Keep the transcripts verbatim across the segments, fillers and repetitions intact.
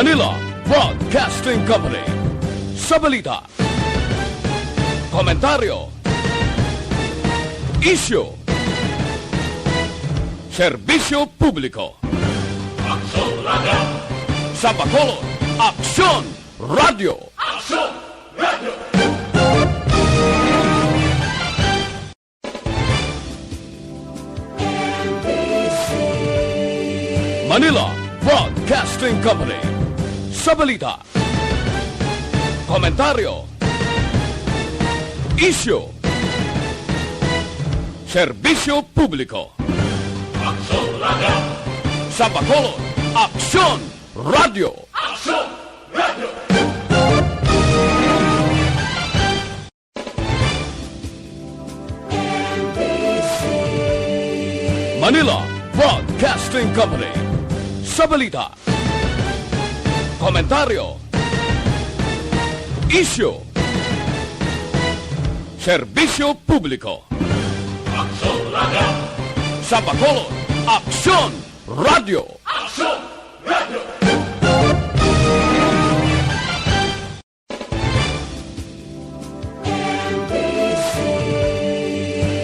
Manila Broadcasting Company. Sa balita, komentaryo, isyu, serbisyo publiko. Aksyon Radio. Sa Bacolod, Aksyon Radio. Aksyon Radio. Manila Broadcasting Company. Sa balita, komentaryo, isyu, serbisyo publiko. Aksyon Radio. Sa Bacolod, Aksyon Radio. Aksyon Radio. Manila Broadcasting Company. Sa balita, komentaryo, isyu, serbisyo publiko. Aksyon Radio. Sa Bacolod, Aksyon Radio. Aksyon Radio.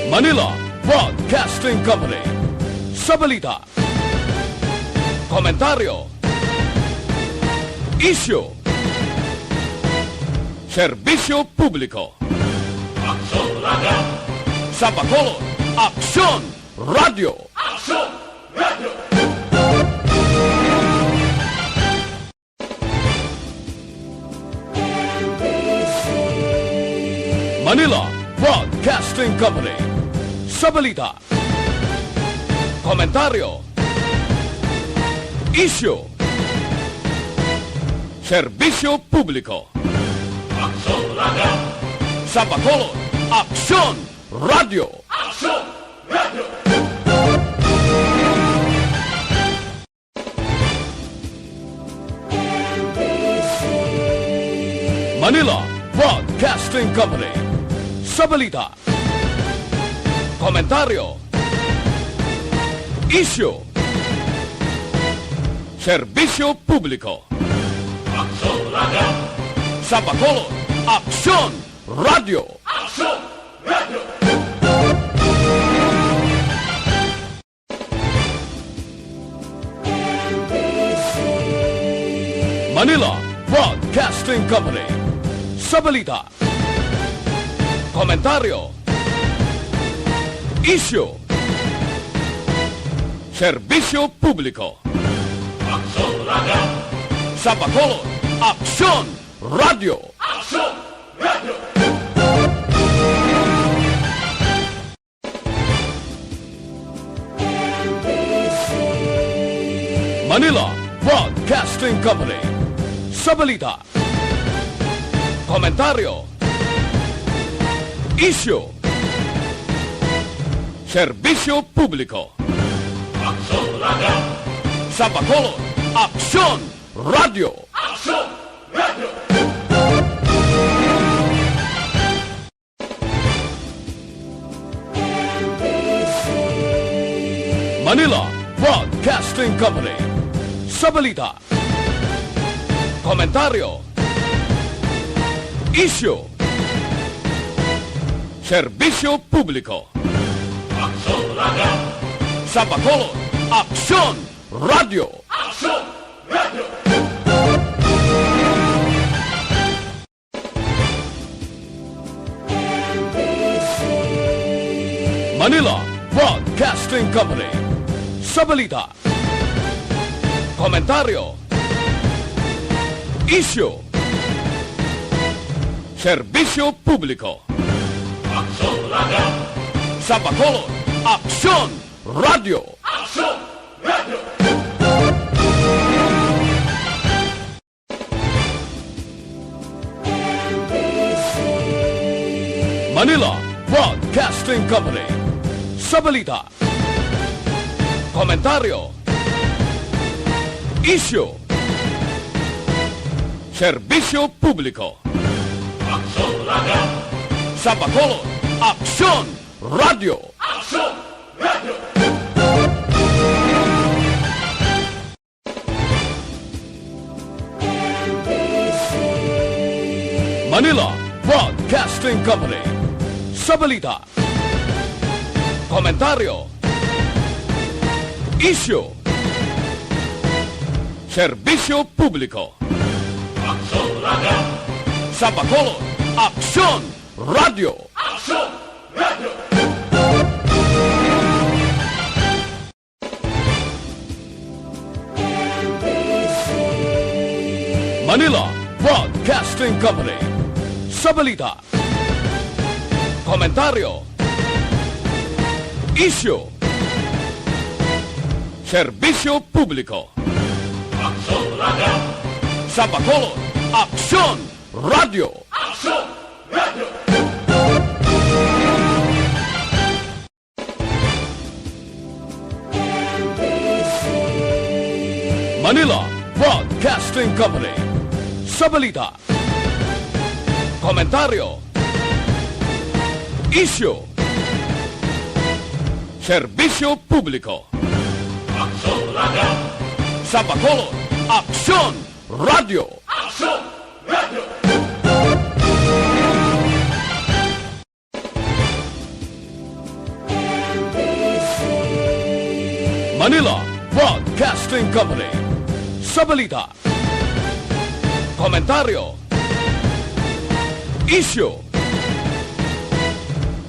Manila Broadcasting Company. Sa balita, komentaryo, isyu, serbisyo publiko. Aksyon Radio. Sa Bacolod, Aksyon Radio. Aksyon Radio. Manila Broadcasting Company. Sa balita, komentaryo, isyu, serbisyo publiko. Aksyon Radio. Sa Bacolod, Aksyon Radio. Aksyon Radio. Manila Broadcasting Company. Sa balita, komentaryo, isyu, serbisyo publiko. Aksyon Radio. Sa Bacolod, Aksyon Radio. Aksyon Radio. Manila Broadcasting Company. Sa balita, komentaryo, isyu, serbisyo publiko. Aksyon Radio. Sa Bacolod, Aksyon Radio. Aksyon Radio. Manila Broadcasting Company. Sa balita, komentaryo, isyu, serbisyo publiko. Aksyon Radio. Sa Bacolod, Aksyon Radio. Aksyon Radio. Manila Broadcasting Company. Sa balita, komentaryo, isyu, serbisyo publiko. Aksyon Radio. Sa Bacolod, Aksyon Radio. Aksyon Radio. Manila Broadcasting Company. Sa balita, komentaryo, isyu, serbisyo publiko. Aksyon Radio. Sa Bacolod, Aksyon Radio. Aksyon Radio. Manila Broadcasting Company. Sa balita, komentaryo, isyu, serbisyo publiko. Aksyon Radio. Sa Bacolod, Aksyon Radio. Aksyon Radio. Manila Broadcasting Company. Sa balita, komentaryo, isyu, serbisyo publiko. Aksyon Radio. Sa Bacolod, Aksyon Radio. Aksyon Radio. Manila Broadcasting Company. Sa balita, komentaryo, isyu, serbisyo publiko. Aksyon Radio. Sa Bacolod, Aksyon Radio. Aksyon Radio. Manila Broadcasting Company. Sa balita, komentaryo, isyu, serbisyo publiko. Aksyon Radio. Sa Bacolod, Aksyon Radio. Aksyon Radio. Manila Broadcasting Company. Sa balita, komentaryo, isyu,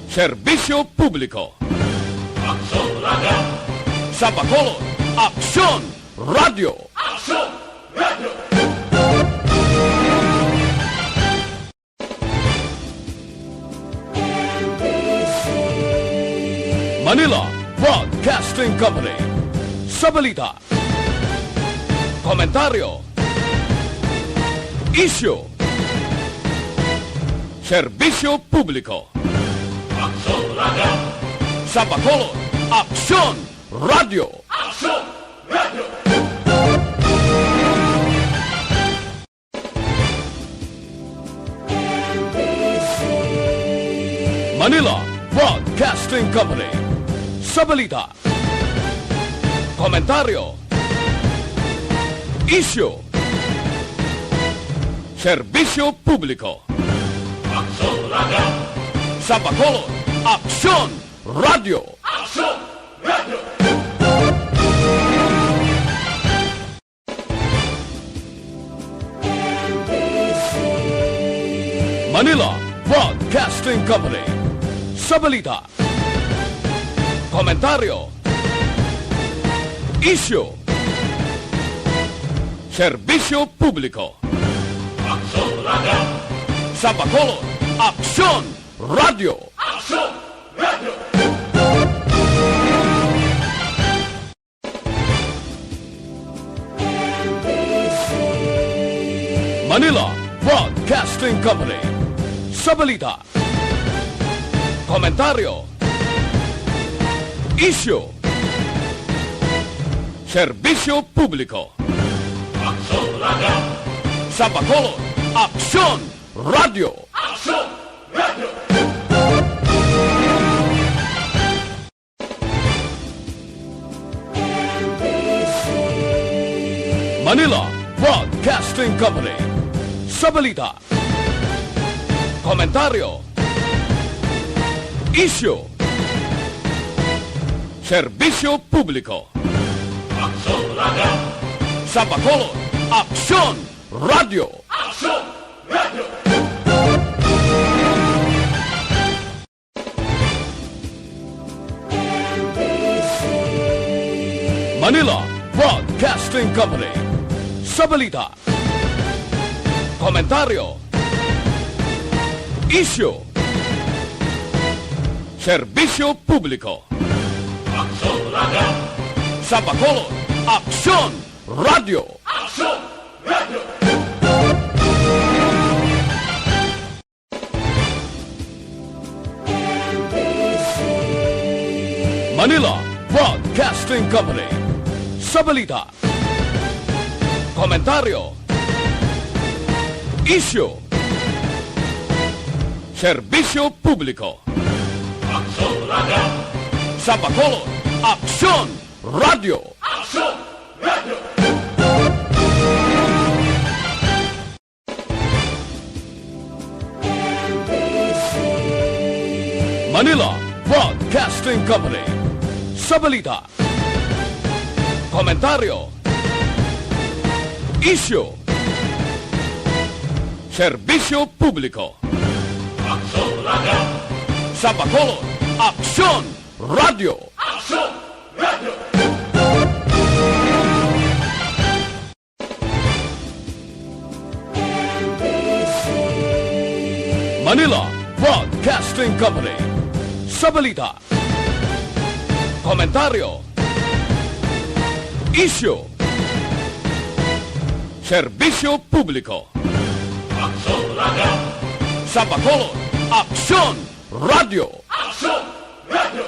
serbisyo publiko. Aksyon Radio. Sa Bacolod, Aksyon Radio. Aksyon Radio. Manila Broadcasting Company. Sa balita, komentaryo, isyu, serbisyo publiko. Aksyon Radio. Sa Bacolod, Aksyon Radio. Aksyon Radio. Manila Broadcasting Company. Sa balita, komentaryo, isyu, serbisyo publiko. Aksyon Radio. Sa Bacolod, Aksyon Radio. Aksyon Radio. Manila Broadcasting Company. Sa balita, komentaryo, isyu, serbisyo publiko. Aksyon Radio. Sa Bacolod, Aksyon Radio. Aksyon Radio. Manila Broadcasting Company. Sa balita, komentaryo, isyu, serbisyo publiko. Aksyon Radio. Sa Bacolod, Aksyon Radio. Aksyon Radio. Manila Broadcasting Company. Sa balita, komentaryo, isyu, serbisyo publiko. Aksyon Radio. Sa Bacolod, Aksyon Radio. Aksyon Radio. Manila Broadcasting Company. Sa balita, komentaryo, isyu, serbisyo publiko. Aksyon Radio. Sa Bacolod, Aksyon Radio. Aksyon Radio. Manila Broadcasting Company. Sa balita, komentaryo, isyu, serbisyo publiko. Aksyon Radio. Sa Bacolod, Aksyon Radio. Aksyon Radio. Manila Broadcasting Company. Sa balita, komentaryo, isyu, serbisyo publiko. Aksyon Radio! Sa Bacolod, Aksyon Radio! Aksyon Radio! Manila Broadcasting Company. Sa balita, komentaryo, isyu, serbisyo publiko. Aksyon Radio! Sa Bacolod, Aksyon Radio! Aksyon Radio!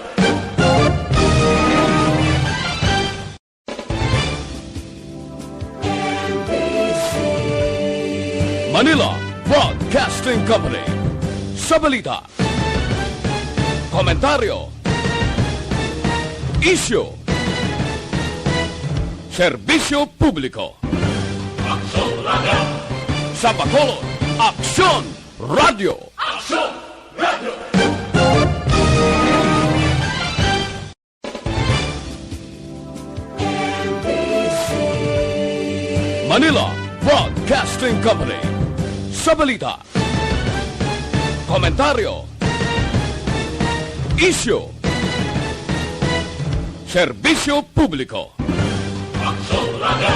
Manila Broadcasting Company. Sa balita, komentaryo, isyu, serbisyo publiko. Aksyon Radio! Sa Bacolod, Aksyon Radio! Aksyon Radio! Manila Broadcasting Company. Sa balita, komentaryo, isyu, serbisyo publiko. Aksyon Radio!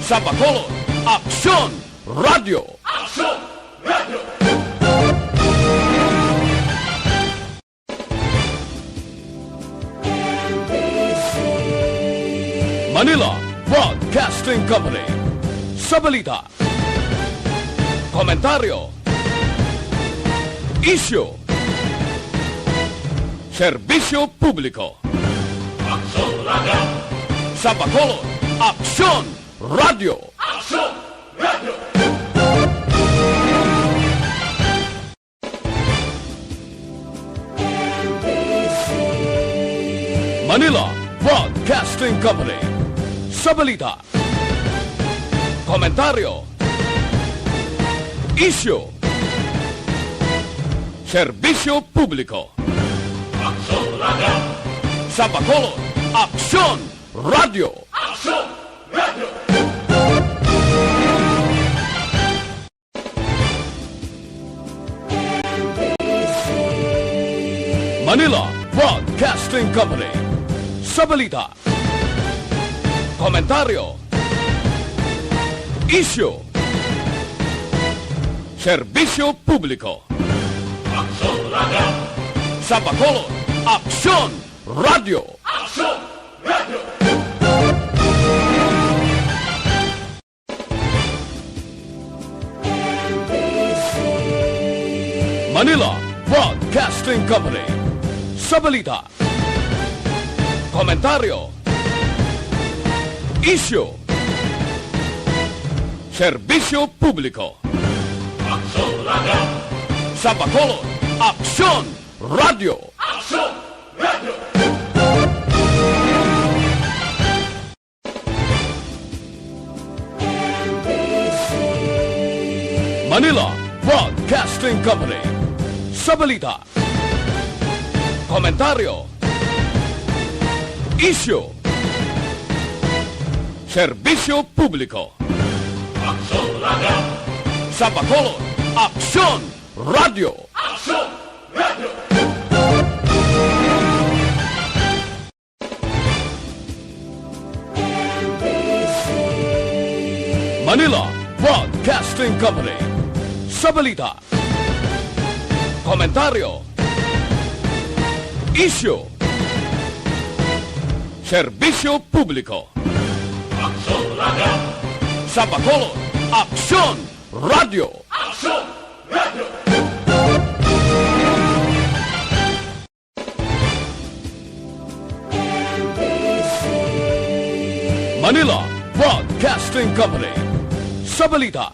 Sa Bacolod, Aksyon Radio! Aksyon Radio! Manila Broadcasting Company. Sa balita, komentaryo, isyu, serbisyo publiko. Aksyon Radio! Sa Bacolod, Aksyon Radio! Aksyon Radio! Manila Broadcasting Company. Sa balita, komentaryo, isyu, serbisyo publiko. Aksyon Radio! Sa Bacolod, Aksyon Radio! Aksyon Radio! Manila Broadcasting Company. Sa balita, komentaryo, isyu, serbisyo publiko. Aksyon Radio! Sa Bacolod, Aksyon Radio! Aksyon Radio! Manila Broadcasting Company. Sa balita, komentaryo, isyu, serbisyo publiko. Aksyon Radio! Sa Bacolod, Aksyon Radio! Aksyon Radio! Manila Broadcasting Company. Sa balita, komentaryo, isyu, serbisyo publiko. Aksyon Radio! Sa Bacolod, Aksyon Radio! Aksyon Radio! Manila Broadcasting Company. Sa balita, komentaryo, isyu, serbisyo publiko. Aksyon Radio! Sa Bacolod, Aksyon Radio! Aksyon Radio! Manila Broadcasting Company. Sa balita,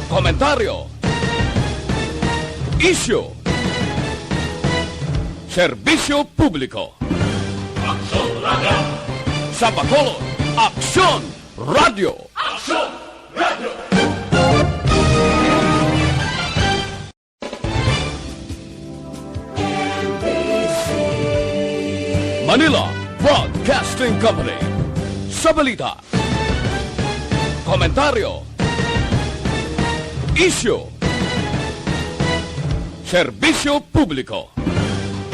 komentaryo, isyu, serbisyo publiko. Aksyon Radio! Sa Bacolod, Aksyon Radio! Aksyon Radio! Manila Broadcasting Company. Sa balita, komentaryo, isyu, serbisyo publiko.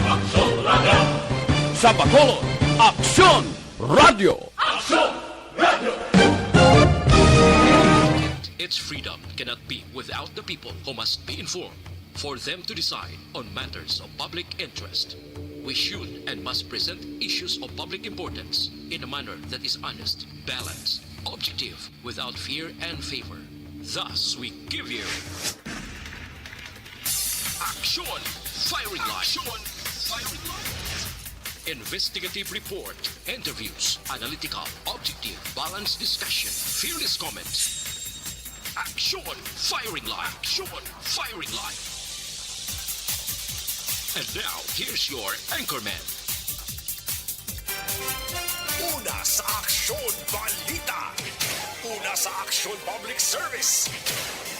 Aksyon Radio. Sa Bacolod, Aksyon Radio. Aksyon Radio. Its freedom cannot be without the people who must be informed for them to decide on matters of public interest. We should and must present issues of public importance in a manner that is honest, balanced, objective, without fear and favor. Thus, we give you Action Firing Line. Action Firing Line. Investigative report, interviews, analytical, objective, balanced discussion, fearless comments. Action Firing Line. Action Firing Line. And now, here's your anchorman. Una sa Aksyon Balita. Una sa Aksyon Public Service.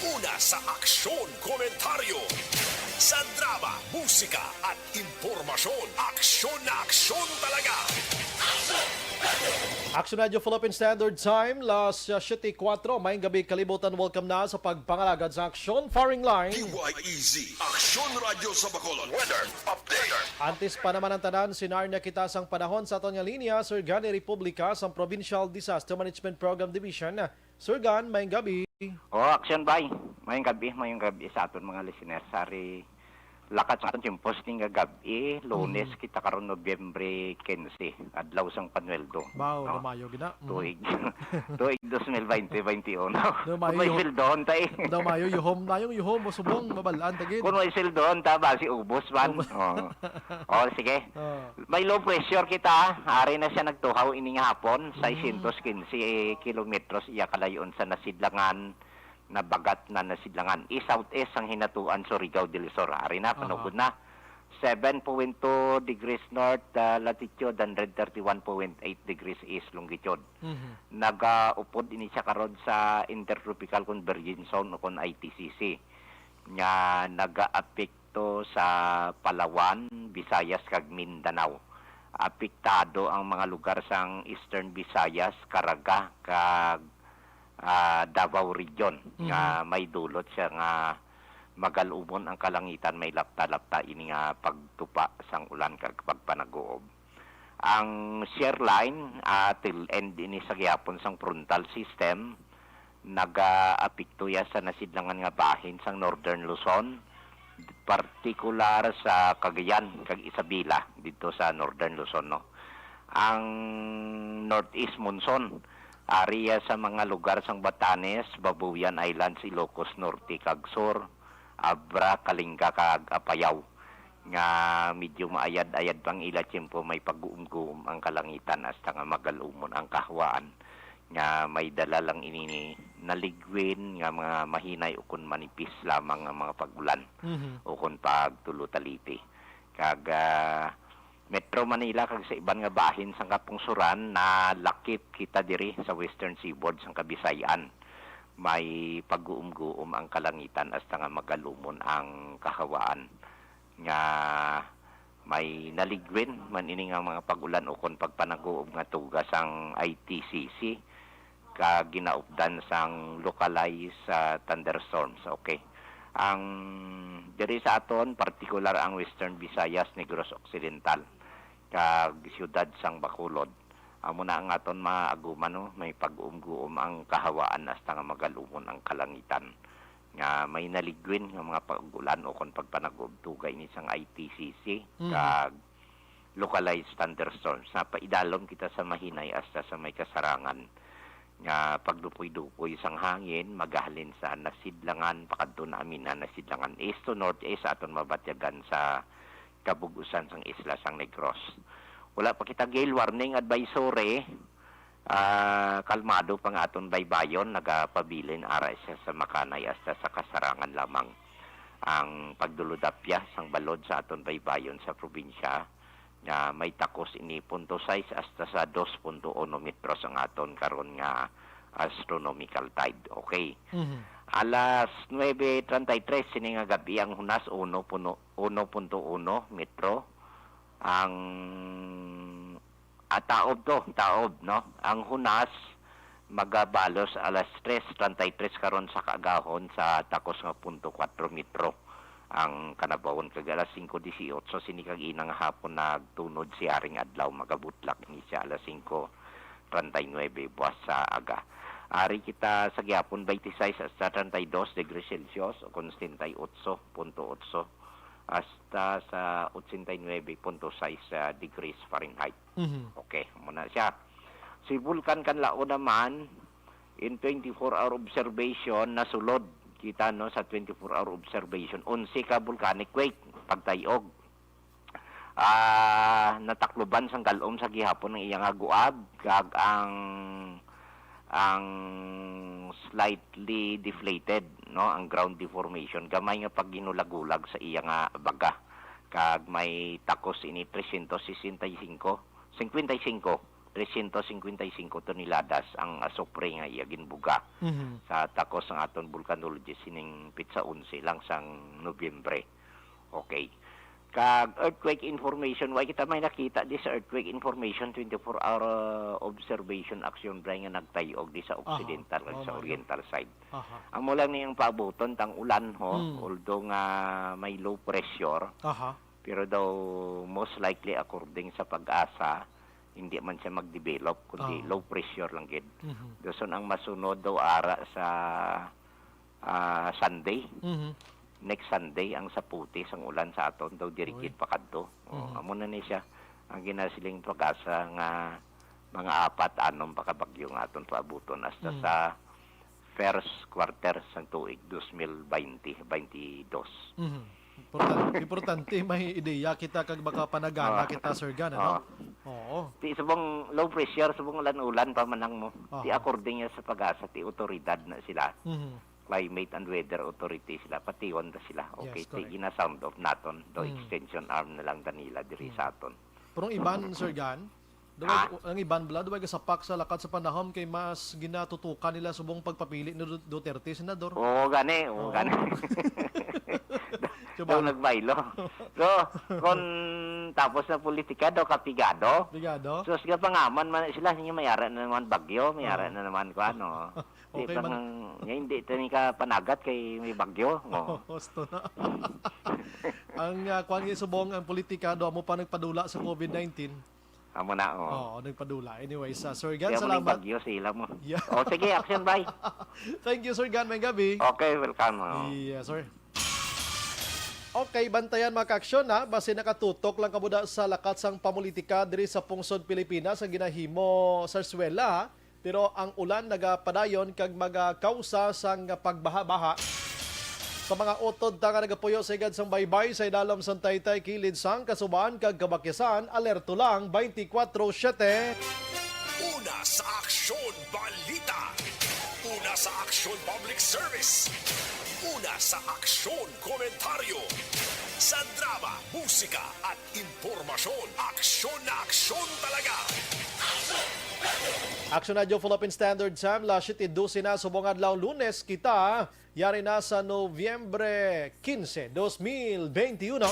Una sa Aksyon Komentaryo. Sa drama, musika, at impormasyon, aksyon na aksyon talaga. Action Radio Philippine Standard Time, las siyete kuwatro. Maayong gabi, kalibutan. Welcome na sa pagpangalagad sa Aksyon Firing Line. D Y E Z, Aksyon Radio sa Bacolod. Weather update. Antes pa naman ang tanan, sinarnya kita sang panahon sa aton nga linya, Sir Gani Republica sang Provincial Disaster Management Program Division. Sir Gan, maayong gabi. Oh, Action Bay. Maayong gabi, maayong gabi sa aton mga listeners. Sari, lakat sa aton tiempos ning nga gabi, Lunes Mhm. kita karon, Nobyembre quince, adlaw sang Panueldo. Wow, No? lumayo gina. Mhm. Tuig, tuig dos mil baynte, baynte uno. Lumayo Kung may yung sildohon ta eh. Daw mayo, yuhom. Mayong yuhom, o subong, mabalaan, tagid. Kung may sildohon ta, basi ubos man. Ubos. Oo. Oh, sige. Ah. May low pressure kita. Ari na siya nagtuhaw ining hapon, Mm. seiscientos quince kilometros iya kalayon sa nasidlangan, nabagat na nasidlangan. East-southeast ang hinatuan, Surigao del Sur. Ari na, Aha. panugod na. Seven point two degrees north, ah, latitude, hundred thirty-one point eight degrees east longitude. Mhm. Nagaupod ini siya karon sa Intertropical Convergence Zone o kon I T C C nga nagaapekto sa Palawan, Visayas, kag Mindanao. Apektado ang mga lugar sang Eastern Visayas, Caraga, kag, ah, Davao Region nga Mhm. may dulot siya nga magalumon ang kalangitan, may lapta-lapta ini nga pagtupa sang ulan kag pagpanaguob. Ang shear line, ah, tail end ini sa gihapon sang frontal system, nagaapekto ya sa nasidlangan nga bahin sang Northern Luzon, partikular sa Cagayan kag Isabela didto sa Northern Luzon, no. Ang northeast monsoon, ari ya sa mga lugar sang Batanes, Babuyan Islands, Ilocos Norte kag Sur, Abra, Kalinga kag Apayao, nga medyo maayad-ayad pang ila tiyempo, may pag-uumguom ang kalangitan hasta nga magalumon ang kahawaan, nga may dala lang ini ni naligwin nga mga mahinay ukon manipis lamang nga mga pag-ulan Mhm. ukon pagtulo-taliti. Kag, ah, Metro Manila kag sa iban nga bahin sang kapungsoran, nalakip kita diri sa Western Seaboard sang Kabisay-an. May pag-uumguom ang kalangitan hasta nga magalumon ang kahawaan, nga may naligwin man ini nga mga pag-ulan ukon pagpanaguob nga tuga sang I T C C, kag ginaupdan sang localized, ah, thunderstorms. Okay. Ang diri sa aton, partikular ang Western Visayas, Negros Occidental, kag siyudad sang Bacolod. Amo na ang aton maaguman, no? May pag-uumguom ang kahawaan hasta nga magalumon ang kalangitan, nga may naligwin nga mga pag-ulan ukon pagpanaguob tuga ini sang I T C C, Mhm. kag localized thunderstorms. Napaidalom kita sa mahinay hasta sa may kasarangan nga pagdupoy-dupoy sang hangin, magahalin sa nasidlangan pakadto na amin na nasidlangan, east to northeast, aton mabatyagan sa kabug-usan sang isla sang Negros. Wala pa kita gale warning advisory. Ah, kalmado pa nga aton baybayon, nagapabilin ara siya sa makanay hasta sa kasarangan lamang. Ang pagdulodapya sang balod sa aton baybayon sa probinsya, nga may takos ini punto sais hasta sa dos punto uno metros ang aton karon nga astronomical tide. Okay. Mhm. Alas nuebe treinta y tres sini nga gabi ang hunas, uno puno, uno punto uno metro ang Ah, taob to, taob, no? Ang hunas magabalos alas tres treinta y tres karon sa kaagahon sa takos nga punto kuwatro metro ang kanabawon, kag alas singko disiotso sini kag ina nga hapon nagtunod si Haring Adlaw, magabutlak ni siya alas singko treinta y nuebe buwas sa aga. Ari kita sa gihapon, twenty-six hasta treinta y dos degrees Celsius o kon setenta y ocho punto ocho hasta sa ochenta y nuebe punto sais, ah, degrees Fahrenheit. Mhm. Okay, muna siya. Si Vulkan Kanlao naman, in twenty-four hour observation, nasulod kita, no, sa twenty-four hour observation, onse ka volcanic quake, pagtayog. Ah, natakluban sang galom sa gihapon ang iya nga guab, kag ang, ang slightly deflated, no, ang ground deformation, gamay nga paghinulag-hulag sa iya nga baga, kag may takos ini trescientos sesenta y cinco, cincuenta y cinco, trescientos cincuenta y cinco toneladas ang asupre nga iya ginbuga Mhm. sa takos sang aton volcanologist sining pitsa onse lang sang Nobyembre. Okay. Kag earthquake information, wa kita may nakita di sa earthquake information, twenty-four hour, uh, observation action, Bray, nga nagtayog di sa Aha, occidental kag oo, sa maayo. Oriental side. Aha. Amo lang ni ang paabuton tang ulan, ho, Hmm. although nga may low pressure, Aha. pero daw most likely, according sa PAGASA, hindi man siya mag-develop, kundi Oo. low pressure lang gid. Mhm. Dason ang masunod daw ara sa, ah, Sunday. Mhm. Next Sunday ang saputi sang ulan sa aton, daw diri Oy. gid pa kadto. O, Mhm. amo na ni siya ang ginasiling PAGASA nga mga apat, anom pa ka bagyo nga aton paabuton hasta Mm. sa first quarter sang tuig dos mil baynte, baynte dos. Mhm. Importante, importante may ideya kita kag makapanagana Ah. kita, Sir Gan, ano? Ah. Oo. Ti subong low pressure, subong ulan-ulan pa man ang mo. Ti Aha. according niya sa PAGASA, ti otoridad na sila. Mhm. Climate and Weather Authority sila, patihon ta sila. Okay, Yes, ti correct. gina-sound off naton, do Mm. extension arm na lang ta nila diri Mm. sa aton. Pero ang iban, Sir Gan, duway, Ah. ang iban bala, duway gasapak sa lakat sa panahon kay mas ginatutukan nila subong pagpapili ni Du-, Duterte, Senador. Oo, gani, oo, Oo. gani. Daw Subong. nagbaylo. So, kung tapos na politika, daw kapigado. Pigado? So, sige, pangaman man sila, sige, mayara na naman bagyo, mayara Oo. na naman kung ano. Di Okay pa man. ngang, nga hindi tani ka panagat kay may bagyo. Oo. Gusto na. Ang, ah, kwan nga subong, ang politika, do, amo pa nagpadula sa covid nineteen. Amo na, oh. Oo, nagpadula. Anyways, ah, Sir Gan, Kaya mo nang salamat. bagyo sila mo. Yeah. Oh, sige, action, bye. Thank you, Sir Gan. May gabi. Okay, welcome, oh. Yes, sir. Okay, bantayan, mga ka-aksyon, ha? Basi nakatutok lang kamo da sa lakat sang pamulitika diri sa pungsod Pilipinas ang ginahimo sa eskwela, ha? Pero ang ulan nagapadayon kag magakausa sang pagbaha-baha. Sa mga utod ta nga nagapuyo sa higad sang baybay sa idalom sang Taytay, Kilid sang Kasuban kag Kabakyasan, alerto lang twenty-four seven. Una sa Aksyon Balita. Una sa Aksyon Public Service. Una sa Aksyon Komentaryo. Sa drama, musika, at impormasyon, aksyon na aksyon talaga. Aksyon Radyo Philippine Standard Time, las siyete dose na subong adlaw Lunes kita. Yari na sa Nobyembre quince, dos mil veintiuno.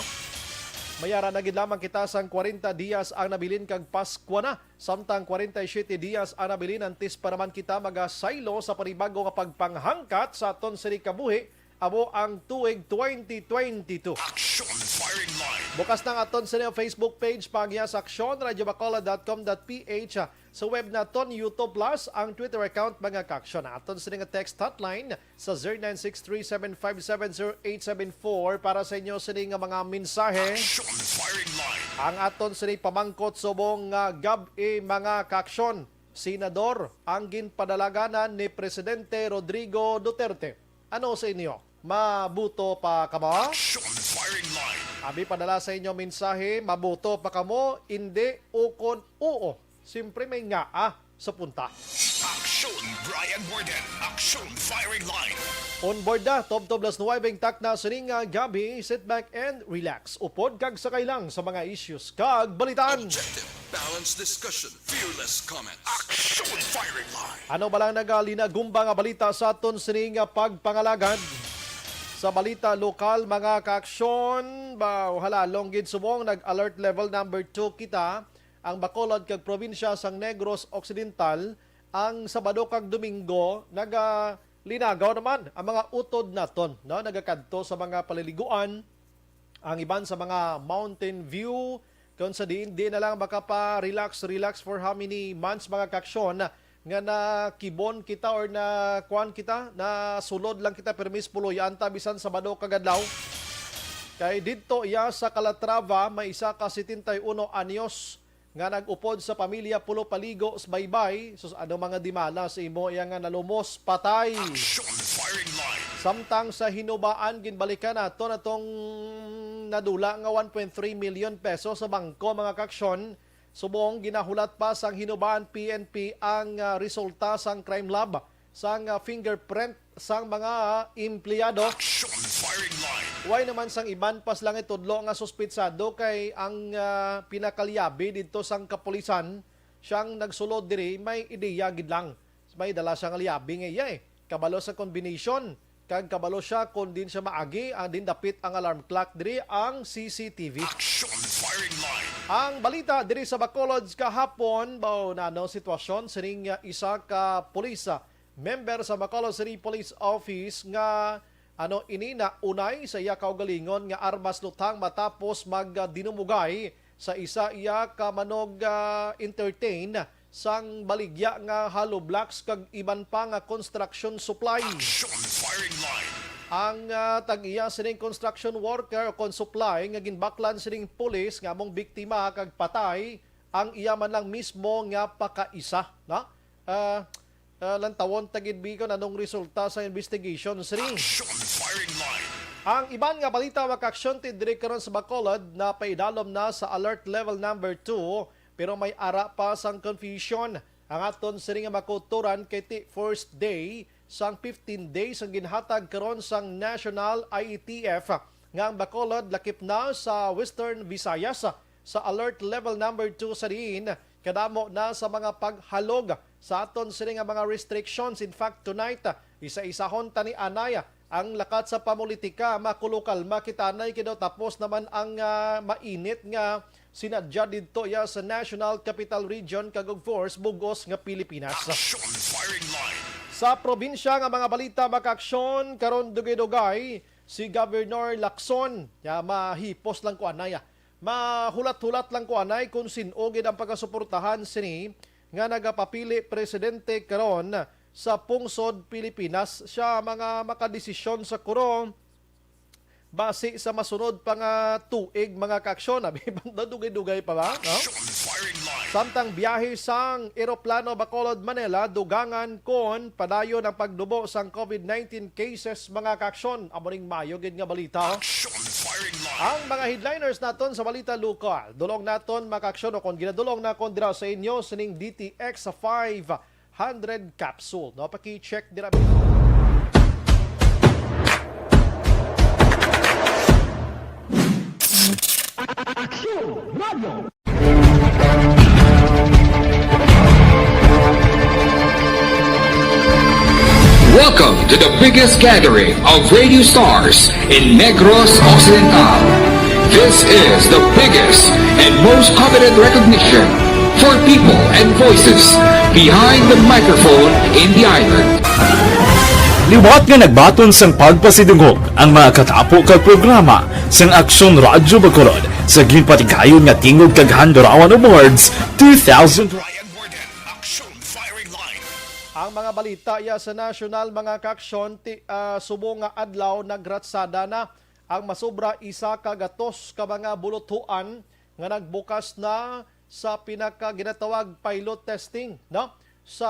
Mayara na gid lamang kita sang kwarenta dias ang nabilin kag Paskwa na, samtang kwarenta y siyete dias ang nabilin antes pa naman kita magasaylo sa panibago nga pagpanghangkat sa aton sini kabuhi, amo ang tuig twenty twenty-two. Action Firing Line. Bukas na ang aton sini Facebook page, Pagias Aksyon, radyo bacolod dot com dot P H. Sa web naton, YouTube Plus, ang Twitter account, mga ka-aksyon. Aton sini nga text hotline sa zero nine six three seven five seven zero eight seven four para sa inyo sini nga mga mensahe. Action Firing Line. Ang aton sini pamangkot subong nga gab-i, mga ka-aksyon. Senador ang ginpadalaganan ni Presidente Rodrigo Duterte. Ano sa inyo? Mabuto pa kamo? Action Firing Line. Abi padala sa inyo mensahe, mabuto pa kamo, indi, ukon oo. Siyempre may ngaa sa punta. Action Brian Warden. Action Firing Line. On board na, tubtob las nuwebe ang takna sining, ah, gab-i. Sit back and relax. Upod kag sakay lang sa mga issues kag balitaan. Objective, balanced discussion, fearless comments. Action Firing Line. Ano ba lang nagalinagumba nga balita sa aton sini nga pagpangalagad? Sa balita lokal, mga ka-aksyon, ba, hala, long gid subong, nag-alert level number two kita. ang Bacolod kag probinsya sang Negros Occidental, ang Sabado kag Domingo nagalinagaw naman ang mga utod naton, no? Nagakadto sa mga paliliguan, ang iban sa mga mountain view, kung sa diin, di na lang makapa-relax, relax for how many months, mga kaaksyon, nga nakibon kita or na kuan kita, nasulod lang kita, permis puloy-an ta bisan Sabado kag adlaw. Kay didto iya sa Calatrava, may isa ka setenta y uno anyos nga nag-upod sa pamilya Pulo Paligo sa Baybay. Sus, ano mga dimala sa imo iya nga nalumos, patay. Action firing line. Samtang sa Hinubaan, ginbalikan nato natong nadula nga one point three million pesos sa bangko, mga kaaksyon. Subong ginahulat pa sang Hinubaan P N P ang, ah, resulta sang crime lab sang, ah, fingerprint sang mga empleyado. Action firing line. Way naman sang iban pa silang itudlo nga suspitsado kay ang, ah, pinakalyabi didto sang kapulisan, siyang nagsulod diri, may ideya gid lang. May dala siya nga lyabi nga iya, eh. Kabalo sa combination, kag kabalo siya kon din siya maagi, ang din dapit ang alarm clock diri ang C C T V. Action firing line. Ang balita diri sa Bacolod kahapon, bao na ano sitwasyon sining, ah, isa ka pulis, ah, member sa Bacolod City Police Office nga, ano, ini na unay sa iya kaugalingon nga armas lutang matapos magdinumugay sa isa iya ka manog, ah, entertain sang baligya nga hollow blocks kag iban pa nga construction supply. Action firing line. Ang, ah, tag-iya sining construction worker o kon supply nga ginbaklan sining pulis nga among biktima kag patay ang iya man lang mismo nga pakaisa, no? Ah, ah, lantawon ta gid, Bicon, anong resulta sa investigation, sini. Action firing line. Ang iban nga balita, mga kaaksyon, ti diri karon sa Bacolod, napaidalom na sa alert level number two, pero may ara pa sang confusion. Ang aton sini nga makuturan kay ti first day sang fifteen days ang ginhatag karon sang National I E T F nga ang Bacolod lakip na sa Western Visayas sa alert level number two sa diin kadamo na sa mga paghalog sa aton sini nga mga restrictions. In fact, tonight, isa-isahon ta ni anay ang lakat sa pamulitika. Makulokalma kita anay kay daw tapos naman ang, ah, mainit nga sinadya didto iya sa National Capital Region kag of course bug-os nga Pilipinas. Action firing line. Sa probinsya nga mga balita, mga kaaksyon, karon dugay-dugay si Governor Lacson. Ya, mahipos lang ko anay, ah. Mahulat-hulat lang ko anay kung sin-o gid ang pagasuportahan sini nga nagapapili presidente karon sa pungsod Pilipinas. Siya mga makadesisyon sa kuro basi sa masunod pa nga tuig, mga kaaksyon. Abi, nadugay-dugay pa ba, no? Action firing line. Samtang biyahe sang eroplano Bacolod, Manila, dugangan kon padayon ang pagdubo sang covid nineteen cases, mga kaaksyon. Amo ning mayo gid nga balita. Action firing line. Ang mga headliners naton sa balita lokal, dulong naton, mga kaaksyon, o kon ginadulong na kon dira sa inyo sining D T X five hundred capsule, no? Paki-check dira. Action Radio. Welcome to the biggest gathering of radio stars in Negros Occidental. This is the biggest and most coveted recognition for people and voices behind the microphone in the island. Liwat nga nagbaton sang pagpasidungog ang mga katapo kag programa sang Aksyon Radyo Bacolod sa ginpatigayon nga Tingog kag Handurawan Awards two thousand. Ryan Gordon, Action Firing Line. Ang mga balita iya sa nasyonal, mga kaaksyon, ti, ah, subong nga adlaw nagratsada na ang masobra isa ka gatos ka mga buluthuan nga nagbukas na sa pinaka ginatawag pilot testing, no? Sa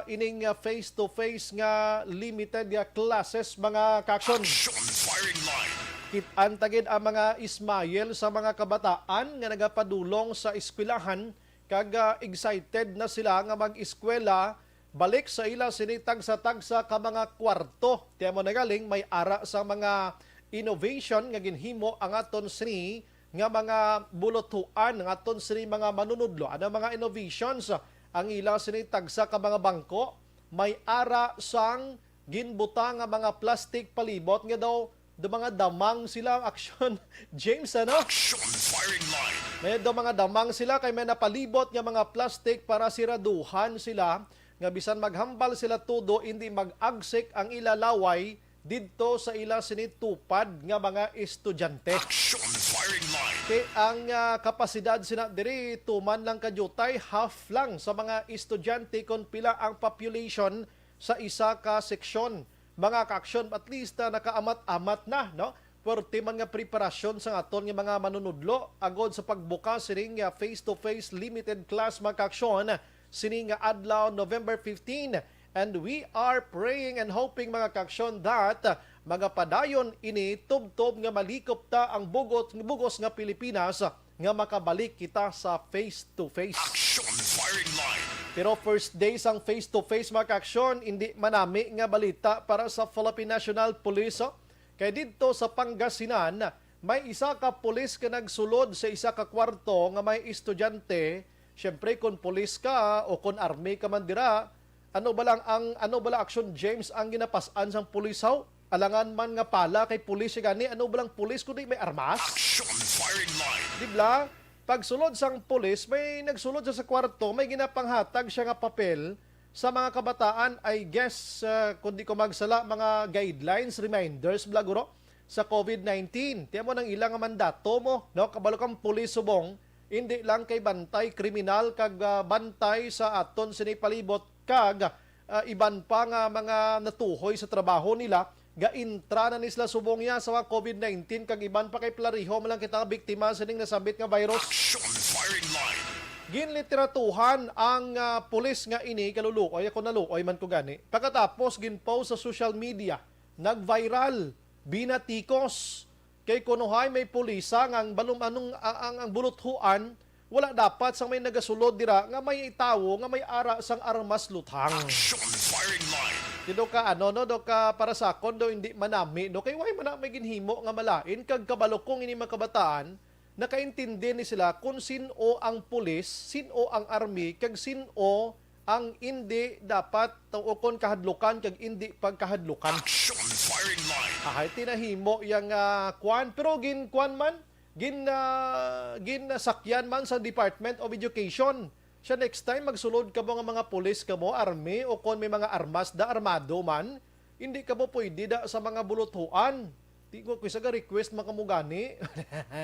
ining, ah, face-to-face nga limited nga classes, mga kaaksyon. Action Firing Line. Kit-an ta gid ang mga ismail sa mga kabataan nga nagapadulong sa eskwelahan kag, ah, excited na sila nga mag-eskwela balik sa ila sini tagsa-tagsa ka mga kwarto. Kaya mo nagaling may ara sa mga innovation nga ginhimo ang aton sini nga mga buluthuan, ang aton sini mga manunudlo. Ano mga innovations? Ang ila sini tagsa ka mga bangko, may ara sang ginbutang nga mga plastic palibot nga daw Do mga damang sila ang aksyon, James, ano? Action firing line. May do mga damang sila kay may napalibot nga mga plastic para siraduhan sila nga bisan maghambal sila tudo, hindi mag-agsik ang ila laway didto sa ila sini tupad nga mga estudyante. Action firing line. Kay ang, ah, kapasidad sina diri tuman lang ka diutay, half lang sa mga estudyante kon pila ang population sa isa ka seksyon. Mga ka-aksyon, at least, ah, nakaamat-amat na, no? Puwerte man nga preparasyon sang aton nga mga manunudlo agod sa pagbukas sining, ah, face-to-face limited class, mga ka-aksyon, sini nga adlaw, November fifteen. And we are praying and hoping, mga ka-aksyon, that, ah, magapadayon ini tubtob nga malikop ta ang bugot, bugos nga Pilipinas, nga makabalik kita sa face-to-face. Action firing line. Pero first day sang face-to-face, mga ka-aksyon, hindi manami nga balita para sa Philippine National Police, oh. Kay didto sa Pangasinan, may isa ka pulis ka nagsulod sa isa ka kwarto nga may estudyante. Siyempre, kung pulis ka o kung army ka man dira, ano ba lang ang, ano ba lang aksyon, James, ang ginapas-an sang pulis, haw? Alangan man nga pala kay pulis siya gani, ano ba lang pulis kundi may armas? Action firing line. Di bala? Pagsulod sang pulis, may nagsulod siya sa kwarto, may ginapanghatag siya nga papel sa mga kabataan, I guess, ah, kung di ko magsala, mga guidelines, reminders, bala guro, sa COVID nineteen. Tiyan mo nang ilang mandato mo, no? Kabalo kang pulis subong, hindi lang kay bantay kriminal kag, ah, bantay sa aton sini palibot kag, ah, iban pa nga mga natuhoy sa trabaho nila, gaintra na ni sila subong ya sa mga COVID nineteen kag iban pa kay plariho man lang kita nga biktima sining nasambit nga virus. Action firing line. Ginlitiratuhan ang, ah, pulis nga ini kaluluoy, ako naluoy man ko gani. Pagkatapos ginpost sa social media, nag-viral, binatikos. Kay kunuhay may pulisa nga ang balum-, anong, a-, ang, ang buluthuan, wala dapat sang may nagasulod dira nga may tawo nga may ara sang armas luthang. Action firing line. Di do ka, ano, no, do ka para sa akon, do hindi manami, no? Kay why man na may ginhimo nga malain, kag kabalo ko nga ini mga kabataan, nakaintindi ni sila kung sin-o ang pulis, sin-o ang army, kag sin-o ang indi dapat o kon kahadlukan kag indi pagkahadlukan. Action firing line. Ahay, tinahimo yang, ah, kwan. Pero gin, kwan man, gin, ah, ginasakyan man sa Department of Education. Siya, next time, magsulod kamo nga mga pulis kamo, army, o kon may mga armas da, armado man, hindi kamo pwede da sa mga buluthuan. Di ko, kung isa ka request man kamo gani.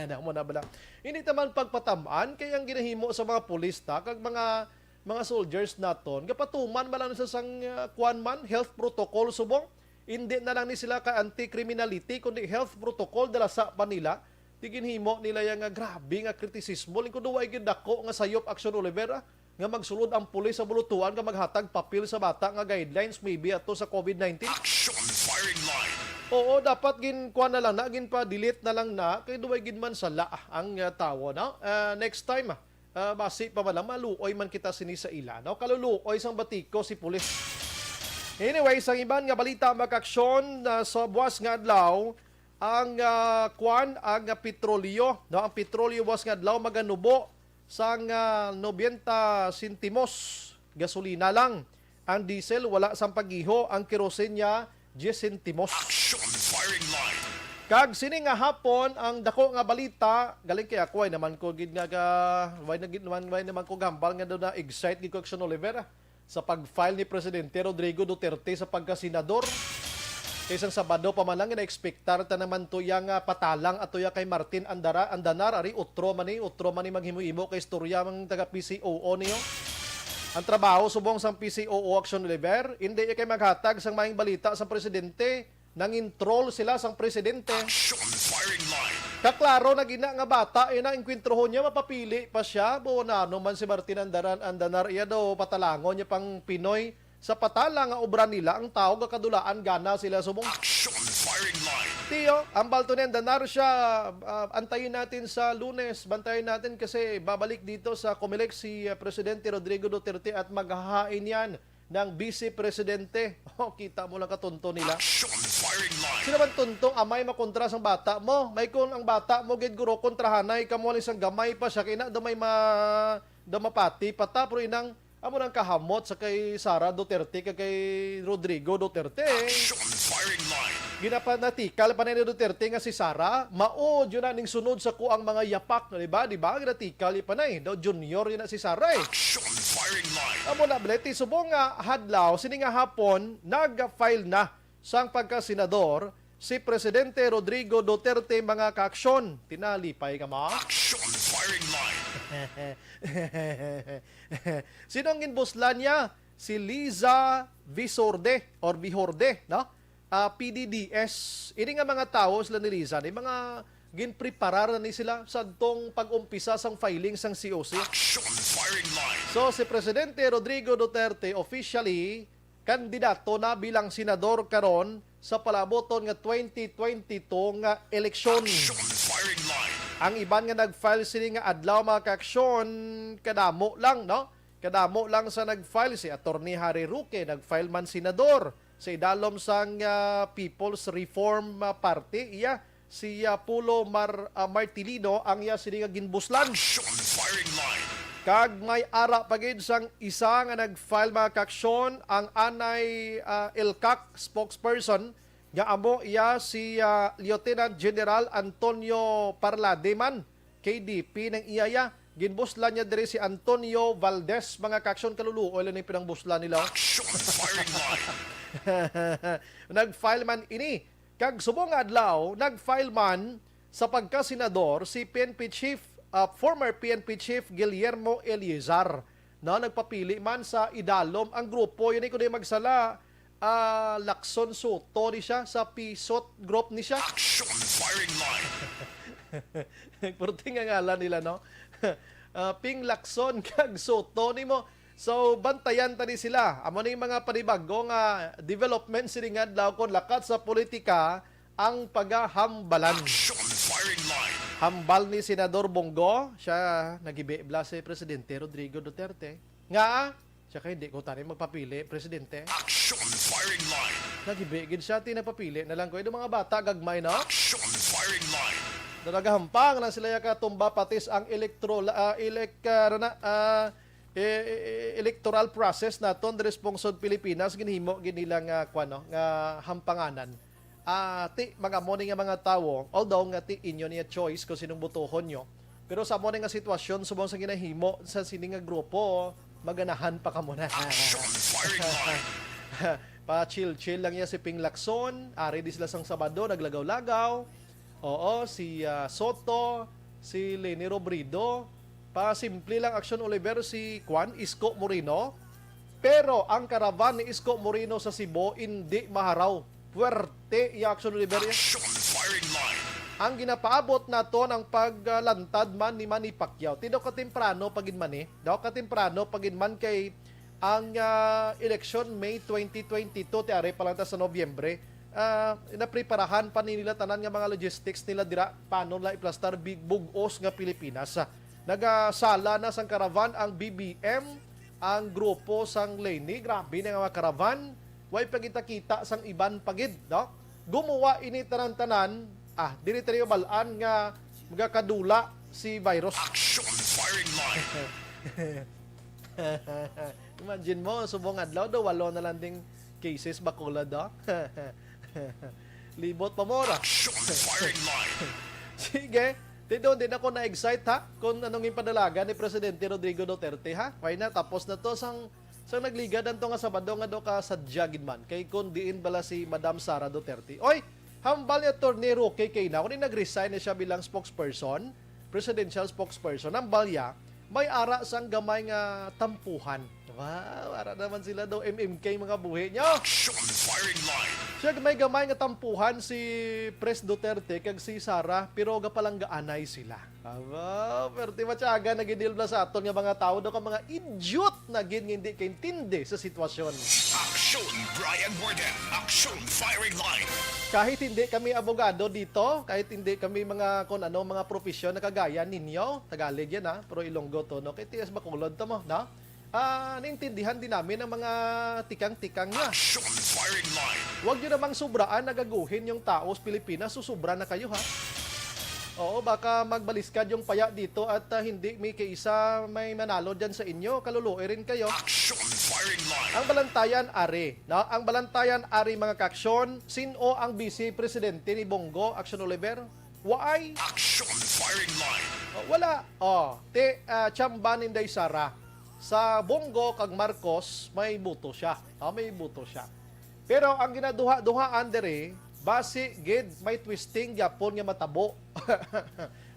Damo na bala. Hindi ta man pagpatam-an kay ang ginahimo sa mga pulis ta kag mga, mga soldiers naton, gapatuman man lang sa sang, ah, kwan man, health protocol subong. Hindi na lang ni sila ka anti-criminality, kundi health protocol, dalasa pa nila. Di ginhimo nila yang, ah, grabe nga kritisismo. Lingkod, way gyud dako nga sayop, Action Oliver, ah, nga magsulod ang pulis sa bulutuan nga maghatag papel sa bata nga guidelines, maybe ato sa COVID nineteen. Action firing line. Oo, dapat ginkuha na lang na, ginpa-delete na lang na, kay duway gid man sala ang, ah, tawo, no? Ah, next time, ah, basi pa man lang, maluoy man kita sini sa ila, no? Kaluluoy sang batiko si pulis. Anyway, sang iban nga balita, mga ka-aksyon, ah, sa buwas nga adlaw, ang, ah, kwan, ang, ah, petrolyo, no? Ang petrolyo buwas nga adlaw maganubo sang, ah, nobenta sentimos gasolina lang. Ang diesel wala sang pag-iho, ang kerosene niya diyes sentimos. Action firing line. Kag sini nga hapon ang dako nga balita, galing kay ako ay naman ko gid nga ga-, why na gid naman, why naman ko gambal nga do na-excite gid ko, Action Oliver, ah, sa pag-file ni Presidente Rodrigo Duterte sa pagkasenador. Kay sang Sabado pa man lang, gina-expectar ta naman to yang, ah, patalang ato ya kay Martin Andara, Andanar, ari utro man ni, utro man ni maghimo-imo kay istorya ang taga P C O O niyo. Ang trabaho subong sang P C O O, Action Oliver, hindi iya kay maghatag sang maayong balita sa presidente, nangin-troll sila sang presidente. Action firing line. Kaklaro na gina nga bata, eh, na engkwentrohon niya, mapapili pa siya. Bo, na ano man si Martin Andaran, Andanar, iya daw patalangon niya pang Pinoy. Sa patala nga obra nila, ang tawo gakadulaan, gana sila subong. Action firing line. Tiyo, ang balto ni Andanar siya, ah, antayin natin sa Lunes, bantayan natin kasi babalik dito sa Comelec si, ah, Presidente Rodrigo Duterte at maghahain yan ng Vice Presidente. Oh, kita mo lang katunto nila. Action firing line. Sila man tuntong amay makontra sang bata mo? May kung ang bata mo gid guro kontrahanay kamo lang sang gamay pa siya kay na daw may ma-, daw mapati pa ta, pero inang amo nang kahamot sa kay Sara Duterte kag kay Rodrigo Duterte. Action firing line. Ginapanatikal pa na ni Duterte nga si Sara, mao jud na ning sunod sa kuang mga yapak, di ba? Di ba? Ginatikal pa na eh. Daw junior yun na si Sara eh. Action firing line. Amo na, Bleti, subong nga hadlaw, sini nga hapon, nag-file na sang pagka-senador si Presidente Rodrigo Duterte, mga kaaksyon. Tinalipay ka mo? Action firing line. Sino ang ginbuslan niya? Si Liza Visorde or Vihorde, no? Ah, P D D S. Ini nga mga tawo sila ni Liza, ni mga ginpreparar na ni sila sa tong pag-umpisa sang filing sang C O C. Action firing line. So, si Presidente Rodrigo Duterte officially kandidato na bilang senador karon sa palaboton nga twenty twenty-two nga eleksyon. Action firing line. Ang iban nga nag-file sini nga adlaw, mga kaaksyon, kadamo lang, no? Kadamo lang sa nag-file. Si Attorney Harry Roque, nag-file man senador sa idalom sang, ah, People's Reform, ah, Party. Iya, si, ah, Pulo Mar-, ah, Martilino ang iya sini nga ginbuslan. Action firing line. Kag may ara pa gid sang isa nga nag-file, mga kaaksyon, ang anay, ah, ELCAC spokesperson nga amo iya si, ah, Lieutenant General Antonio Parlade man, K D P nang iya ya. Ginbuslan niya diri si Antonio Valdez, mga kaaksyon, kaluluoy lang ni pinangbuslan nila. Action firing line. Nag-file man ini. Kag subong nga adlaw, nag-file man sa pagka-senador si P N P Chief, ah, former P N P Chief Guillermo Eleazar. No, nagpapili man sa idalom ang grupo. Yun, kung di magsala, ah, Lacson Soto ni siya, sa P SOT group ni siya. Action firing line. Perti nga ngalan nila, no? Ah, Ping Lacson kag Soto nimo. So, bantayan ta ni sila. Amo ni mga panibago nga development sini nga adlaw kon lakat sa politika ang pagahambalan. Action firing line. Hambal ni Senador Bong Go, siya nagibibla si Presidente Rodrigo Duterte. Nga, siya kay hindi ko tani magpapili, Presidente. Action firing line. Nagibi gid siya, ti nagpapili na lang ko. Yung mga bata, gagmay na. Action firing line. Nagahampang na sila ya katumba patis ang electoral, ah, elec-, ah, ano na, ah, e-, e-, electoral process naton diri sa pungsod Pilipinas, ginhimo gid nila nga, kwan, no, nga hampanganan. Ah, ti, mga mo ni nga mga tawo, although nga ti inyo niya choice kung sinong botohon nyo, pero sa mo ni nga sitwasyon, subong sa ginahimo sa sini nga grupo, maganahan pa kamo na. Action firing line. Pa-chill-chill lang niya si Ping Lacson. Ari di sila sang Sabado, naglagaw-lagaw. Oo, si, ah, Soto, si Leni Robredo. Pa-simple lang aksyon, Oliver, si, kwan, Isko Moreno. Pero ang karavan ni Isko Moreno sa Cebu, hindi maharaw. Puwerte iya aksyon, Oliver. Action firing line. Ang ginapaabot naton ang paglantad man ni Manny Pacquiao. Ti daw katemprano pa gid man ni. Daw katemprano pa gid man kay ang, ah, eleksyon May twenty twenty-two, ti ari pa lang ta sa Nobyembre. Ah, napreparahan pa ni nila tanan nga mga logistics nila dira, paano nila iplastar big bug-os nga Pilipinas. Nagasala na sang karavan ang B B M, ang grupo sang Leni. Grabe na nga mga karavan. Way pa kita-kita sang iban pa gid, no? Gumawa ini tanan-tanan, ah, dili tayo balaan nga magakadula si virus. Action firing line. Imagine mo, subong adlaw do, walo na lang ding cases, Bacolod, do. Libot pa mo ra. Action firing line. Sige, ti do, di na ko na-excite, ha, kung anong yung padalagan ni Presidente Rodrigo Duterte, ha. Why na, tapos na to, sang, sang nagligad ang to nga Sabado nga do ka sadya gid man. Kay kung diin bala si Madam Sara Duterte. Oy, hambal ni Attorney Roque Kay na, kung nag-resign na siya bilang spokesperson, presidential spokesperson, hambal niya, may ara sang gamay nga tampuhan. Wow, ara naman sila daw M M K mga buhi niya. Action firing line. Siya, may gamay nga tampuhan si Pres Duterte kag si Sara, pero gapalanggaanay sila. Aba, pero ti matyaga na gid nila sa aton nga mga tawo daw ka mga idiot na gid nga hindi kaintindi sa sitwasyon. Action Brian Warden. Action firing line. Kahit hindi kami abogado dito, kahit hindi kami mga, kung ano, mga profesyon na kagaya ninyo, Tagalog yan, ha, pero Ilonggo to, no? Kay T S Bacolod to mo, no? Ah, naintindihan din namin ang mga tikang-tikang niya. Action firing line. Huwag niyo namang sobraan, nagaguhin yung tao sa Pilipinas, susubra na kayo, ha? Oo, baka magbaliskad yung paya dito at, ah, hindi may kaisa may manalo dyan sa inyo, kaluluoy rin kayo. Action firing Ang balantayan ari, no? Ang balantayan ari, mga kaaksyon, sin-o ang vice presidente ni Bong Go, Action Oliver? Waay. Action Firing Line. Oh, wala. Oh, ti ah, tiyamba ni Inday Sara. Sa Bong Go kag Marcos, may buto siya. Oh, may buto siya. Pero ang ginaduha-duhaan diri, basi gid may twisting gyapon nga matabo.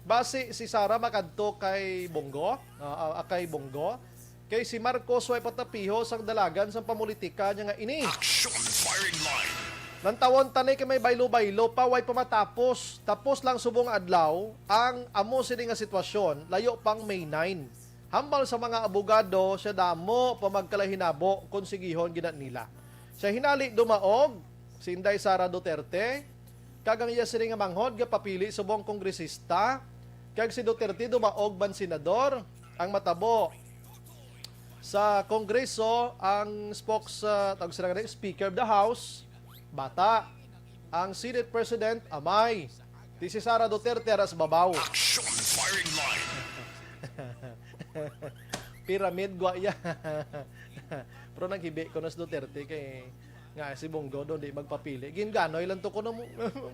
Basi si Sara makadto kay Bong Go, ah, ah, kay Bong Go. Kay si Marcos way patapiho sang dalagan sang pamulitika niya nga ini. Action Firing Line. Lantawon ta ni kay may baylo-baylo pa, way pa matapos. Tapos lang subong adlaw ang amo sini nga sitwasyon, layo pang May nine. Hambal sa mga abogado, siya damo pa magkalahinabo kon sigihon gina nila. Sa hinali dumaog si Inday Sara Duterte, kag ang iya sini nga manghod nga papili subong kongresista, kag si Duterte dumaog man senador. Ang matabo, sa Kongreso, ang spokes, ah, tawag sila nga Speaker of the House, bata. Ang Senate President, amay. Ti si Sara Duterte ara sa babaw. Action Firing Line. Pyramid gwa iya. Pero naghibi ko na si Duterte kay nga si Bong Go daw di magpapili. Ginganoy lang to kuno mo.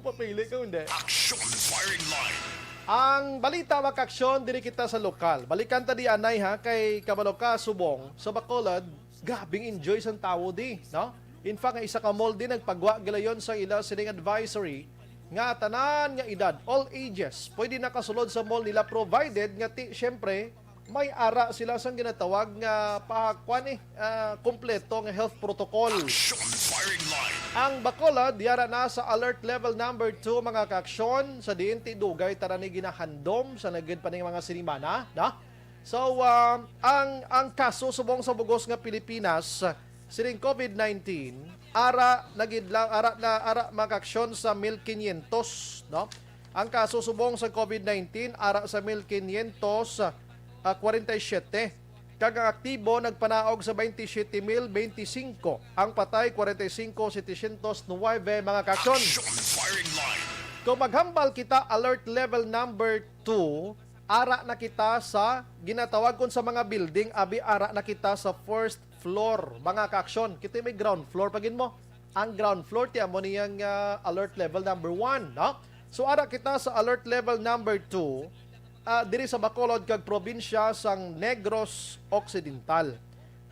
Papili ka, hindi. Action Firing Line. Ang balita, mga kaaksyon, diri kita sa lokal. Balikan ta di anay, ha, kay kabalo ka, subong sa Bacolod, grabing enjoy sang tawo di, no? In fact, ang isa ka mall di nagpagwa gilayon sa ila sining advisory nga tanan nga edad, all ages, pwede nakasulod sa mall nila provided nga ti, syempre, may ara sila sang ginatawag nga pa, kwan eh, ah, kompleto nga health protocol. Action Firing Line. Ang Bacolod yara na sa alert level number two, mga kaaksyon, sa diin ti dugay ta na ni ginahandom sa nagid pa ning mga sinimana, no? So, ah, ang, ang kaso subong sa bugos nga Pilipinas sining COVID nineteen, ara na gid lang, ara na, ara, mga kaaksyon, sa mil quinientos, no? Ang kaso subong sa COVID nineteen, ara sa mil quinientos, ah, kwarenta y siyete. Kag ang aktibo nagpanaog sa twenty-seven mil twenty-five. Ang patay, kwarenta y singko, setecientos nuwebe, mga kaaksyon. Action Firing Line. Kung maghambal kita, alert level number two, ara na kita sa ginatawag kon sa mga building, abi, ara na kita sa first floor, mga kaaksyon. Kita may ground floor pa gid mo. Ang ground floor, ti amo niyang, ah, alert level number one, no? So, ara kita sa alert level number two, ah, diri sa Bacolod kag probinsya sang Negros Occidental.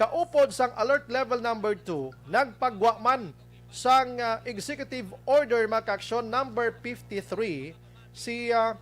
Kaupod sang alert level number two, nagpagwa man sang, ah, executive order, mga kaaksyon, number fifty-three, si, ah,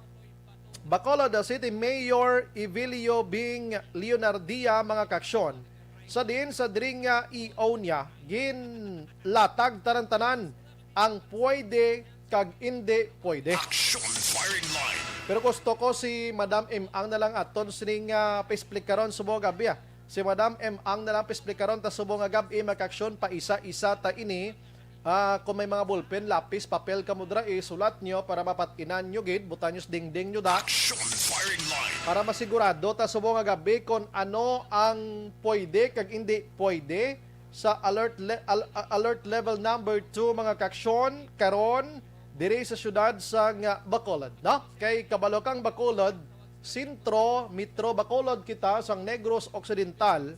Bacolod City Mayor Evelio Bing Leonardia, mga kaaksyon, sa diin sa diri nga E O niya, ginlatag tanan-tanan ang pwede kag indi pwede. Action Firing Line. Pero gusto ko si Madam M Ang na lang aton sining, ah, paesplikaron subong nga gab-i, ah. Si Madam M Ang na lang paesplikaron ta subong nga gab-i, mga kaaksyon, pa isa-isa ta ini. Ah, kung may mga ballpen, lapis, papel kamo dira, isulat nyo para mapat-inan nyo gid, butang nyo sa dingding nyo da. Action Firing Line. Para masigurado ta subong nga gab-i kung ano ang pwede kag indi pwede sa alert le-, al-, a-, alert level number two, mga kaaksyon, karon diri sa siyudad sa nga Bacolod, no? Kay kabalo kang Bacolod, sentro, Metro Bacolod kita sang Negros Occidental,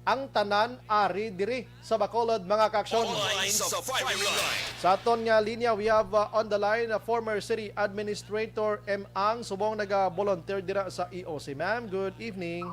ang tanan ari diri sa Bacolod, mga kaaksyon. Online sa firing line. Sa aton nga linya, we have, uh, on the line, uh, former city administrator M Ang, subong naga-volunteer dira sa E O C. Ma'am, good evening.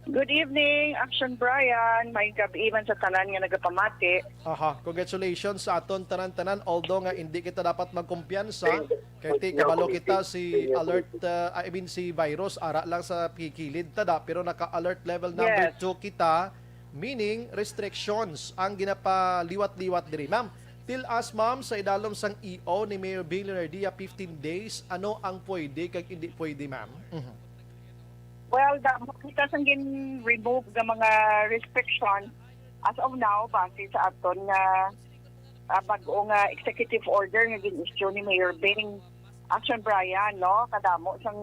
Good evening, Action Brian. May gab-i man sa tanan nga nagapamati. Aha, congratulations sa aton tanan-tanan. Although nga hindi kita dapat magkumpiyansa, kay ti kabalo kita si alert, uh, I mean si virus ara lang sa kikilid ta da, pero naka-alert level number Yes. two kita, meaning restrictions ang ginapaliwat-liwat diri. Ma'am, tell us, ma'am, sa idalom sang E O ni Mayor Bing Leonardia, fifteen days, ano ang pwede kag hindi pwede, ma'am? Mhm. Well, damo kita sang gin-remove nga mga restriction as of now, base sa aton nga, ah, bag-o nga executive order nga gin-issue ni Mayor Bing, Action Brian, no? Kadamo sang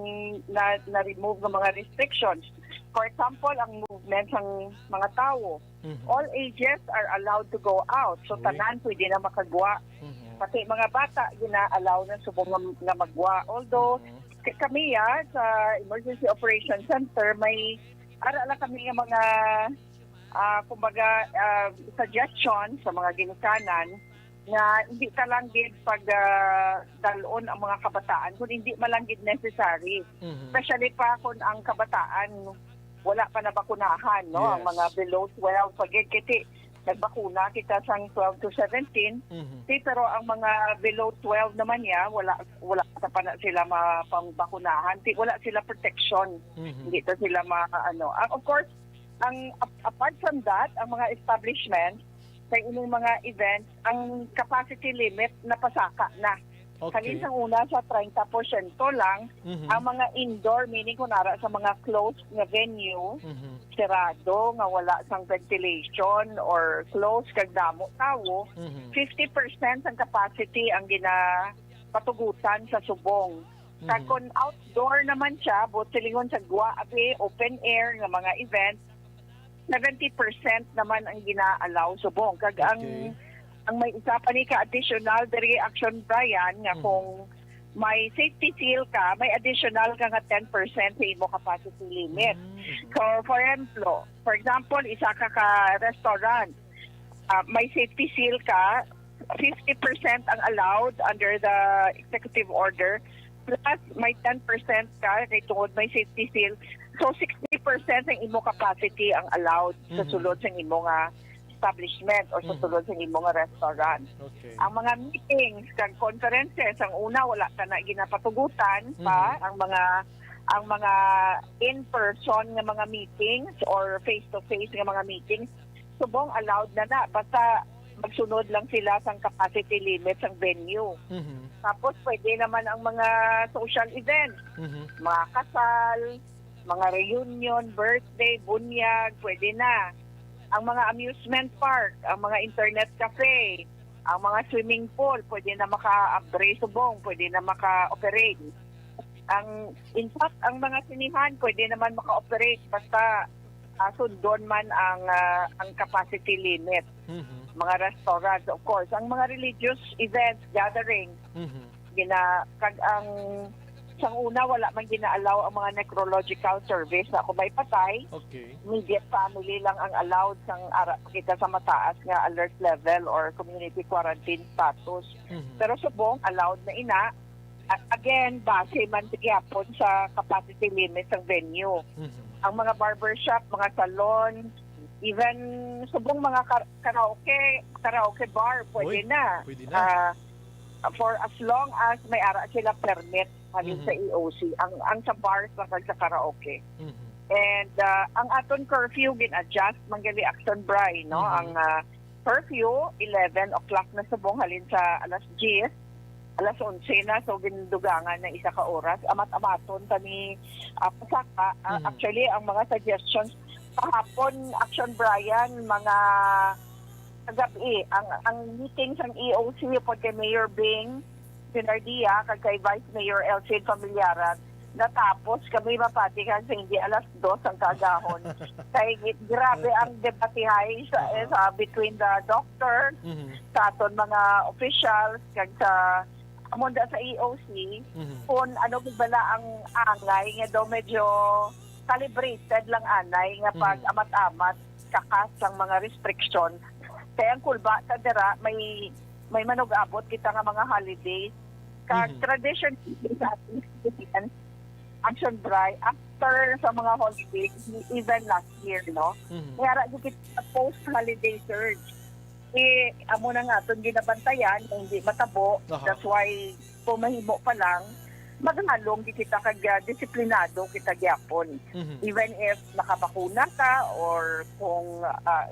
na, na-remove nga mga restrictions. For example, ang movement sang mga tawo. Mhm. All ages are allowed to go out. So, Okay. tanan pwede na makagwa. Mhm. Pati mga bata, gina-allow na subong nga, nga magwa. Although, Mhm. k-, kami, ah, sa Emergency Operation Center, may ara lang kami nga mga, ah, kumbaga, ah, suggestion sa mga ginikanan nga hindi ta lang gid pag, ah, dal-on ang mga kabataan kung hindi man lang gid necessary. Mhm. Especially pa kung ang kabataan wala pa nabakunahan, no? Ang Yes. mga below twelve pa gid, kasi nagbakuna kita sang twelve to seventeen. Mhm. Di, pero ang mga below twelve naman niya, wala, wala pa na sila mapangbakunahan. Di, wala sila protection. Mhm. Hindi pa sila ma-, ano. Ah, of course, ang ap-, apart from that, ang mga establishment sa ining mga events, ang capacity limit napasaka na. Okay. Halin sang una sa treinta porsyento lang, Mhm. ang mga indoor, meaning kung ara sa mga closed nga venue, Mhm. serado, nga wala sang ventilation or closed kag damo tawo, Mhm. fifty percent ang capacity ang ginapatugutan sa subong. Kag Mhm. kung outdoor naman siya, buot silingon sa gwa, abi, open air nga mga event, seventy percent naman ang gina-allow subong. Kag ang, Okay. ang may isa pa ni ka additional diri, Action Brian, nga Mhm. kung may safety seal ka, may additional ka nga ten percent sa imo capacity limit. Mm, mhm. So, for example, for example, isa ka ka restaurant, ah, may safety seal ka, fifty percent ang allowed under the executive order, plus may ten percent ka kay tungod may safety seal. So, sixty percent ang imo capacity ang allowed sa Mhm. sulod sa imo nga establishment or sa Mhm. sulod sa imo nga restaurant. Okay. Ang mga meetings kag conferences, ang una, wala ka na ginapatugutan pa. Mhm. Ang mga, ang mga in-person nga mga meetings or face-to-face nga mga meetings, subong allowed na na. Basta magsunod lang sila sang capacity limit sang venue. Mhm. Tapos, pwede naman ang mga social events, Mhm. mga kasal, mga reunion, birthday, bunyag, pwede na. Ang mga amusement park, ang mga internet cafe, ang mga swimming pool, pwede na maka-abre subong, pwede na maka-operate. Ang, in fact, ang mga sinihan, pwede naman maka-operate basta, ah, sundon man ang, ah, ang capacity limit. Mhm. Mga restaurants, of course. Ang mga religious events, gathering, Mhm. gina-, kag ang sang una, wala man gina-allow ang mga necrological service na kung may patay. Okay. Immediate family lang ang allowed sang ara pa kita sa mataas nga alert level or community quarantine status. Mhm. Pero subong, allowed na ina. A-, again, base man gyapon sa capacity limit sang venue. Mhm. Ang mga barbershop, mga salon, even subong mga kar-, karaoke, karaoke bar, pwede Uy, na. pwede na. Ah, for as long as may ara sila permit halin Mhm. sa E O C, ang, ang sa bars lang kag sa karaoke. Mhm. And, ah, ang aton curfew gin-adjust man gali, Action Bri, no? Mhm. Ang, ah, curfew, eleven o'clock na subong halin sa alas diyes, alas onse na, so gindugangan na isa ka oras. Amat-amaton ta ni, ah, pasaka. Ah, Mhm. actually, ang mga suggestions kahapon, Action Brian, mga kagabi, ang, ang meeting sang E O C upod kay Mayor Bing Sinardia kag kay Vice Mayor Elcid Familiaran, natapos kami mapatikan sa hindi alas dos ang kaagahon. Kay gi-, grabe ang debatihay sa, eh, Mhm. sa between the doctor, Mhm. sa aton mga officials, kag sa amon da sa E O C, Mhm. kung ano gid bala ang angay nga daw medyo calibrated lang anay nga Mhm. pag-amat-amat kakas sang mga restriction. Kay ang kulba ta dira may, may manug-abot kita nga mga holidays. Kag Mhm. tradition sa ating Action Bri, after sa mga holidays, even last year, no? Mhm. May ara gyud kita post-holiday surge. Eh, amo na nga aton ginabantayan nga hindi matabo. Aha. That's why, kung mahimo pa lang, maghalong di kita kag, ah, disiplinado kita gyapon. Mhm. Even if nakabakuna ka or kung, ah,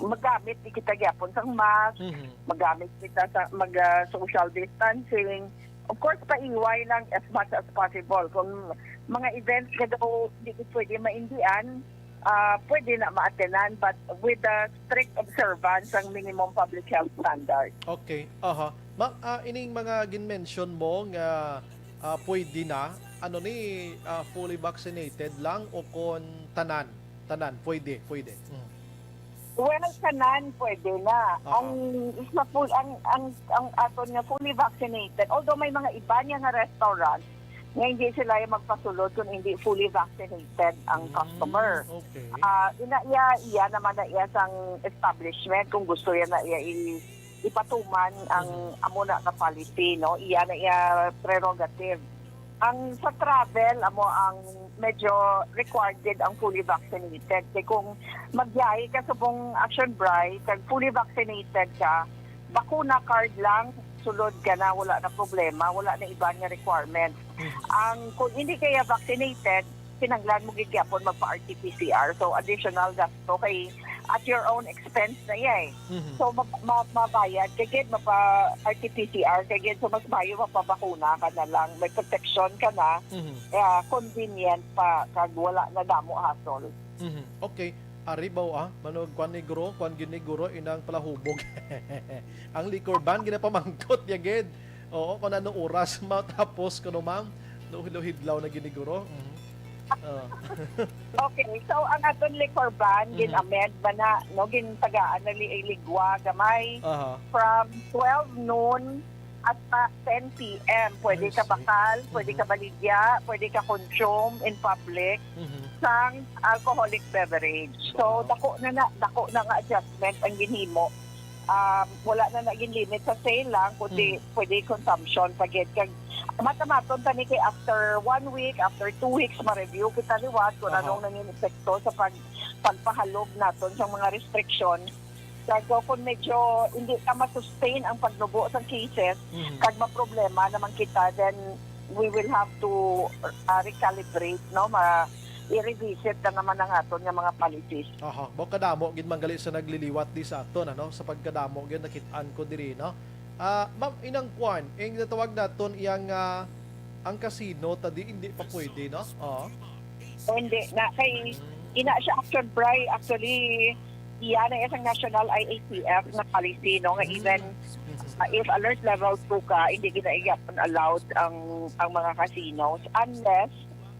magamit di kita gyapon sang mask, Mhm. magamit kita sa mag, ah, social distancing. Of course, paiway lang as much as possible. Kung mga events nga daw di ko pwede maindian, ah, pwede na maatenan, but with the strict observance sang minimum public health standard. Okay. Aha. Ma'am, ah, ining mga gin-mention mo nga, ah, pwede na, ano ni, ah, fully vaccinated lang o kon tanan? Tanan, pwede, pwede. Mm. Well, tanan pwede na. Aha. Ang sa full, ang, ang, ang aton nga fully vaccinated, although may mga iba niya nga restaurant, nga hindi sila yung magpasulod kung hindi fully vaccinated ang Mm, customer. okay. Ah, ina iya, iya naman na iya sang establishment kung gusto iya na iya i- ipatuman ang amo na nga policy, no? Iya na iya prerogative. Ang sa travel, amo ang medyo required gid ang fully vaccinated. Kay kung magbiyahe ka subong Action Bri, kag fully vaccinated ka, bakuna card lang, sulod ka na, wala na problema, wala na iban nga requirement. Mhm. Ang kung hindi kaya vaccinated, kinahanglan mo gid gyapon magpa-R T P C R. So, additional gasto kay at your own expense na iya eh. Mhm. So, ma- ma- mabayad kay gid mapa-R T P C R kay gid, so mas maayo mapabakuna ka na lang, may protection ka na, Mhm. ah, convenient pa kag wala na damo hassle. Mhm. Okay. Ari ba, ah? Mano, kwan ni guro, kwan gid ni guro, inang palahubog. Ang liquor ban, ginapamangkot niya gid. Oo, kung ano oras matapos ko no, ma'am. Luhid-luhidlaw na gid ni guro. Mhm. Ah. Okay, so ang aton liquor ban, Mhm. gin-amend man na, no, gintagaan na li ligwa gamay Aha. from twelve noon at pa ten P M. Pwede I ka see. bakal, pwede Mhm. ka baligya, pwede ka consume in public Mhm. sang alcoholic beverage. So, Wow. dako na na, dako na nga adjustment ang ginhimo. Um, wala na na ginlimit sa sale lang, kundi Mhm. pwede consumption pa gid. Kag mata-maton tani kay after one week, after two weeks, ma-review kita liwat kung Aha. anong nangin epekto sa pag pagpahalog naton sa mga restriction. Kag kung medyo hindi ka ma-sustain ang pagnubo sa cases, Mhm. kag maproblema naman kita, then we will have to, ah, recalibrate, no? Ma i-revisit na naman ang aton nga mga policies. Aha, mo kadamo gid man gali sa nagliliwat di sa aton, ano, sa pagkadamo gid nakit-an ko diri, no? Ah, ma'am, inang kwan, ing natawag naton iyang, ah, ang casino ta di hindi pa pwede, no? Oo. O hindi na kay ina siya, Action Bri, actually iya na isang national I A T F na policy, no, nga even, Mhm. uh, if alert level two ka, hindi ginaigapon allowed ang ang mga casinos unless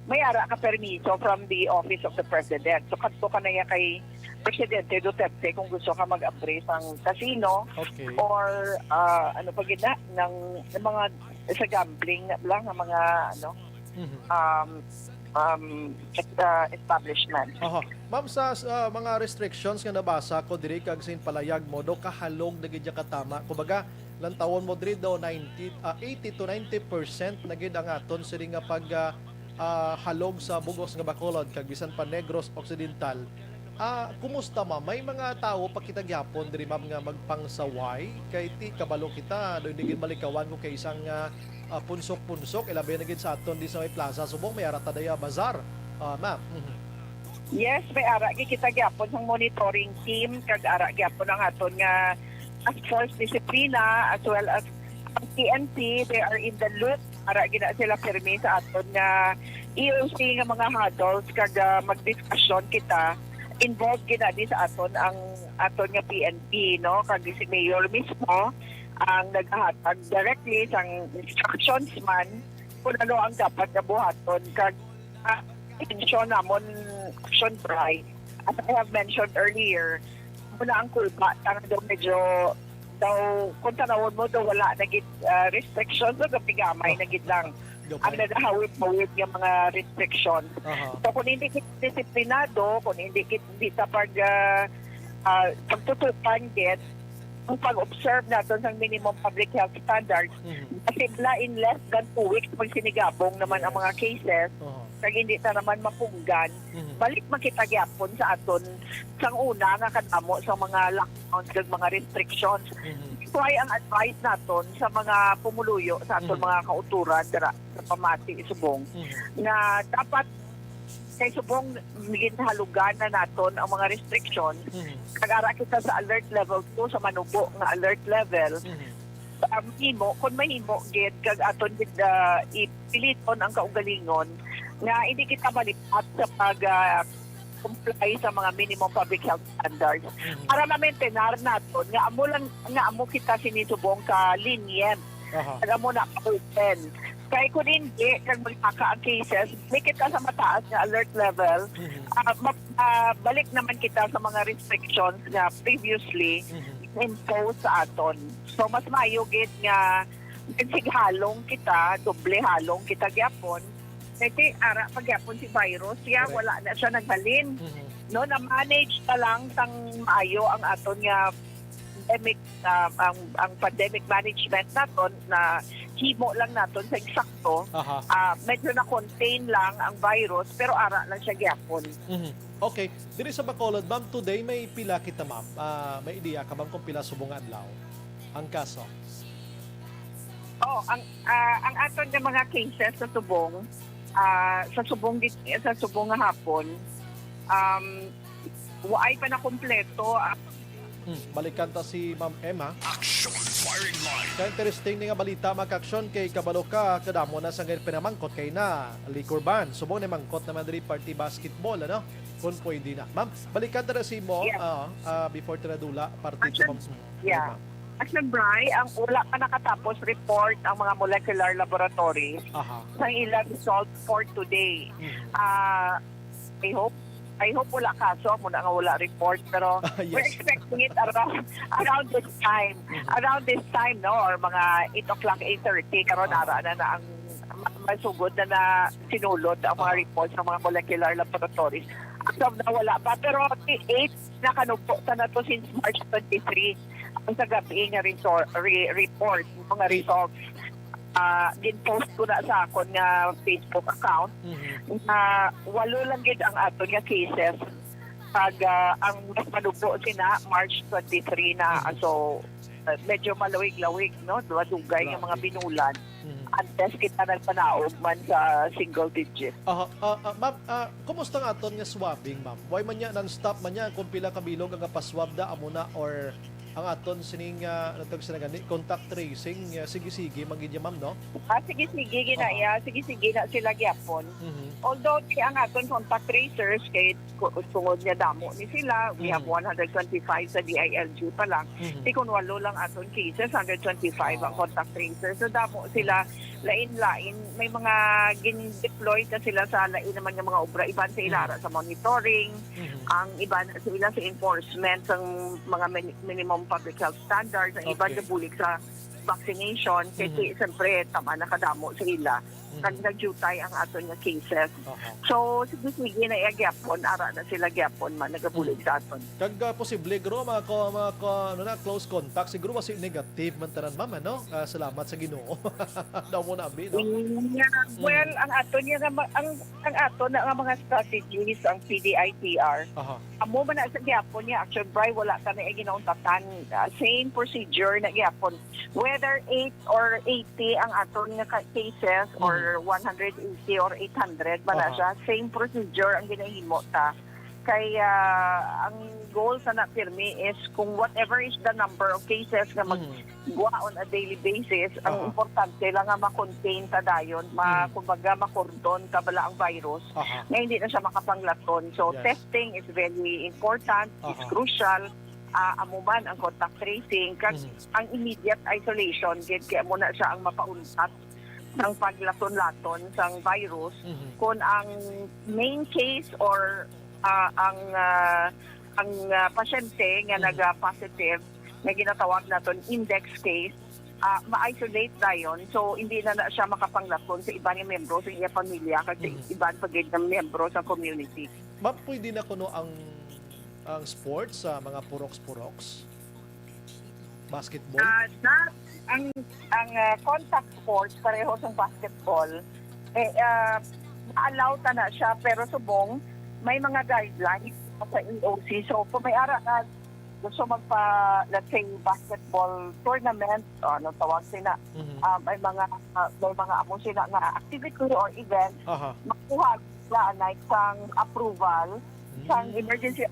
may ara ka permiso from the office of the president. So kadto ka na iya kay Presidente Duterte kung gusto ka mag-abri sang casino Okay. or, ah, ano pa gid na, ng, ng mga sa gambling na lang, ng mga ano, Mhm. um, um, est- ah, establishment. Aha. Ma'am, sa, sa mga restrictions nga nabasa ko diri kag sa palayag mo, do kahalog na gid ya katama. Kumbaga, lantawon mo diri do ninety, ah, eighty to ninety percent na gid ang aton sini nga pag, ah, ah, halog sa bug-os nga Bacolod kag bisan pa Negros Occidental. Ah, kumusta, ma'am? May mga tawo pa kita gyapon diri, ma'am, nga magpangsaway? Kay ti kabalo kita, do hindi gid malikawan ko kay isang, ah, ah, punsok-punsok, ilabi na gid sa aton di sa may plaza subong may ara ta daya bazar. Ah, ma'am. Mhm. Yes, may ara gid kita gyapon sang monitoring team kag ara gyapon ang aton nga task force disiplina as well as ang P N P. They are in the loop. Ara gid na sila pirmi sa aton nga E O C nga mga huddles kag, ah, magdiskusyon kita. Involved gid na di sa aton ang aton nga P N P, no? Kag si Mayor mismo ang nagahatag directly sang instructions man kung ano ang dapat nga buhaton. Kag, ah, atensyon namon, Action Bri, as I have mentioned earlier, muna ang kulba, tang daw medyo, daw, kung tanawon mo, daw wala na gid, ah, restrictions, so gamay-gamay na gid lang ang Gamay. nagahawid-hawid nga mga restrictions. Aha. So, kung hindi kita disiplinado, kung hindi kita, hindi ta pag, ah, ah, pagtutukan gid, ang pag-observe naton sang minimum public health standards, Mhm. posible in less than two weeks magsinigabong naman ang mga cases, Aha. kag hindi ta naman mapunggan, Mhm. balik man kita gyapon sa aton sang una nga kadamo sa mga lockdowns kag mga restrictions. Mhm. That's why ang advice naton sa mga pumuluyo, sa aton Mhm. mga kauturan dira sa pamati subong, Mhm. nga dapat kay subong ginhalugan na naton ang mga restrictions, Mhm. kag ara kita sa alert level two, sa manubo nga alert level, Mhm. ang himo, kung mahimo gid, kag aton gid, ah, ipiliton ang kaugalingon nga hindi kita malipat sa pag, ah, comply sa mga minimum public health standards. Mhm. Para ma-maintain naton nga amo lang, nga amo kita sini subong ka lenient, Aha. nga amo na ka-open. Kay kung hindi, kag magtaka ang cases, balik kita sa mataas nga alert level, Mhm. ah, ma- ah, balik naman kita sa mga restrictions nga previously Mhm. impose sa aton. So, mas maayo gid nga Sighalong kita, doble halong kita gyapon. Kay ti ara pa gyapon si virus, siya Correct. wala na siya naghalin. Mhm. No, na-manage na lang sang maayo ang aton nga pandemic, ah, ang, ang pandemic management naton na himo lang naton sa eksakto. Aha. Ah, medyo na-contain lang ang virus, pero ara lang siya gyapon. Mhm. Okay. Diri sa Bacolod, ma'am, today may pila kita, ma'am? Ah, may ideya ka, ma'am, kung pila subong nga adlaw ang kaso? Oh, ang, ah, ang aton nga mga cases sa subong, ah, sa subong gid-, sa subong nga hapon, um, waay pa na kompleto. Ah, Hmm, balikan ta si Ma'am Emma. Action Firing Line. Ka-interesting ni nga balita, mga ka-aksyon, kay kabalo ka, kadamo na sa nga pinamangkot kay na liquor ban. Subong ni mangkot naman diri party basketball, ano? Kung pwede na. Ma'am, balikan ta na si mo, Yes. ah, ah, before ta nadula, party Action, sa Ma'am. yeah. Ma'am. Action, Bri, ang wala pa nakatapos report ang mga molecular laboratories Aha. sa ilang result for today. Mhm. Ah, I hope, I hope wala kaso, amo na nga wala report, pero Ah, yes. we're expecting it around, around this time. Mhm. Around this time, no, or mga eight o'clock, eight thirty, karon Ah. ara na na ang ma-, masugod na na sinulod ang mga Ah. report sa mga molecular laboratories. As of now, wala pa. Pero eight, nakanupo sa nato since March twenty-three ang sa gabi nga resor-, re-, report, mga Eight. results. Ah, gin-post ko na sa akon nga Facebook account Mhm. nga walo lang gid ang aton nga cases. Kag, ah, ang mas manubo sina March twenty-three na. Mhm. So, ah, medyo malawig-lawig, no? Duha dugay nga mga Grabe. binulan. Mhm. Antes kita nagpanaog man sa single digit. Aha, ah, ah, ma'am, ah, kumusta ang aton nga swabbing, ma'am? Why man niya non-stop man niya kung pila ka bilog ang gapaswab da amo na, or ang aton sining, ah, ano tawag sila gani, contact tracing, ah, sige-sige man gid ya, ma'am, no? Ah, sige-sige gid na Aha. iya, sige-sige na sila gyapon. Mhm. Although ti ang aton contact tracers kay ku-, tungod nga damo ni sila, we have Mhm. one hundred twenty-five sa D I L G pa lang. Mhm. Ti kun walo lang aton cases, hundred twenty-five ang Ah. contact tracers. So damo sila, Mhm. lain-lain. May mga gin-deploy na sila sa lain naman nga mga obra. Iban sa ila Mhm. ara sa monitoring, Mhm. ang iban sa ila sa enforcement sang mga min-, minimum public health standards, ang iban Okay. gabulig sa vaccination, kay Mhm. ti-, siyempre, tama na kadamo sa ila. Mhm. Kag nagyutay ang aton nga cases. Aha. So, sige-sige na iya gyapon, ara na sila gyapon man, nagabulig Mhm. sa aton. Kag, ah, posible, guro, mga ko-, mga ko-, ano na, close contact, siguro wasi negative man tanan, ma'am, ano? Ah, salamat sa Ginoo. Daw mo na, abi, no? Yeah. Mm. Well, ang aton nga ma-, ang, ang aton na nga mga strategies, ang P D I T R, Aha. amo man na sa gyapon niya, Action Bri, wala kami ay ginauntatan. Ah, same procedure na gyapon. Whether eight or eighty ang aton nga ka-, cases, or Mhm. one hundred eighty or eight hundred man na Aha. siya, same procedure ang ginahimo ta. Kay, ah, ang goal sa na pirmi is kung whatever is the number of cases nga mag- Mhm. gwa on a daily basis, ang Aha. importante lang nga ma-contain ta dayon, ma-, Mhm. kumbaga, makordon ta bala ang virus Aha. nga hindi na siya makapanglaton. So, Yes. testing is very important, is Aha. crucial. Ah, amo man ang contact tracing, kag Mhm. ang immediate isolation, gid, kay amo na siya ang mapauntat sang paglaton-laton sang virus. Mhm. Kung ang main case or, ah, ang, ah, ang, ah, pasyente nga Mhm. naga-positive, nga ginatawag naton index case, ah, ma-isolate dayon. So, hindi na, na siya makapanglaton sa iban nga miyembro sa iya pamilya kag sa Mhm. iban pa gid nga miyembro sa community. Ma'am, pwede na kuno ang, ang sports sa mga puroks-puroks? Basketball? Ah, na, ang, ang, ah, contact sports, pareho sa basketball, eh, ah, ma-allow ta na siya, pero subong, may mga guidelines sa E O C. So, kung may ara nga gusto magpa, let's say, basketball tournament, o ano tawag sila, Mhm. ah, may mga, ah, may mga amo sila nga activity or event, Aha. makuha sila, like, sang approval, sang Mm. emergency,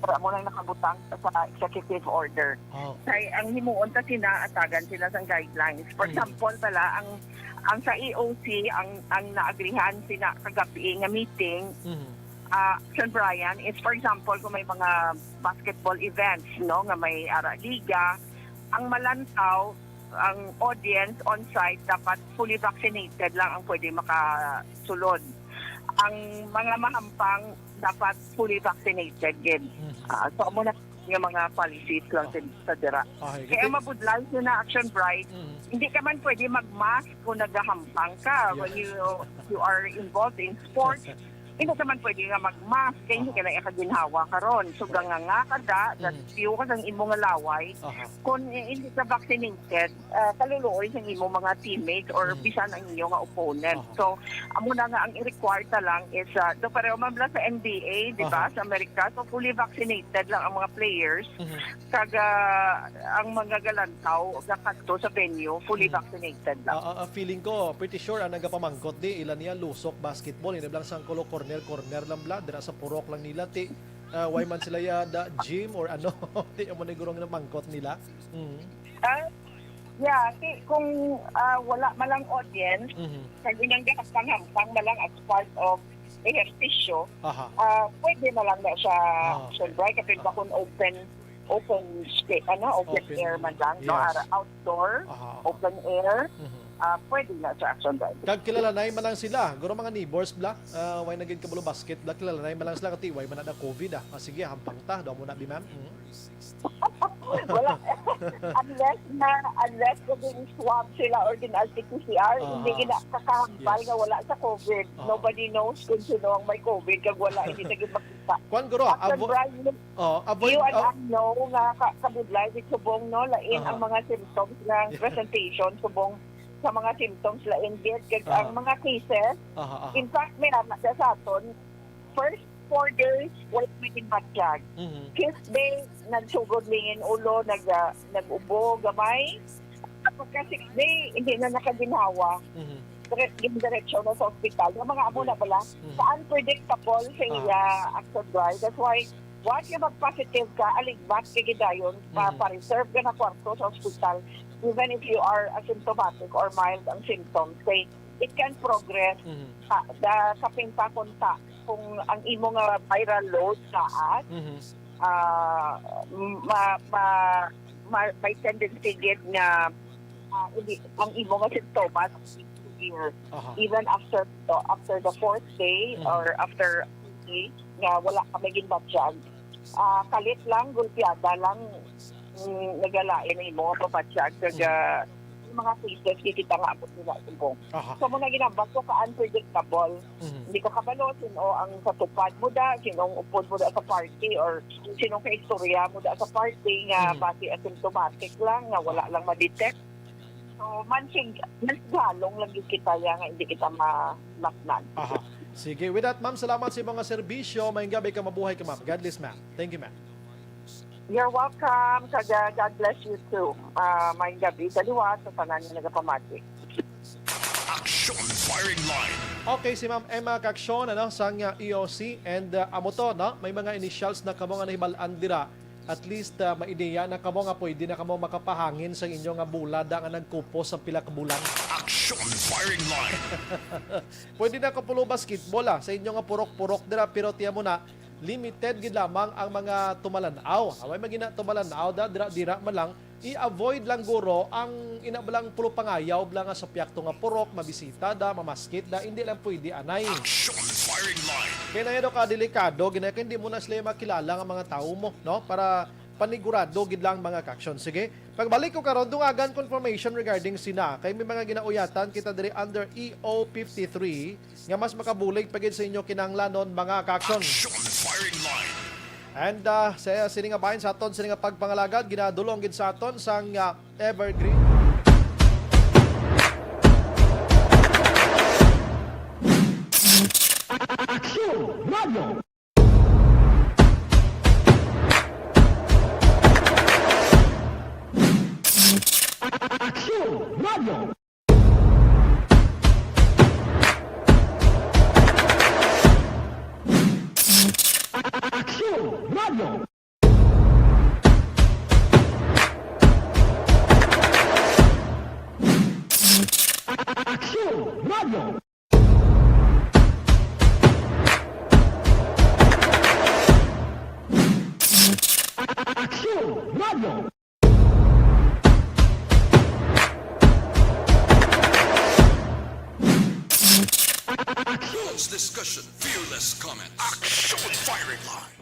para mo lang nakabutang sa executive order. Ah, okay. Kay ang himuon kasi naatagan sila sang guidelines. For Mm. example, bala, ang, ang sa E O C, ang, ang naagrihan sina kagabi nga meeting, Mhm. ah, Sir Brian, is, for example, kung may mga basketball events, no, nga may ara liga, ang malantaw, ang audience on site dapat fully vaccinated lang ang pwede makasulod. Ang mga mahampang dapat fully vaccinated gid. Mhm. Ah, so, amo na nga mga policies lang sa, sa dira. Okay, Kaya kasi- mabudlay na Action Bright, Mm. hindi ka man pwede mag-mask kung nagahampang ka Yeah. when you you are involved in sports. Hindi ka man pwede nga mag-mask kaya hindi ka na ikaginhawa karon. So ganganga ka da, Mm. gastiyo ka sang imo nga laway. Aha. Kung hindi ka vaccinated, ah, kaluluoy sang imo mga teammates or Mm. bisan ang inyo nga opponent. Aha. So amo na nga ang i-require ta lang is uh, do pareho man bala sa N B A, di ba, Aha. sa Amerika, so fully vaccinated lang ang mga players. Mhm. Kag ah, ang mga galantaw gakadto sa venue fully Mm. vaccinated lang. Ah, ah, ah, feeling ko, pretty sure ang nagapamangkot di ila niya lusok basketball, hindi lang sang kulo corner corner lang bala, dira sa purok lang nila ti ah, why man sila ya da gym or ano, ti amo ni gurong namangkot nila. Mm. Ah, yeah, ti, kung ah, wala man lang audience, Mhm. kag inang gahapang-hampang man lang as part of ehersisyo, Aha. ah, pwede na lang na siya Ah. Action Bright, kapin ba kung open open space, ano, open, Open, air man lang, no? yes. Ara outdoor, Aha, aha. open air, Mhm. ah, pwede na sa Action Bright. Kag kilalanay man lang sila. Guro mga neighbors bala. Ah, way na gid kabalo basket bala. Kilalanay man lang sila kati way man na COVID ah. Ah, sige, hampang ta. Daw mo na bi ma'am. Mhm. Wala. Unless na, unless kung swab sila or gin-R T P C R, Ah, hindi ah. gina kakahambal Yes. nga wala sa COVID. Ah. Nobody knows kung sino ang may COVID kag wala, hindi na gid makita. Kwan guro, Action avo- Bright, oh, avoid you and oh, I know nga ka- kabudlay gid subong, no, lain Aha. ang mga symptoms ng Yeah. presentation subong sa mga symptoms lain gid kag Aha. ang mga cases. Aha, aha. In fact, may anak na sa aton, first four days, wala may ginbatyag. Mhm. Fifth day, nagsugod lingin ulo, nag, ah, nag-ubo, gamay. Pagka sixth day, hindi na nakaginhawa. Mhm. Dire- Yung diretso na sa ospital. Yung mga amo na bala, Mhm. sa unpredictable sa Ah. iya Action Bright. That's why, once nga mag-positive ka, aligbat ka gidayon, pa, Mhm. pa-reserve ka na kwarto sa ospital. Even if you are asymptomatic or mild ang symptoms, kay it can progress Mhm. sa, da, sa pinta kung ta, kung ang imo nga viral load taas, Mhm. ah, ma, ma, ma, may tendency gid nga ah, hindi, ang imo nga sintomas is severe. Aha. Even after the, after the fourth day Mhm. or after day nga wala ka may ginbatyag, ah, kalit lang, gulpiada lang, mm, nagalain ang imo nga pabatyag. Kag, Mhm. ah, yung mga cases, kikita nga abot nila subong. Aha. So, muna ginambas ko ka unpredictable. Mhm. Hindi ko kabalo sino ang sa tupad mo da, sino ang upod mo da sa party, or sino ang kaistorya mo da sa party nga Mhm. basi asymptomatic lang, nga wala lang ma-detect. So, mansig, mansigalong lang gyud kita ya nga hindi kita ma-lockdown. Aha. Sige. With that, ma'am, salamat sa imong nga serbisyo. Maayong gab-i ka, mabuhay ka, ma'am. God bless, ma'am. Thank you, ma'am. You're welcome. Kag, uh, God bless you too. Uh, maayong gab-i sa liwat sa tanan nga nagapamati. Action Firing Line. Okay, si Ma'am Emma Caccion, ano, sang uh, E O C, and uh, amo to, no? May mga initials na kamo nga nahibal-an dira. At least uh, may ideya na kamo nga pwede na kamo makapahangin sa inyo nga bola da nga nagkupos sa pila ka bulan. Action Firing Line. Pwede na kapulo basketball ah, sa inyo nga purok-purok dira, pero tiyan mo na, limited gid lamang ang mga tumalan-aw. Away magina tumalan-aw da, dira-dira man lang, i-avoid lang guro ang ina lang pulo pangayaw lang nga sa piyakto nga purok, mabisita da, mamaskit da, hindi lang pwede anay. Action Firing Line. Kaya na yan ka delikado, ginaya hindi mo na sila makilala nga mga tao mo, no? Para panigurado gid lang mga kaksyon. Sige, pagbalik ko karon, dungagan confirmation regarding sina. Kay may mga ginauyatan kita diri under E O fifty-three nga mas makabulig pa gid sa inyo kinahanglanon mga kaksyon. Action Firing Line. And uh, sa sini nga bahin sa aton, sini nga pagpangalagad, ginadulong gid sa aton sang uh, Evergreen. Aksyon Radio. Aksyon Radio. Aksyon Radio. Aksyon Radio. Aksyon Radio. Fearless discussion, fearless comment. Action Firing Line.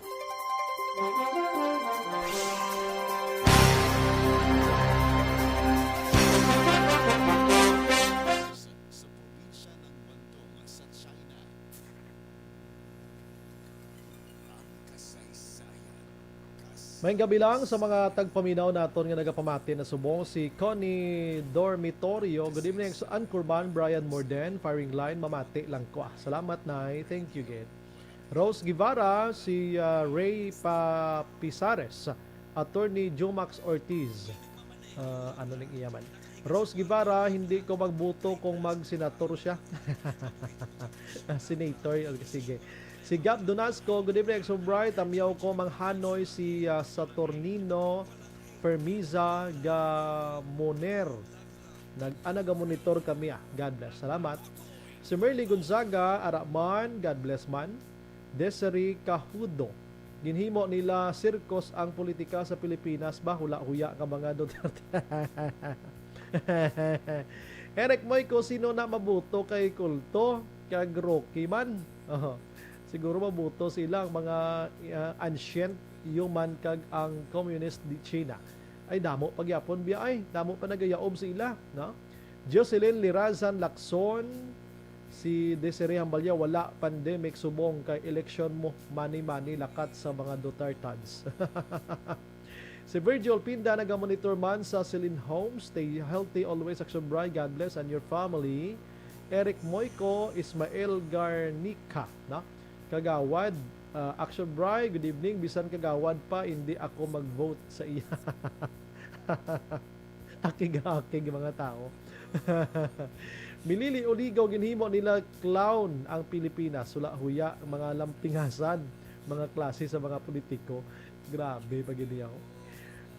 Maayong gabi lang sa mga tagpaminaw naton nga nagapamati na subong. Si Connie Dormitorio, "Good evening, sa Anchorman, Brian Morden, firing line, mamati lang ko, ah." Salamat, Nay. Thank you, gid. Rose Guevara, si, ah, Ray Papisares, Attorney Jomax Ortiz. Ah, ano ning iya man? Rose Guevara, "Hindi ko magbuto kung mag-senator siya." Ah, senator, okay, sige. Si Gab Donasco, "Good evening, Exo Bright. Tamyaw ko, Mang Hanoy, si, ah, Saturnino Permiza Gamoner. Nag-, ah, nagamonitor kami, ah. God bless." Salamat. Si Merly Gonzaga, "Araman, God bless man." Desiree Cahudo, "Ginhimo nila sirkos ang politika sa Pilipinas ba? Hula-huya ka mga Duterte." Eric Moico, "Sino na mabuto kay kulto kag Rocky man?" Oho. Siguro mabuto sila ang mga, ah, ancient human kag ang communist di China. Ay, damo pa gyapon biya ay. Damo pa nagayaob sa ila, no? Jocelyn Lirazan Lacson, si Desiree Hambalya, "Wala pandemic subong kay eleksyon mo, money, money, lakat sa mga Dutertans." Si Virgil Pinda, nagamonitor man sa Celine Homes. "Stay healthy always, Action Bry. God bless and your family." Eric Moico, Ismael Garnica, no? Kagawad, ah, Action Bry, good evening. Bisan kagawad pa, hindi ako mag-vote sa iya. Akig-akig mga tao. Milili Oligo, "Ginhimo nila clown ang Pilipinas. Hula-huya, mga lampingasan, mga klase sa mga politiko." Grabe pa gid niya, oh.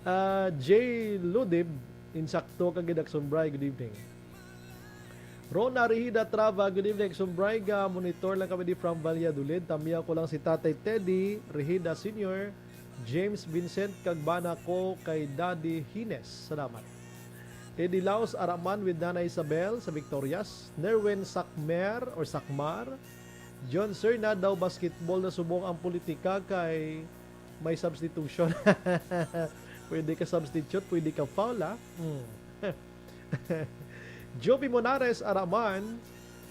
Ah, J Ludib, "Insakto ka gid, Action Bry. Good evening." Rona Rehida Trava, "Good evening, Action Bry. Ga monitor lang kami di from Valladolid. Tamyaw ko lang si Tatay Teddy Rehida Senior, James Vincent, kag bana ko kay Daddy Hines. Salamat." Teddy Laos Araman with Nana Isabel sa Victorias. Nerwin Sakmer or Sakmar. John Serna daw, "Basketball na subong ang politika kay may substitution." Pwede ka substitute, pwede ka foul, ah. Mm. Joby Monares Araman,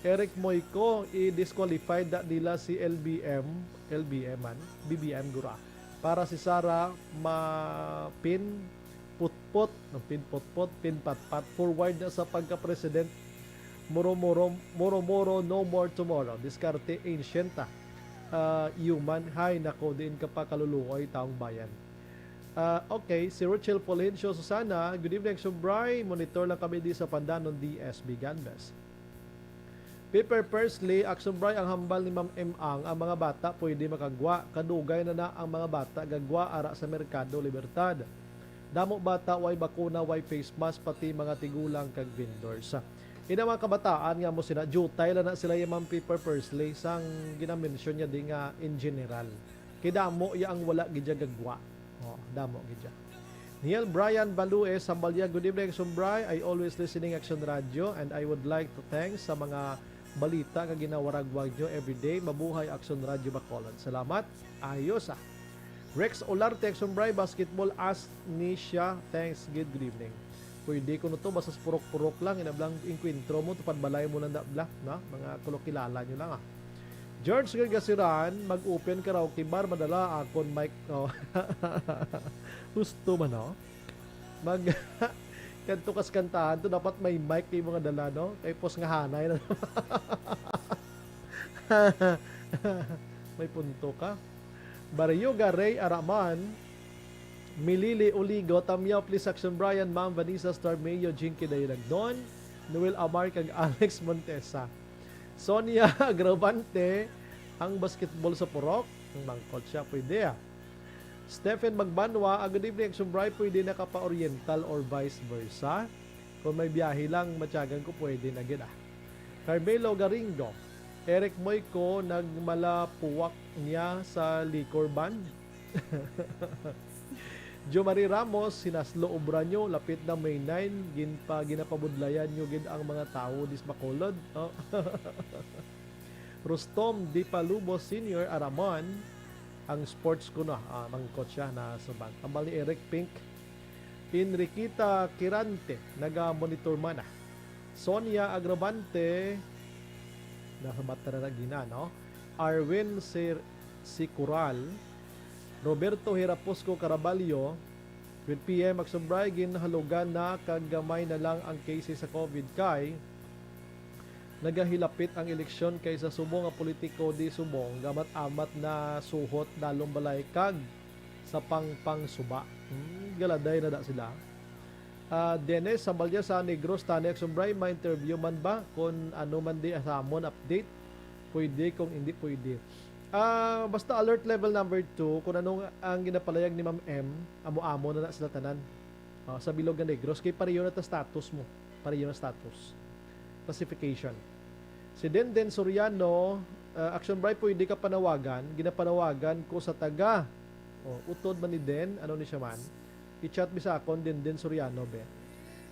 Eric Moico, i-disqualified na nila si L B M, L B M man, B B M gura. Para si Sara mapin putpot, no, pinputpot, pinpatpat, forward na sa pagka-president. Muro-muro, muro-muro, no more tomorrow. Diskarte ancient, ah. Ah, human, hay nako, diin ka pa kaluluoy, taong bayan. Ah, okay, si Rochelle Fulgencio Susana, "Good evening, Action Bry. Monitor lang kami di sa Pandanon, D S B. God bless." Pepper Persley, "Action Bry, ang hambal ni Ma'am M Ang, ang mga bata pwede makagwa. Kadugay na na ang mga bata gagwa ara sa Merkado Libertad. Damo bata, way bakuna, way face mask, pati mga tigulang kag vendors." Ina mga kabataan nga mo sina, jutay lang na sila yung Ma'am Pepper Persley sang ginamention niya di nga in general. Kay damo ya ang wala gid ya gagwa. Oh, damo gid ya. Neil Brian Balue, Sambalia, "Good evening, Action Bry. I always listening Action Radio and I would like to thanks sa mga balita nga ginawaragwag nyo everyday. Mabuhay Action Radio Bacolod." Salamat. Ayos, ah. Rex Olarte, "Action Bry, basketball, ask ni siya. Thanks, good, good evening." Pwede ko no to, basta sa purok-purok lang, inablang inkwentro mo, tupad balay mo lang, da-, bla, na? Mga kulok kilala nyo lang, ah. George Gargasiran, "Mag-open karaoke bar, madala akon mic." Oh. Husto man, no? Mag-, kadto kas kantahan to, dapat may mic kay mga dala, no? Kay pos nga hanay na. May punto ka. Baryoga Ray Araman, Milili Oligo, "Tamyaw, please, Action Brian, Ma'am Vanessa Starmeo, Jinky Dayalagdon, Noel Amar, kag Alex Montesa." Sonia Agravante, "Ang basketball sa purok." Ang mangkot siya, pwede, ah. Stephen Magbanwa, "Ah, good evening, Action Bry. Pwede na ka pa Oriental or vice versa? Kung may biyahe lang, matyagan ko, pwede na gid, ah." Carmelo Garingo, "Eric Moico, nagmalapuwak niya sa liquor ban." Jo Marie Ramos, "Sinaslo obra nyo, lapit na May nine, ginpa-, ginapabudlayan nyo gid ang mga tawo dis Bacolod." Oh. Rustom Di Palubo Senior, Araman, "Ang sports ko na." Ah, mangkot siya na sa bag. Ambal ni Eric Pink, Enriqueta Quirante, naga-monitor man, ah. Sonia Agravante, nasa mata na gina, no? Arwin Sir, si Coral, Roberto Hiraposco Caraballo, twelve P M, Action Bri, ginhalugan na kag gamay na lang ang cases sa COVID kay nagahilapit ang eleksyon kay sa subong nga politiko di subong, gamat-amat na suhot dalong balay kag sa pangpang suba. Hmm, galaday na da sila. Ah, Dennis Sabalya sa Negros, tani Action Bri, ma-interview man ba? Kung ano man di sa amon update, pwede, kung hindi pwede. Ah, basta alert level number two, kung ano ang ginapalayag ni Ma'am M, amo-amo na na sila tanan. Ah, sa bilog nga Negros, kay pareho na ta status mo. Pareho na status. Classification. Si Denden Soriano, ah, Action Bri, pwede ka panawagan, ginapanawagan ko sa taga. Oh, utod man ni Den, ano ni siya man? I-chat mi sa akon, Denden Soriano, be.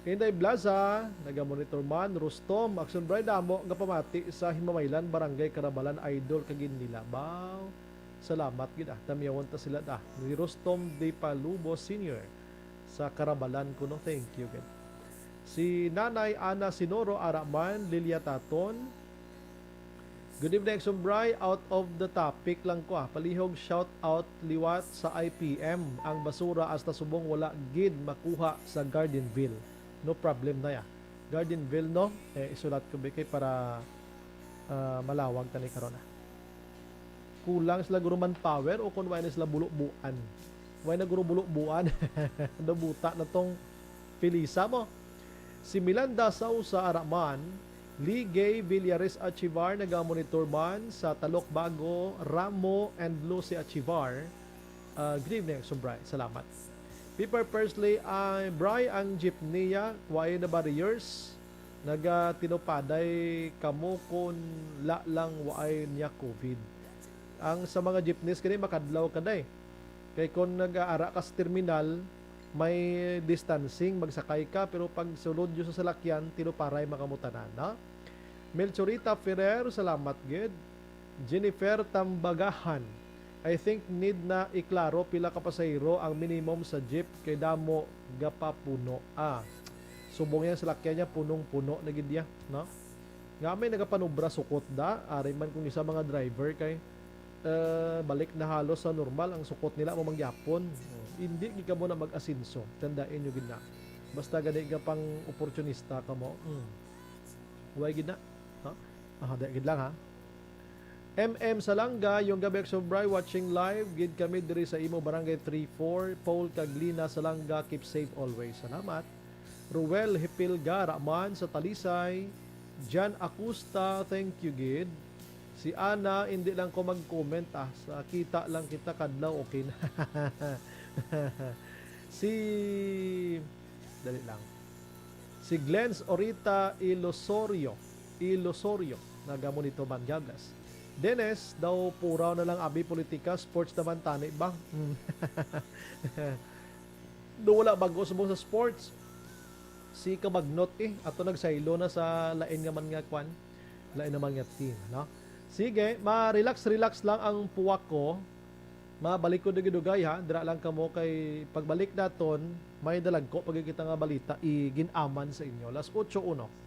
Inday Blaza, naga-monitor man, Rustom, Action Bri, damo nga pamati sa Himamaylan, Barangay Carabalan, idol ka gid nila. Baw, salamat gid, ah. Tamyawon ta sila, ah. Ni Rustom De Palubo Senior sa Carabalan kuno. Thank you gid. Si Nanay Ana Sinoro, ara man, Lilia Taton. Good evening, Action Bri. Out of the topic lang ko, ah. Palihog shout out liwat sa I P M. Ang basura hasta subong wala gid makuha sa Gardenville. No problem na ya. Gardenville, no? Eh, isulat ko, be, kay para, ah, malawag tani karon, ah. Kulang sila guro manpower o kung wala na sila bulubuan. Wala na guro bulubuan. Nabuta na tong Felisa mo. Si Milanda Sausa, ara man, Lee Gay Villares Achivar, naga-monitor man sa Talok Bago, Ramo and Lucy Achivar. Ah, good evening, Action Bri. Salamat. Pipar Persley, ay, Bri, ang jeepney ya, why na barriers? Nagatinupaday kamo kun la lang waay niya COVID. Ang sa mga jeepneys kini makadlaw ka day. Kay kun nag-aara ka sa terminal, may distancing, magsakay ka, pero pag sulod yun sa salakyan, tinuparay man kamo tanan, no? Melchorita Ferrer, salamat gid. Jennifer Tambagahan, I think need na iklaro pila ka pasahero ang minimum sa jeep kay damo gapapuno. Ah, subong yan salakyan niya, punong-puno na gid ya, no? Nga may nagapanubra sukot da, ari man kung isa mga driver kay, eh, balik na halos sa normal ang sukot nila mo mangyapon. Oh, hindi gid kamo na mag-asenso. Tandaan nyo gid na. Basta gani ka pang oportunista kamo. Mm. Huwag gid na. Ha? Ah, di gid lang ha. M M Salanga, yung gabi, Action Bri, watching live. Gid kami diri sa imo, Barangay three four. Paul Kaglina Salanga, keep safe always. Salamat. Ruel Hipilga, Raman sa Talisay. Jan Acosta, thank you, gid. Si Ana, hindi lang ko mag-comment, ah. Sa kita lang kita kadlaw, okay na. Si, dali lang. Si Glens Orita Ilosorio, Ilosorio, naga-monitor man, Gagas. Dennis, daw puraw na lang abi politika, sports naman tani ba? Hmm. Do wala bago subong sa sports. Si Kabagnot, eh, ato nagsaylo na sa lain nga man nga kwan, lain naman nga team, no? Sige, ma-relax, relax lang ang puwak ko. Mabalik ko dugay-dugay, ha. Dira lang kamo kay pagbalik naton, may dalagko pa gid kita nga balita igin-aman sa inyo. Las otso uno.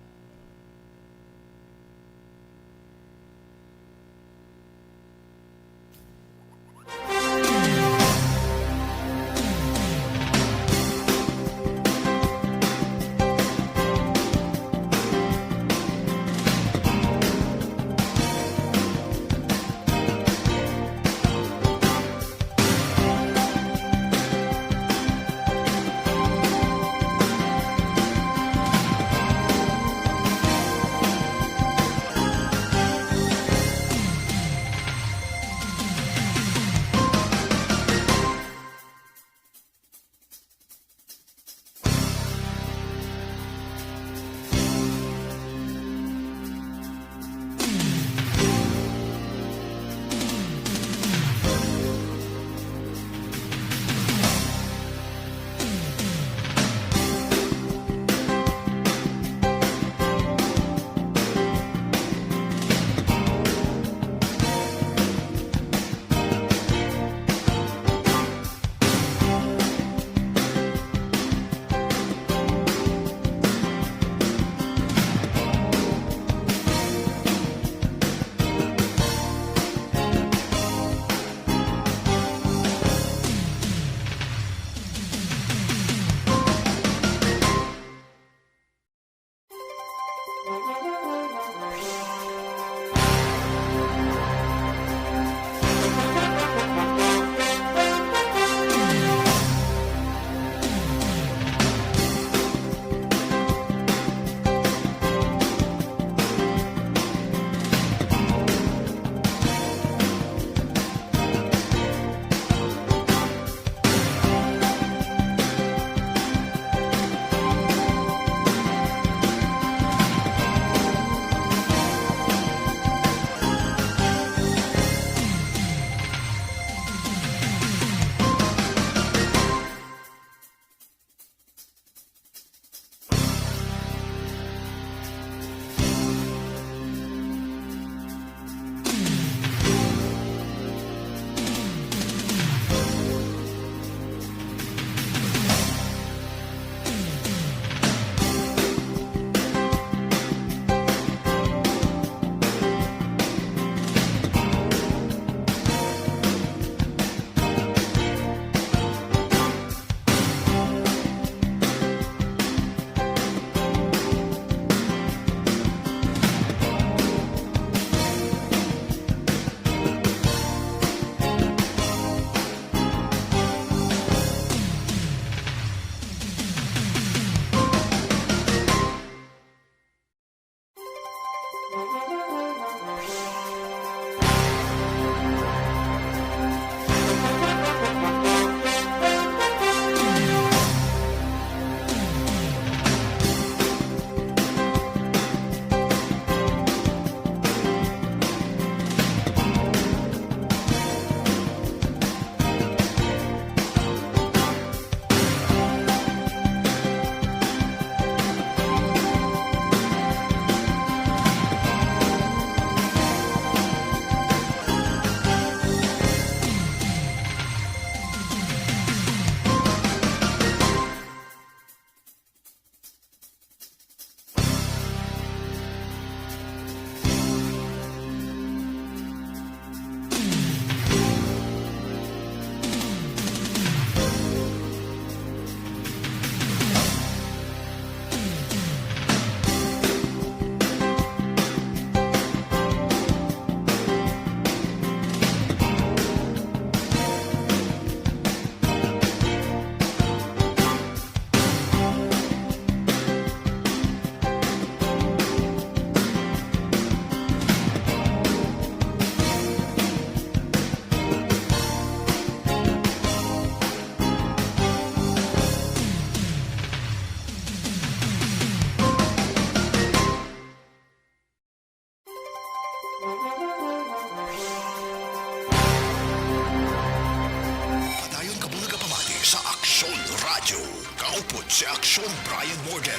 Action, Brian Morgan.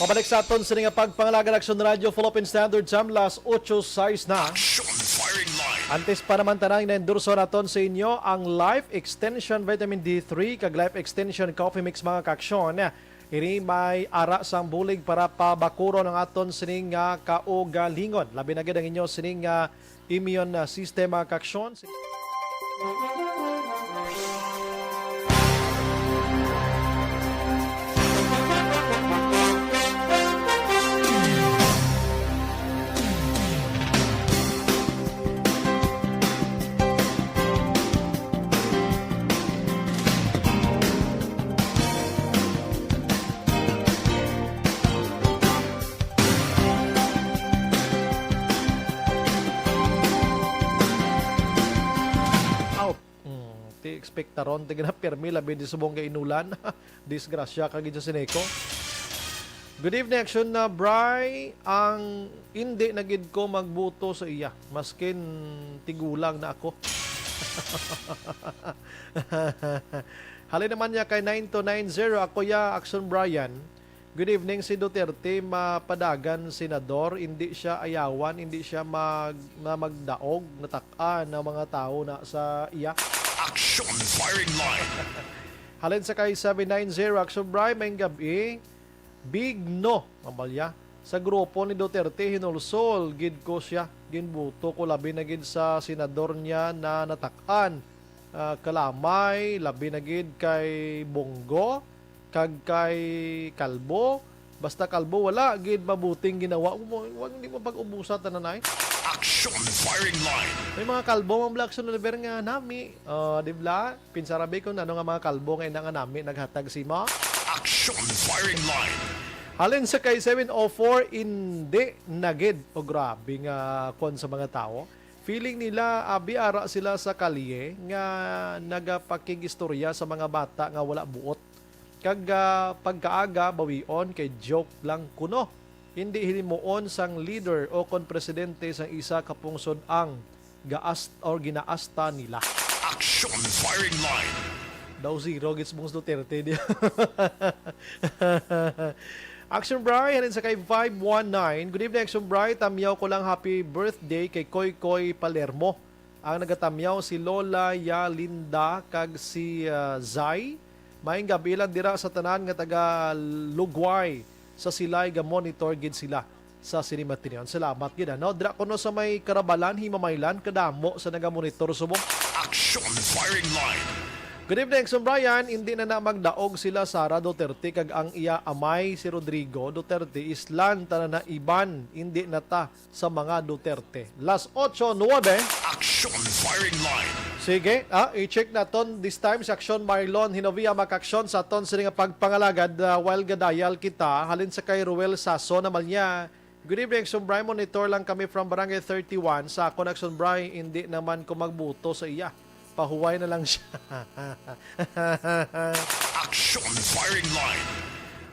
Pabalik sa aton sini nga pagpangalagad, Action Radio, Philippine Standard Time, las ocho sais na. Action Firing Line. Antes pa naman tanan, na-endorso naton sa inyo ang Life Extension Vitamin D three kag Life Extension Coffee Mix, mga kaaksyon. Ini may ara sang bulig para pabakuron ang aton sining nga kaugalingon. Labi na gid ang inyo sining nga immune, ah, system, mga kaaksyon. Out. Mm, ti ekspektaron, ti gina pirmi, labi di subong kay inulan. Disgrasya ka gid sa Sineco. Good evening, Action na Bry. Ang hindi na gid ko magbuto sa iya, maskin tigulang na ako. Halin naman niya kay nine two nine zero, ako ya, Action Brian. Good evening, si Duterte mapadagan senador, hindi siya ayawan, hindi siya mag-, na magdaog, natak-an ang mga tawo na sa iya. Action Firing Line. Halin sa kay seven nine zero, Action Bry, may gabi, big no, mabalya. Sa grupo ni Duterte, hinulsol gid ko siya. Ginbuto ko labi na gid sa senador niya na natak-an, ah, kalamay, labi na gid kay Bong Go, kag kay Kalbo. Basta Kalbo, wala gid mabuting ginawa. Wa, wa, hindi mo pag-ubusa tanan ay. Action Firing Line. May mga Kalbo, mga Black Sun Oliver nga nami. Ah, di ba? Pinsarabi kung ano nga mga Kalbo nga ina nga nami naghatag si ma. Action Firing Line. Halin sa kay seven oh four, hindi na gid. O, grabe nga kwan sa mga tawo. Feeling nila, abi, ara sila sa kalye nga nagapakig-istorya sa mga bata nga wala buot. Kag, ah, pagkaaga, bawion kay joke lang kuno. Hindi hinimuon sang leader o kon presidente sang isa ka pungsod ang gaas-, or ginaasta nila. Action Firing Line. Daw zero gid si Bongs Duterte di. Action Bry, halin sa kay five one nine. Good evening, Action Bry. Tamyaw ko lang happy birthday kay Koy Koy Palermo. Ang nagatamyaw si Lola Yalinda kag si, ah, Zay. Maayong gabi lang dira sa tanan nga taga Lugway sa Silay, ga-monitor gid sila sa sini matinion. Salamat gid, ano? Dira kuno sa may Karabalan, Himamaylan, kadamo sa naga-monitor subong. Action Firing Line. Good evening, Sir Brian. Hindi na na magdaog sila Sara Duterte kag ang iya amay si Rodrigo Duterte. Islan ta na na iban, hindi na ta sa mga Duterte. Las ocho nuebe. Action Firing Line. Sige, ah, i-check naton this time si Action Marlon Hinovia, makaaksyon sa aton sini nga pagpangalagad, ah, while gadayal kita. Halin sa kay Ruel Saso naman niya. Good evening, Action Brian. Monitor lang kami from Barangay thirty-one. Sa akon, Action Brian, hindi naman ko magbuto sa iya. Pahuway na lang siya. Action Firing Line.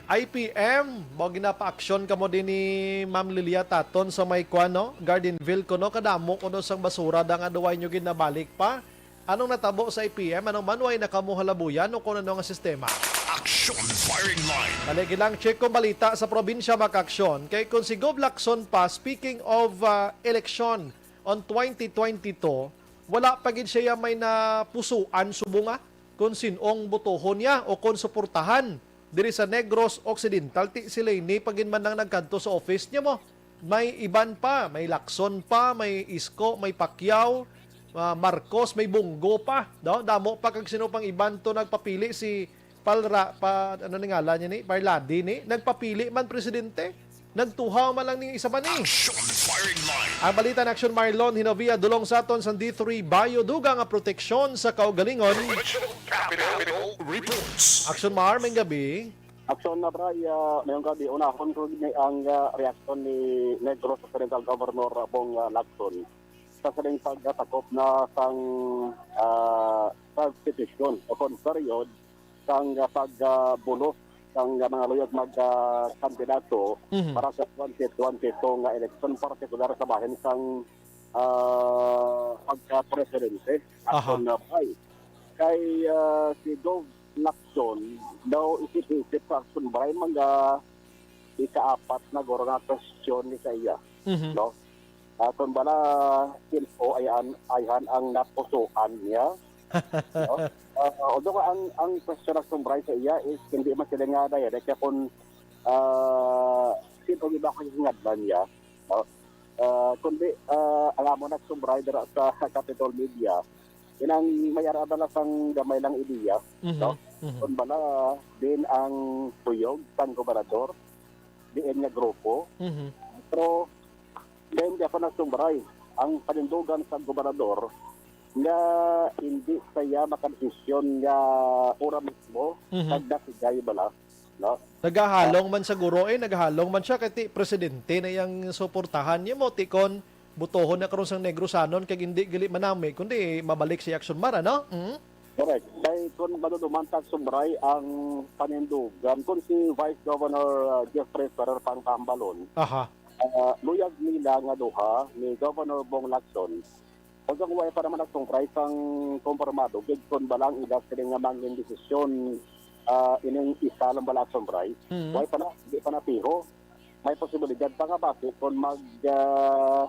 I P M, mo ginapa-action kamo din ni Ma'am Lilia Taton sa may kwan, no? Gardenville kuno, kadamo kuno sang basura da nga duway nyo ginabalik pa. Anong natabo sa I P M? Ano man, way na kamo halabuyan o kung ano nga sistema? Action Firing Line. Dali lang, check kong balita sa probinsya, makaaksyon. Kay kung si Gov Lacson pa, speaking of, ah, election on twenty twenty-two, wala pa gid siya may napusuan subong, ah, kung sin-ong botohon niya o kung suportahan diri sa Negros Occidental. Ti si Leni pa gid man ang nagkadto sa office niya mo. May iban pa, may Lacson pa, may Isko, may Pacquiao, ah, Marcos, may Bong Go pa, no? Damo pa kag sino pang iban to nagpapili, si Palra-, pa, ano ni ngalan niya ni? Parlade ni? Nagpapili man presidente. Nagtuhaw man lang ning isa man ni. Action Firing Line. Ang balita ni Action Marlon Hinovia, dulong sa aton sa D three Bayo, dugang nga proteksyon sa kaugalingon. Capital Reports. Action Mar, may gabi. Action na, Bray, ah, mayong gabi. Unahon ko ni ang, ah, reaksyon ni Negros Occidental Governor Bong, ah, Lacson sa sining pagkatakop na sang, ah, sa petition o kon period sang, ah, pag, ah, bulos sang, ah, mga luyag mag, ah, kandidato Mhm. para sa twenty twenty-two nga election, partikular sa bahin sang, ah, pagka-presidente. Aha. Action na, Bray. Kay, ah, si Gov Lacson, daw isip-isip sa action bray mga ikaapat na guro nga question ni sa iya, Mhm. no? Ah, kung bala, sin-, o ayan, ayhan ang napusuan niya, no? Ah, although ang, ang question action bray sa iya is hindi man sila nga direct, kaya kung, ah, sino ba ko yung ngadlan niya, no? Ah, kundi, ah, ang amo nagsumbray dira sa Capitol Media, inang may ara bala sang gamay lang ideya, Mhm, no? mhm. Kung bala, din ang tuyog sang gobernador, diin nga grupo. Mhm. Pero, then, di ako nagsumbray. Ang panindugan sa gobernador nga hindi saya makadesisyon nga ora mismo, Mhm. kag nasigay bala, no? Nagahalong man siguro, eh, nagahalong man siya kay ti presidente na yang suportahan niya mo, ti kon botohon na karon sang Negrosanon kag hindi gali manami, kundi mabalik si Action Mar, ano? Mm? Correct. Kay kun maduduman sa Action Bray ang panindugan, kun si Vice Governor, ah, Jeffrey Ferrer pang tambalon, Aha. ah, luyag nila nga duha ni Governor Bong Lacson. Although wala pa naman nagsumbray sang kompirmado, gid kon balang ila sila nga mangin desisyon, ah, ining isa lang bala sumbray. Mm. Wala pa na, di pa na piho. May posibilidad pa nga basi kon mag, ah,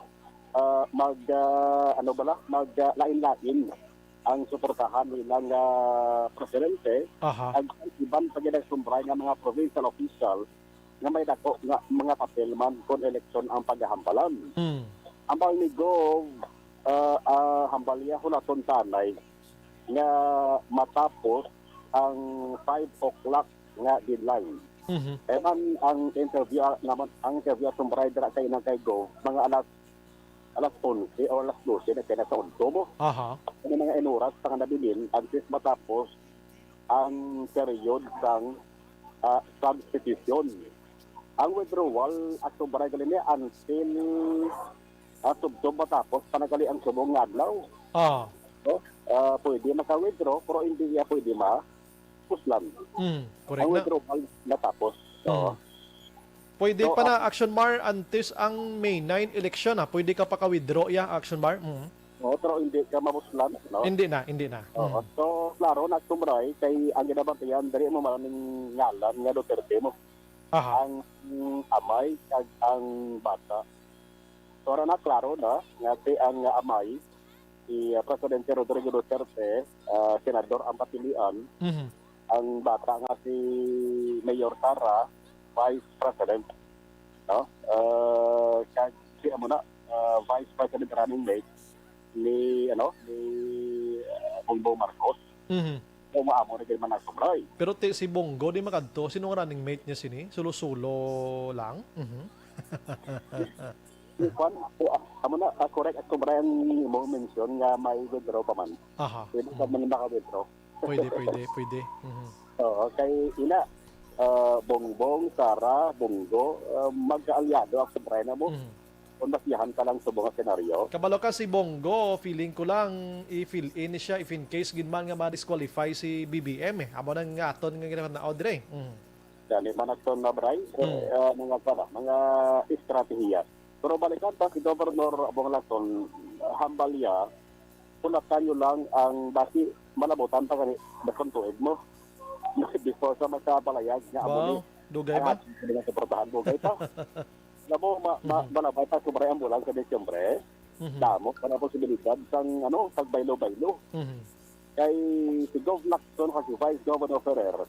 ah, mag, ah, ano bala, mag, ah, lain-lain ang suportahan nila nga presidente, Aha. Ag ang iban pa gid nagsumbray nga mga provincial official nga may dako nga mga papel man kon eleksyon ang paghahambalan. Hmm. Ambal ni Gov, ah, ah, Hambalia, hulaton tanay nga matapos ang five o'clock nga deadline. Mhm. Kaya man ang interview, ah, naman, ang interview at sumbray dira kay nang kay Gov, mga alas, alas onse o alas dose na kaya sa udto mo. Aha. Ano mga inuras pa nga nabilin, antes matapos ang period sang, ah, substitution. Ang withdrawal at sumbray gali niya until, ah, tubtob matapos pa nagali ang subong nga adlaw. Ah. No? Ah, pwede maka-withdraw, pero hindi niya pwede ma-puslan. Mm, correct Ang na. Withdrawal natapos. Mm. Oo. Pwede So, pa na, ang Action Mar, antes ang May nine election, ha? Pwede ka pa ka-withdraw, ya, Action Mar? Mm. Oo, pero hindi ka mapuslan, no? Hindi na, hindi na. Oo. Mm. So, klaro na, sumbray, kay ang ginabantayan, dali mo maraming ngalan nga Duterte mo. Aha. Ang amay kag ang bata. So, ara na, klaro na nga si ang amay, si, ah, Presidente Rodrigo Duterte, ah, senador ang papilian. Mhm. Ang bata nga si Mayor Sara, Vice President, no? Ah, kag si amo na, ah, Vice President running mate ni, ano, ni, ah, Bongbong Marcos. Mhm. So, maamo na gid man ang sumbray. Pero ti-, si Bongo di makadto, sino nga running mate niya sini? Sulo-sulo lang? Mhm. Kuwan, ako, ah, amo na, ah, correct at kumbray ang imong mention nga may withdraw pa man. Aha. Pwede pa Mhm. man maka-withdraw. Pwede, pwede, pwede. Mhm. Oo, kay ina, ah, Bongbong, Sara, Bongo, ah, magkaalyado ang kumbray na mo. Mhm. Kung basihan ka lang sa mga senaryo. Kabalo ka si Bongo, feeling ko lang i-fill in siya if in case gid man nga ma-disqualify si B B M eh. Amo nang aton nga ginatanaw dire. Mm. Gani man aton na, Bray, eh, Mm. ah, mga, para, mga estratehiya. Pero balikan ta si Governor Bong Lacson, ah, Hambalya, pulatan nyo lang ang basi malabutan pa gani, bakon tuig mo. Before sa magkapalayag nga amo Wow, ni, dugay ang ba? Ating mga suportahan, dugay pa. Alam mo, ma-, ma-, Mhm. malabay pa, sobra ang bulan sa Disyembre. Mhm. Damo pa na posibilidad sang, ano, pagbaylo-baylo. Mhm. Kay si Gov Lacson kag si Vice Governor Ferrer,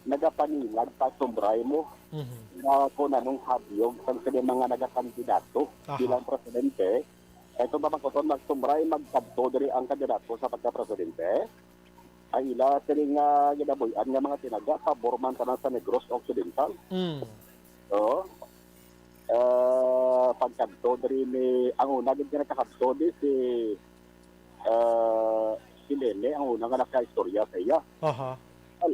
nagapangilag pa sumbray mo Mhm. na kung anong habyog sang sila mga nagakandidato Aha. bilang presidente. Kay kung ba magkuton, magsumbray, magkadto diri ang kandidato sa pagka-presidente. Ang ila sini nga ginabuy-an nga mga tinaga, pabor man tanan sa Negros Occidental. Mm. Oo. Ah, pagkadto diri ni, ang una gid nga nakakadto di si, ah, si Lene, ang una nga nakaistorya sa iya. Aha. Al,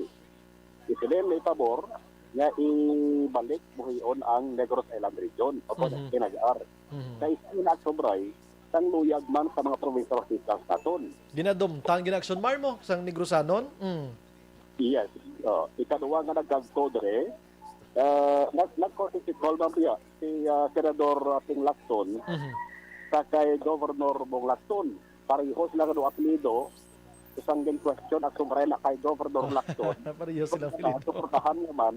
si Lene may pabor nga ibalik buhion ang Negros Island Region o Mhm. Pinag-ar. Mhm. Kay sa ina sobray, sang luyag man sa mga provincial officials naton. Ginadumtan, gina-action mar mo, sang Negrosanon? Mm. Yes. Oh, ikaduha nga nagkadto dire, ah, nag-, nag-courtesy call man biya si, ah, Senador, ah, Ping Lacson Mhm. sa kay Governor Bong Lacson. Pareho sila nga duha apelyido, Isang gin-question, Action Bry, na kay Governor Lacson. Pareho sila, Suportahan, Felito. Suportahan naman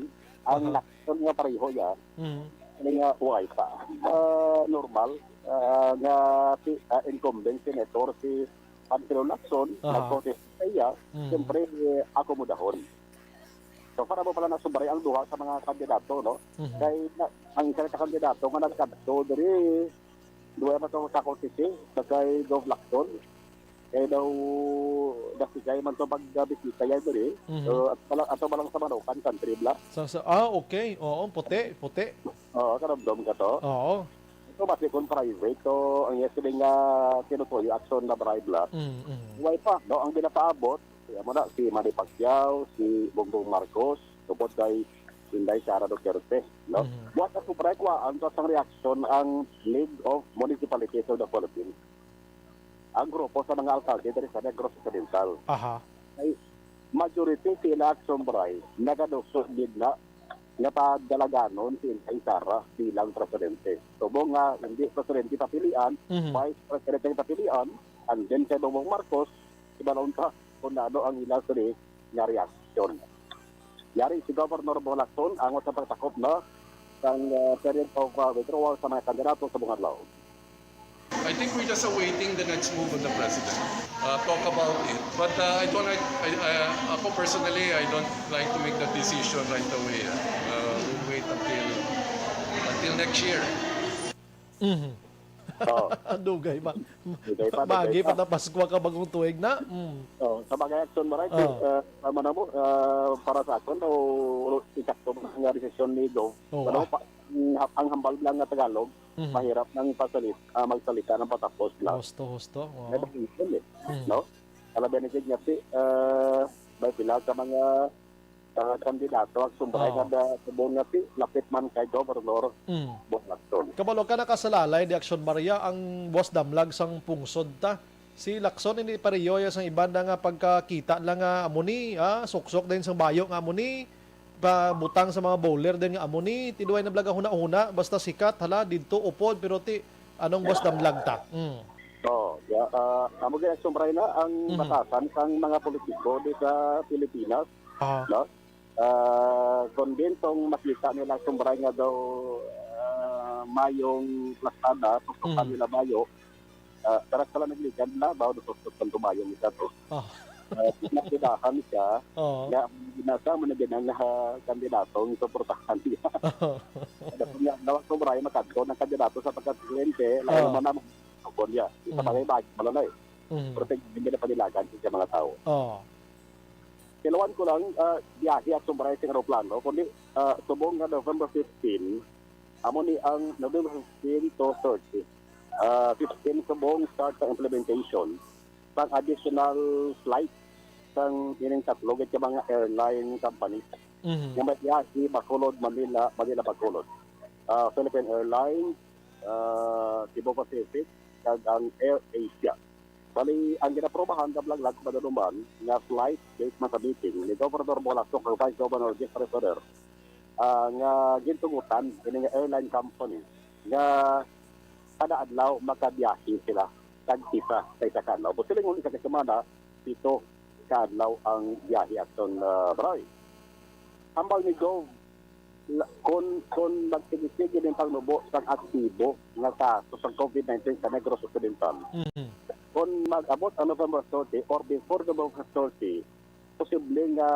ang Aha. Lacson nga pareho ya. Mhm. Ano nga, why pa? Ah, normal, ah, nga si, ah, incumbent senator si Panfilo Lacson, Aha. nag-contest sa iya, Mhm. siyempre, eh, akomodahon. So, para mo pala na Sumbray ang duha sa mga kandidato, no? Mhm. Kay na, ang isa ka kandidato nga nagkadto diri, duha pa to sa Cotisi, na kay Gov Lacson. Kay daw, dati kay man to pagbisita yan diri. Mhm. So, at pala, ato pala sa Manukan, country bla. Sa, sa, ah, okay. Oo, puti, puti. Oo, karamdam ka to. Oo. Ito, basi kung private, to, ang yes, nga tinutuyo, Action Bry bla. Mm, mm. Why pa, no? Ang ginapaabot, kaya mo na, si Manny Pacquiao, si Bongbong Marcos, tupod kay Inday Sara Duterte, no? Mhm. Buhat na sobra, kuhaan to sang reaksyon ang League of Municipalities of the Philippines, ang grupo sa mga alkalde diri sa Negros Occidental. Aha. Ay, majority sila, Action Bry, nagaduso gid na nga padalaganon si Inday Sara bilang presidente. Subong nga hindi presidente papilian, Mhm. vice presidente ang papilian, and then kay Bongbong Marcos, ibalon pa kung ano ang ila sini nga reaksyon. Yari si Governor Bongbong Lacson angot sa pagtakop na sang, uh, period of, uh, withdrawal sa mga kandidato sa buong adlaw. I think we're just awaiting the next move of the president. Uh, talk about it. But, uh, I don't like, I, I, ako personally, I don't like to make that decision right away. Ah. Uh, we'll wait until, until next year. Mhm. Oh. Dugay ba? Dugay pa, Magi dugay pa pa. Na Paskwa ka bagong tuig na. Mm. Oh, sa mga action mo, right? Oh. Uh, tama na mo, uh, para sa akon, o insakto nga desisyon ni Gov. Oh, ano, ah. Pa, ang, ang hambal lang nga Tagalog, Mhm. mahirap nang pasalit, ah, magsalita ng patapos lang. Husto, husto. Oo. May reason eh. Mhm. No? Alam niya ni Jed nga si, ah, may pila ka mga, ah, kandidato ang sumbay Oh. nga da-, subong nga si lapit man kay Gobernador Mm. Bongbong Lacson. Kabalo ka, nakasalalay di Action Maria ang buwas damlag sang pungsod ta. Si Lacson, hindi pareho ya sang iban na nga pagkakita lang nga amo ni, ah, suksok din sang bayo nga amo ni, pabutang sa mga bowler din nga amo ni, tiduay na balaga huna-huna, basta sikat, hala, didto, upod, pero ti, anong boss damlag ta? Mm. Oh, ya, ah, amo gid ang sumbray na ang Mhm. batasan sang mga politiko di sa Pilipinas, Ah. no? Ah, kung din tong makita nila sumbray nga daw, ah, mayong plastada, tuktukan Mhm. nila bayo, ah, tara sila nagligad na, bawo nasusot kang tumayo nila to. Oh. Ah, nakidahan siya, Oo. nga ginasa mo na gid ang, ah, kandidatong suportahan niya. Oo. Dapat nga, dapat ko maray makadto ng kandidato sa pagkapresidente, layo Oo. naman ang tukon niya. Isa Mm. pa kayo, bagay, malalay. Mm. Pero pag hindi na panilagan sa mga tao. Oo. Tilawan ko lang, ah, biyahe at sumbray sa aeroplano, kundi, ah, subong nga November fifteen, amo ni ang November fifteen to thirty. Ah, fifteen subong start sa implementation sang additional flight sang ining tatlo gid ka mga airline companies Mhm. nga may biyahe Bacolod, Manila, Manila, Bacolod. Ah, Philippine Airlines, ah, Cebu Pacific, kag ang Air Asia. Bali, ang ginaprobahan ka Blaglag Madaluman nga flight date man sa meeting ni Governor Bolaso kag Vice Governor Jeffrey Ferrer, ah, nga gintugutan ini nga airline company nga kada adlaw makabiyahe sila tag isa sa isa ka adlaw. Posibleng isa ka semana, pito ka adlaw ang biyahe aton, ah, Bray. Hambal ni Gov, la-, kon, kon magsigig-sigig ang pagnubo sang aktibo nga kaso sang covid nineteen sa Negros Occidental, Mhm. kon mag-abot ang November thirty or before November thirty, posible nga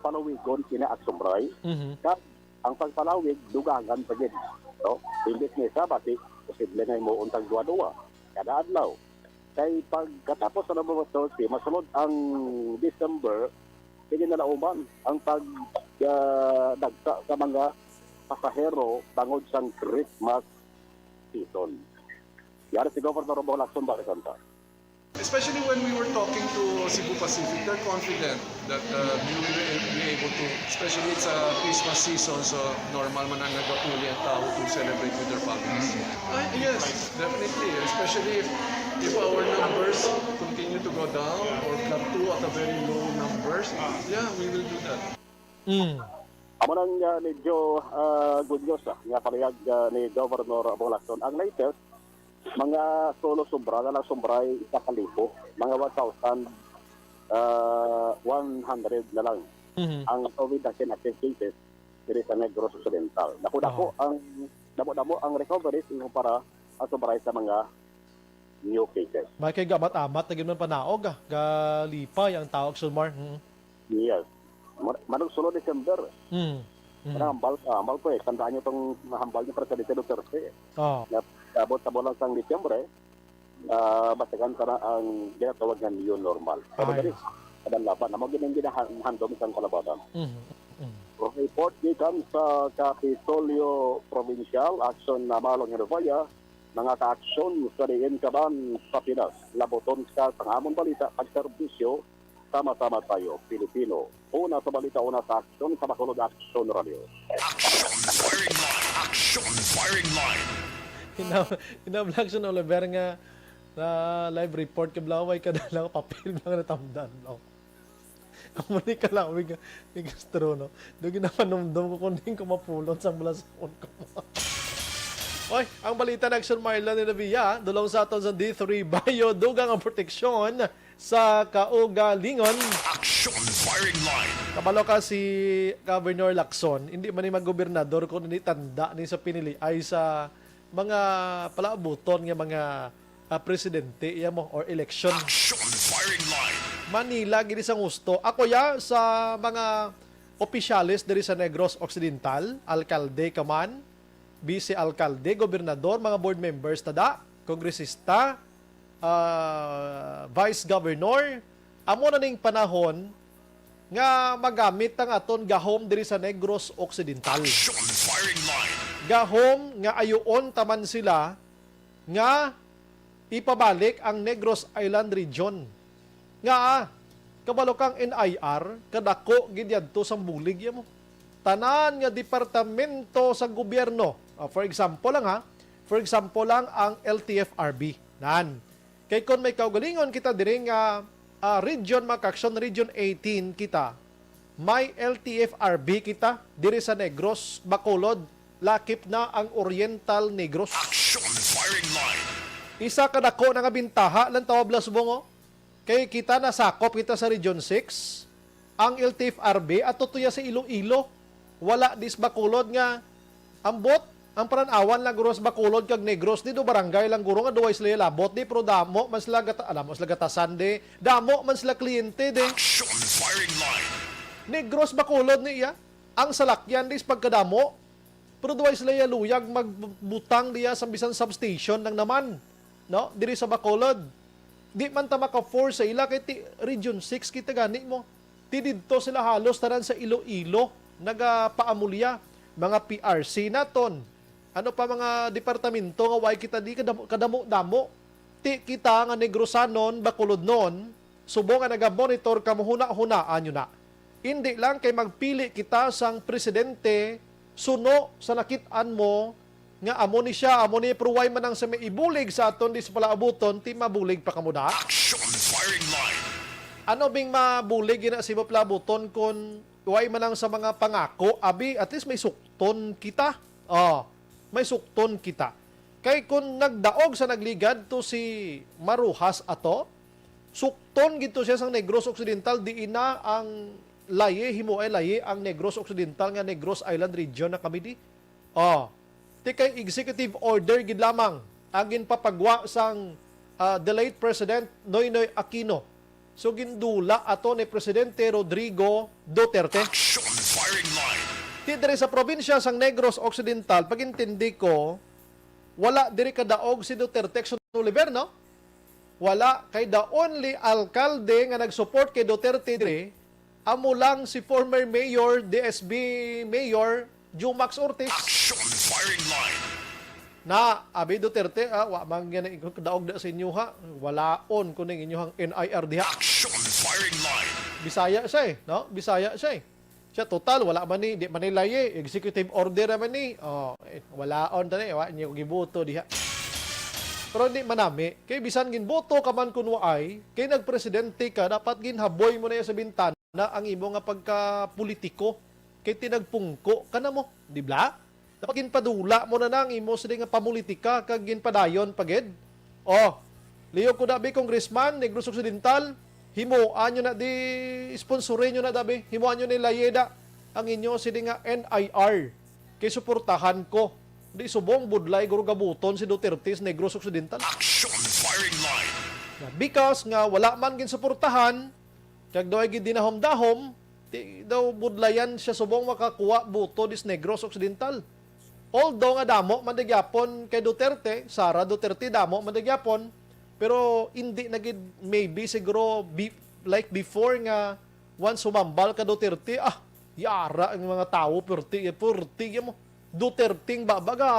palawigon kina Action Bray. Mhm. Kag ang pagpalawig, dugangan pa gid, no? Imbes nga isa, basi posible nga himuon tag duha-duha kada adlaw. Kay pagkatapos sa November thirty, masunod ang December, pwede na nauman ang pag, ah, dagsa sa mga pasahero bangod sang Christmas season. Yari si Governor Robo Lacson, Balisanta. Especially when we were talking to Cebu Pacific, they're confident that, uh, we will be able to, especially it's a Christmas season, so normal man ang nagapuli ang tao to celebrate with their families. Ah, yes, definitely. Especially if, if our numbers continue to go down or plateau at a very low numbers, yeah, we will do that. Mm. Amo nang, ah, medyo, ah, good news, ah, nga palihag, ah, ni Governor Bong Lacson. Ang latest, mga solo sobra na lang, sobra ay isa ka libo, mga one thousand, ah, one hundred na lang Mhm. ang COVID nineteen active cases diri sa Negros Occidental. Dako-dako Aha. ang, damo-damo ang recoveries ikumpara sa sobra sa mga new cases. May kay gamat-amat na gyud man panaog, ah. Galipay ang tao, Action Mar. Mm. Yes. Mar-, manugsunod December. Mm. Mm. Parang hambal, ah, hambal ko eh. Tandaan niyo tong hambal ni Presidente Duterte. Oh. Na, abot sa bulan sang Disyembre, ah, basikan sana ang ginatawag nga new normal. Pero Ay. dali, laban-laban. Amo gid ang ginahandom sang kalabanan. Mm. Mm. Report gikan sa Kapitolyo Provincial, Action na Malong Hervaya, mga ka-aksyon sa diin ka man sa Pinas. Labuton ka sang amon balita, pagserbisyo, sama-sama tayo, Pilipino. Una sa balita, una sa aksyon, sa Bacolod Action Radio. Action Firing Line! Action Firing Line! Hinam-, hinamlang siya, Oliver, nga na live report kay Blaway ka na lang, papel lang natamdan, no? Amo ni kalawig, ni Castro, no? Do ginapanumdum ko kung di ko mapulot sa balasaon ko. Oy, ang balita na Action Marlon ni Navia, dulong sa aton sa D three Bio, dugang ang proteksyon sa kaugalingon. Action Firing Line. Kabalo ka si Governor Lacson, hindi man ni maggobernador kung hindi tanda ni sa pinili ay sa mga palaabuton nga mga, ah, presidente, iya mo, or election. Action Firing Line. Manila, gini sang husto. Ako ya sa mga opisyales diri sa Negros Occidental, alkalde ka man, vice alkalde, gobernador, mga board members, tada, kongresista, ah, vice governor, amo na ning panahon nga magamit ang aton gahom diri sa Negros Occidental. Action Firing Line. Gahom nga ayuon ta man sila nga ipabalik ang Negros Island Region. Nga, ah, kabalo kang N I R, kadako gid yadto sang bulig ya mo. Tanan nga departamento sa gobyerno. Ah, for example lang ha, for example lang ang L T F R B. Nan. Kay kon may kaugalingon kita diri nga, ah, region, mga ka-aksyon, Region eighteen kita, may L T F R B kita diri sa Negros, Bacolod, lakip na ang Oriental Negros. Action Firing Line. Isa ka dako na nga bintaha lang, Tawab Lasbong, oh. Kay kita nasakop kita sa Region six, ang L T F R B ato tuya sa Iloilo. Wala dis Bacolod nga ambot, ang paran-awan lang guro sa Bacolod kag Negros, di do barangay lang guro nga duway sila labot, di, pero damo man sila gata-, alam mo sila gatasan, di, damo man sila kliyente, di. Action Firing Line. Negros Bacolod ni iya. Ang salakyan dis pagkadamo, pero duway sila ya luyag magbutang diya sa bisan substation lang naman, no? Diri sa Bacolod. Di man ta maka-force sa ila kay ti-, Region six kita gani mo. Ti didto sila halos tanan sa Iloilo nagapaamulya, mga P R C naton. Ano pa mga departamento nga way kita di kadamo-, kadamo-damo? Ti kita nga Negrosanon, Bacolodnon, subong nga naga-monitor, kamuhuna-hunaan nyo na. Indi lang kay magpili kita sang presidente suno sa nakit-an mo nga amo ni siya, amo ni, pero way man ang sa may ibulig sa aton di sa palaabuton, ti mabulig pa kamo da? Action Firing Line. Ano bing mabulig gina sa imo palaabuton kun way man ang sa mga pangako, abi, at least may sukton kita. Oh, may sukton kita. Kay kun nagdaog sa nagligad to si Maruhas ato, sukton gid to siya sang Negros Occidental, diin na ang layi, himuay layi ang Negros Occidental nga Negros Island Region na kami di. Oh, ti kay executive order gid lamang ang ginpapagwa sang, ah, the late President Noynoy Aquino. So, gindula ato ni Presidente Rodrigo Duterte. Action Firing Line. Ti diri sa probinsya sang Negros Occidental, pag-intindi ko, wala diri kadaog si Duterte, Action Oliver, no? Wala, kay the only alkalde nga nag-support kay Duterte diri, amo lang si former mayor, D S B Mayor Jumax Ortiz. Action Firing Line. Na, abi Duterte, ah, wa man gani ko daog da sa inyo ha. Walaon ko ning inyuhang N I R diha. Action Firing Line. Bisaya siya eh, no? Bisaya siya eh. Siya, total, wala man ni, di man ni layi, executive order naman ni. Oh, eh, walaon ta ni, wa niyo gibuto diha. Pero di manami, kay bisan ginboto ka man kun waay, kay nagpresidente ka, dapat ginhaboy mo na iya sa bintana ang imo nga pagkapolitiko. Kay tinagpungko ka na mo, di ba? Dapat ginpadula mo na na ang imo sini nga pamulitika kag ginpadayon pa gid. Oh, liyo ko dabi, Congressman, Negros Occidental, Himuan nyo na di, sponsorin nyo na dabi. Himuan nyo ni Layeda ang inyo sini nga N I R. Kay suportahan ko. Di subong budlay guro gabuton si Duterte sa Negros Occidental. Action firing line. Nga, because nga wala man ginsuportahan, kag daw ay gidinahom-dahom, di daw budlayan siya subong makakuha buto dis Negros Occidental. Although nga damo man di gyapon kay Duterte, Sara Duterte, damo man di gyapon, pero hindi na gid, maybe siguro be-, like before nga once humambal ka Duterte, ah, yara ang mga tawo, purti, purti mo. Duterte ang baba, ga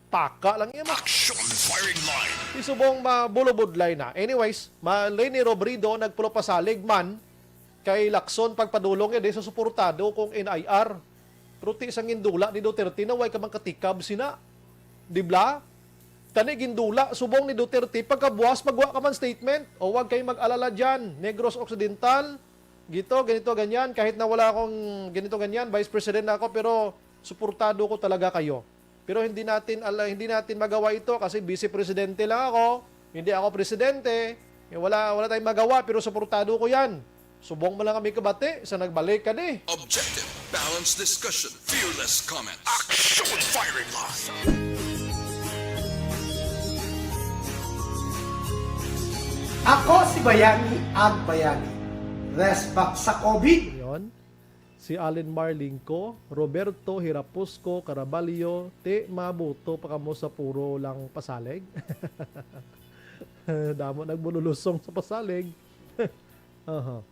paka lang iya mo. Action firing line. Isubong mabulubudlay na. Anyways, malay ni Robredo nagpulo pasalig man kay Lacson pagpadulong ya di sa suportado kung N I R. Pero ti sang gindula ni Duterte na way ka man katikab sina. Di bla? Kani gindula subong ni Duterte pagkabuas magwa ka man statement. O wag kay mag-alala dyan. Negros Occidental, gito, ganito, ganyan. Kahit na wala akong ganito, ganyan, Vice President na ako, pero suportado ko talaga kayo. Pero hindi natin ala-, hindi natin magawa ito kasi vice presidente lang ako. Hindi ako presidente. Eh, wala, wala tayong magawa, pero suportado ko yan. Subong mo lang kami kabati sa nagbalik ka di. Objective, balanced discussion, fearless comment. Action firing line. Ako si Bayani Agbayani. Respect sa COVID. Yon. Si Allen Marlingco, Roberto Hirapusco Caraballo, ti mabuto pa kamo sa puro lang pasalig. Damo nagbululusong sa pasalig. Aha.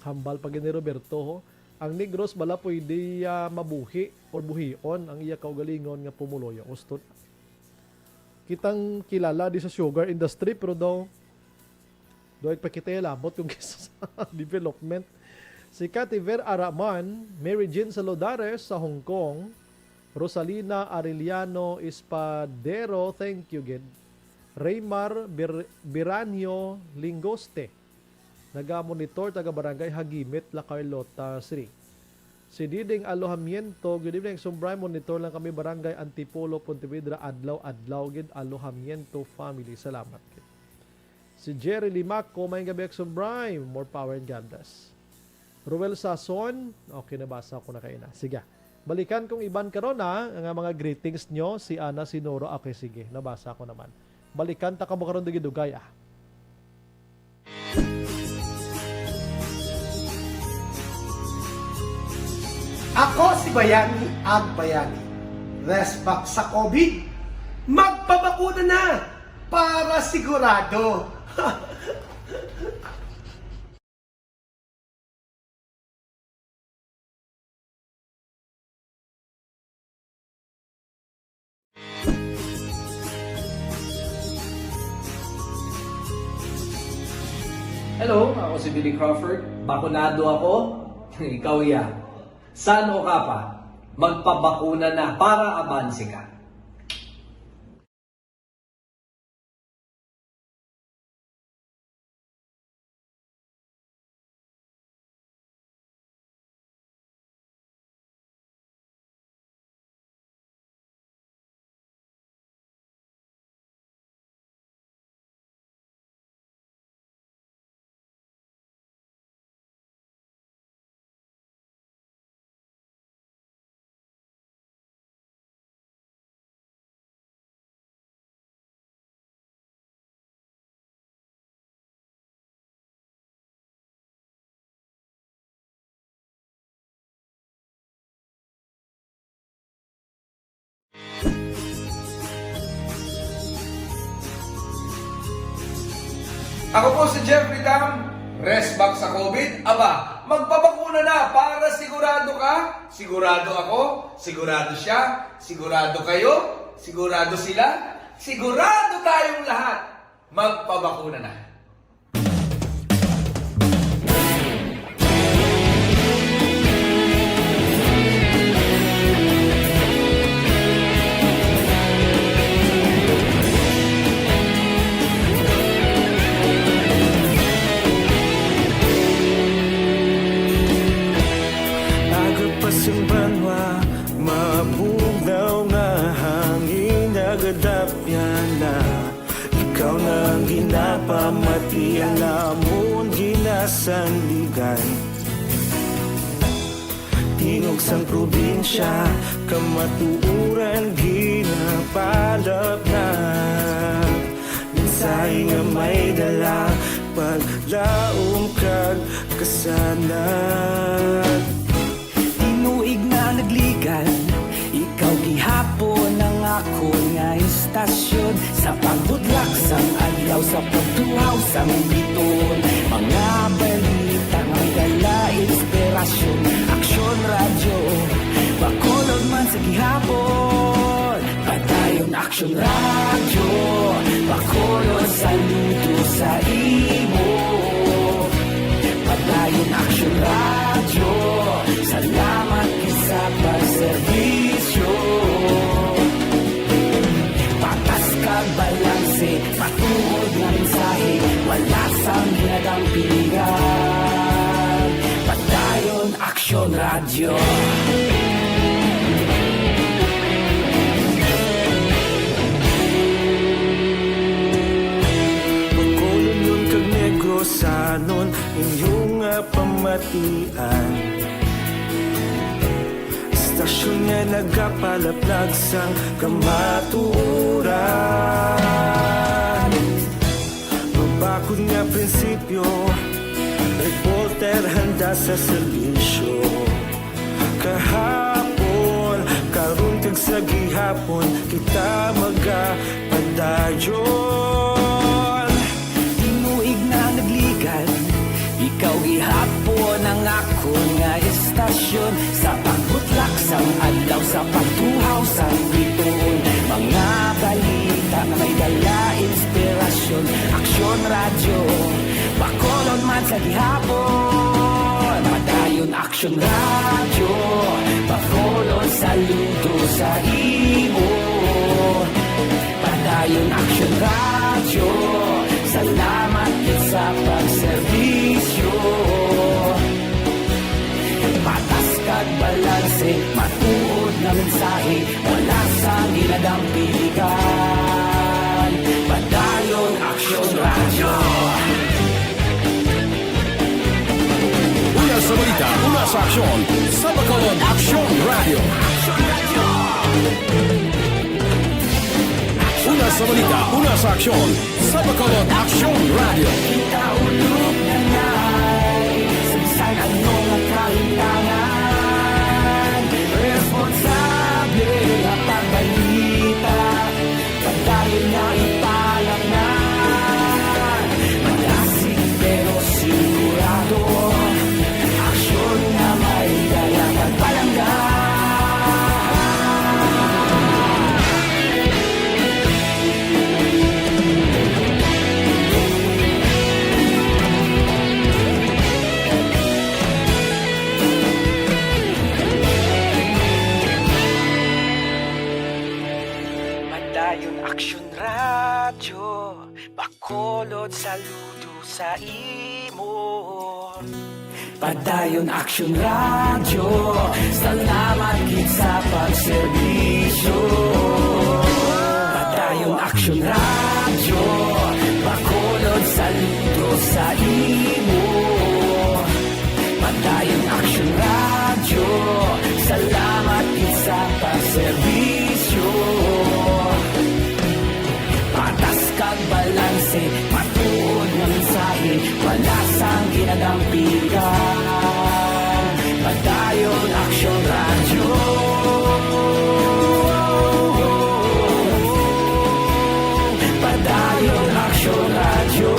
Hambal pa gid ni Roberto, ho. Ang Negros bala pwede, ah, mabuhi or buhion ang iya kaugalingon nga pumuluyo. Gusto kitang kilala di sa sugar industry, pero daw, daw ipakita yung labot yung sa development. Si Cathy Ver Araman, Mary Jean Salodares sa Hong Kong, Rosalina Arellano Espadero, thank you gid. Raymar Bir-, Biranio Lingoste, naga-monitor, taga Barangay Hagimit, La Carlota City. Si Diding Alojamiento, good evening, Sumbray, monitor lang kami, Barangay Antipolo, Pontevedra, adlaw-adlaw gid, Alojamiento family. Salamat gid. Si Jerry Limaco, may gabi, Sumbray, more power and God bless. Ruel Sason, okay, nabasa ko na kayo na. Sige. Balikan kong iban karon, ha, nga mga greetings nyo, si Ana Sinoro. Okay, sige, nabasa ko naman. Balikan ta kamo karon dugay-dugay, ah. Ako si Bayani Agbayani. Respect sa COVID. Magpabakuna na para sigurado. Hello, ako si Billy Crawford. Bakunado ako. Ikaw, ya. San-o ka pa? Magpabakuna na para abanse ka. Ako po si Jeffrey Tam. Rest back sa COVID. Aba, magpabakuna na para sigurado ka. Sigurado ako, sigurado siya, sigurado kayo, sigurado sila, sigurado tayong lahat. Magpabakuna na. Aga pa sing banwa, mabugnaw nga hangin, nagadapyan na. Ikaw na ang ginapamati, ang amon ginasandigan. Tingog sang probinsya, kamatuoran ginapalapnag. Mensahe nga may dala, paglaom kag kasanag. Tinuig na nagligan, ikaw gihapon ang akon nga istasyon. Sa pagbudlak sang adlaw, sa pagtuhaw sang bituon, mga balita nga may dala inspirasyon. Aksyon Radyo, Bacolod man sa gihapon. Padayon Aksyon Radyo, Bacolod, saludo sa imo. Padayon Aksyon Radyo, salamat gid sa pagserbisyo. Patas kag balanse, matuod nga mensahe, wala sang ginadampigan. Padayon Aksyon Radyo. Bacolodnon kag Negrosanon, inyo nga pamatian. Istasyon nga nagapalaplag sang kamatuoran. Mabakod nga prinsipyo, reporter handa sa serbisyo. Kahapon, karon, kag sa gihapon, kita magapadayon. Tinuig na nagligan, ikaw gihapon ang akon nga istasyon. Sa pagbutlak sang adlaw, sa pagtuhaw sang bituon, mga balita nga may dala inspirasyon. Aksyon Radyo, Bacolod man sa gihapon. Padayon Aksyon Radyo, Bacolod, saludo sa imo. Padayon Aksyon Radyo, salamat gid sa pagserbisyo. Patas kag balanse, matuod nga mensahe, wala sang ginadampigan. Padayon Aksyon Radyo. Una sa balita, una sa aksyon, sa Bacolod Aksyon Radyo. Una sa balita, una sa aksyon, sa Bacolod Aksyon Radyo. Kita ulog na nay, sa bisan ano nga kahitangan, responsable nga pagbalita. Padayon nga ipalangnan, madasig pero sigurado, aksyon nga may dala kag palangga. Padayon Aksyon Radyo, Bacolod, saludo sa imo. Padayon Aksyon Radyo, salamat gid sa pagserbisyo. Padayon Aksyon Radyo, Bacolod, saludo sa imo. Padayon Aksyon Radyo, salamat gid sa pagserbisyo. Patas kag balanse, matuod nga mensahe, wala sang ginadampigan. Padayon Aksyon Radyo. Padayon Aksyon Radyo.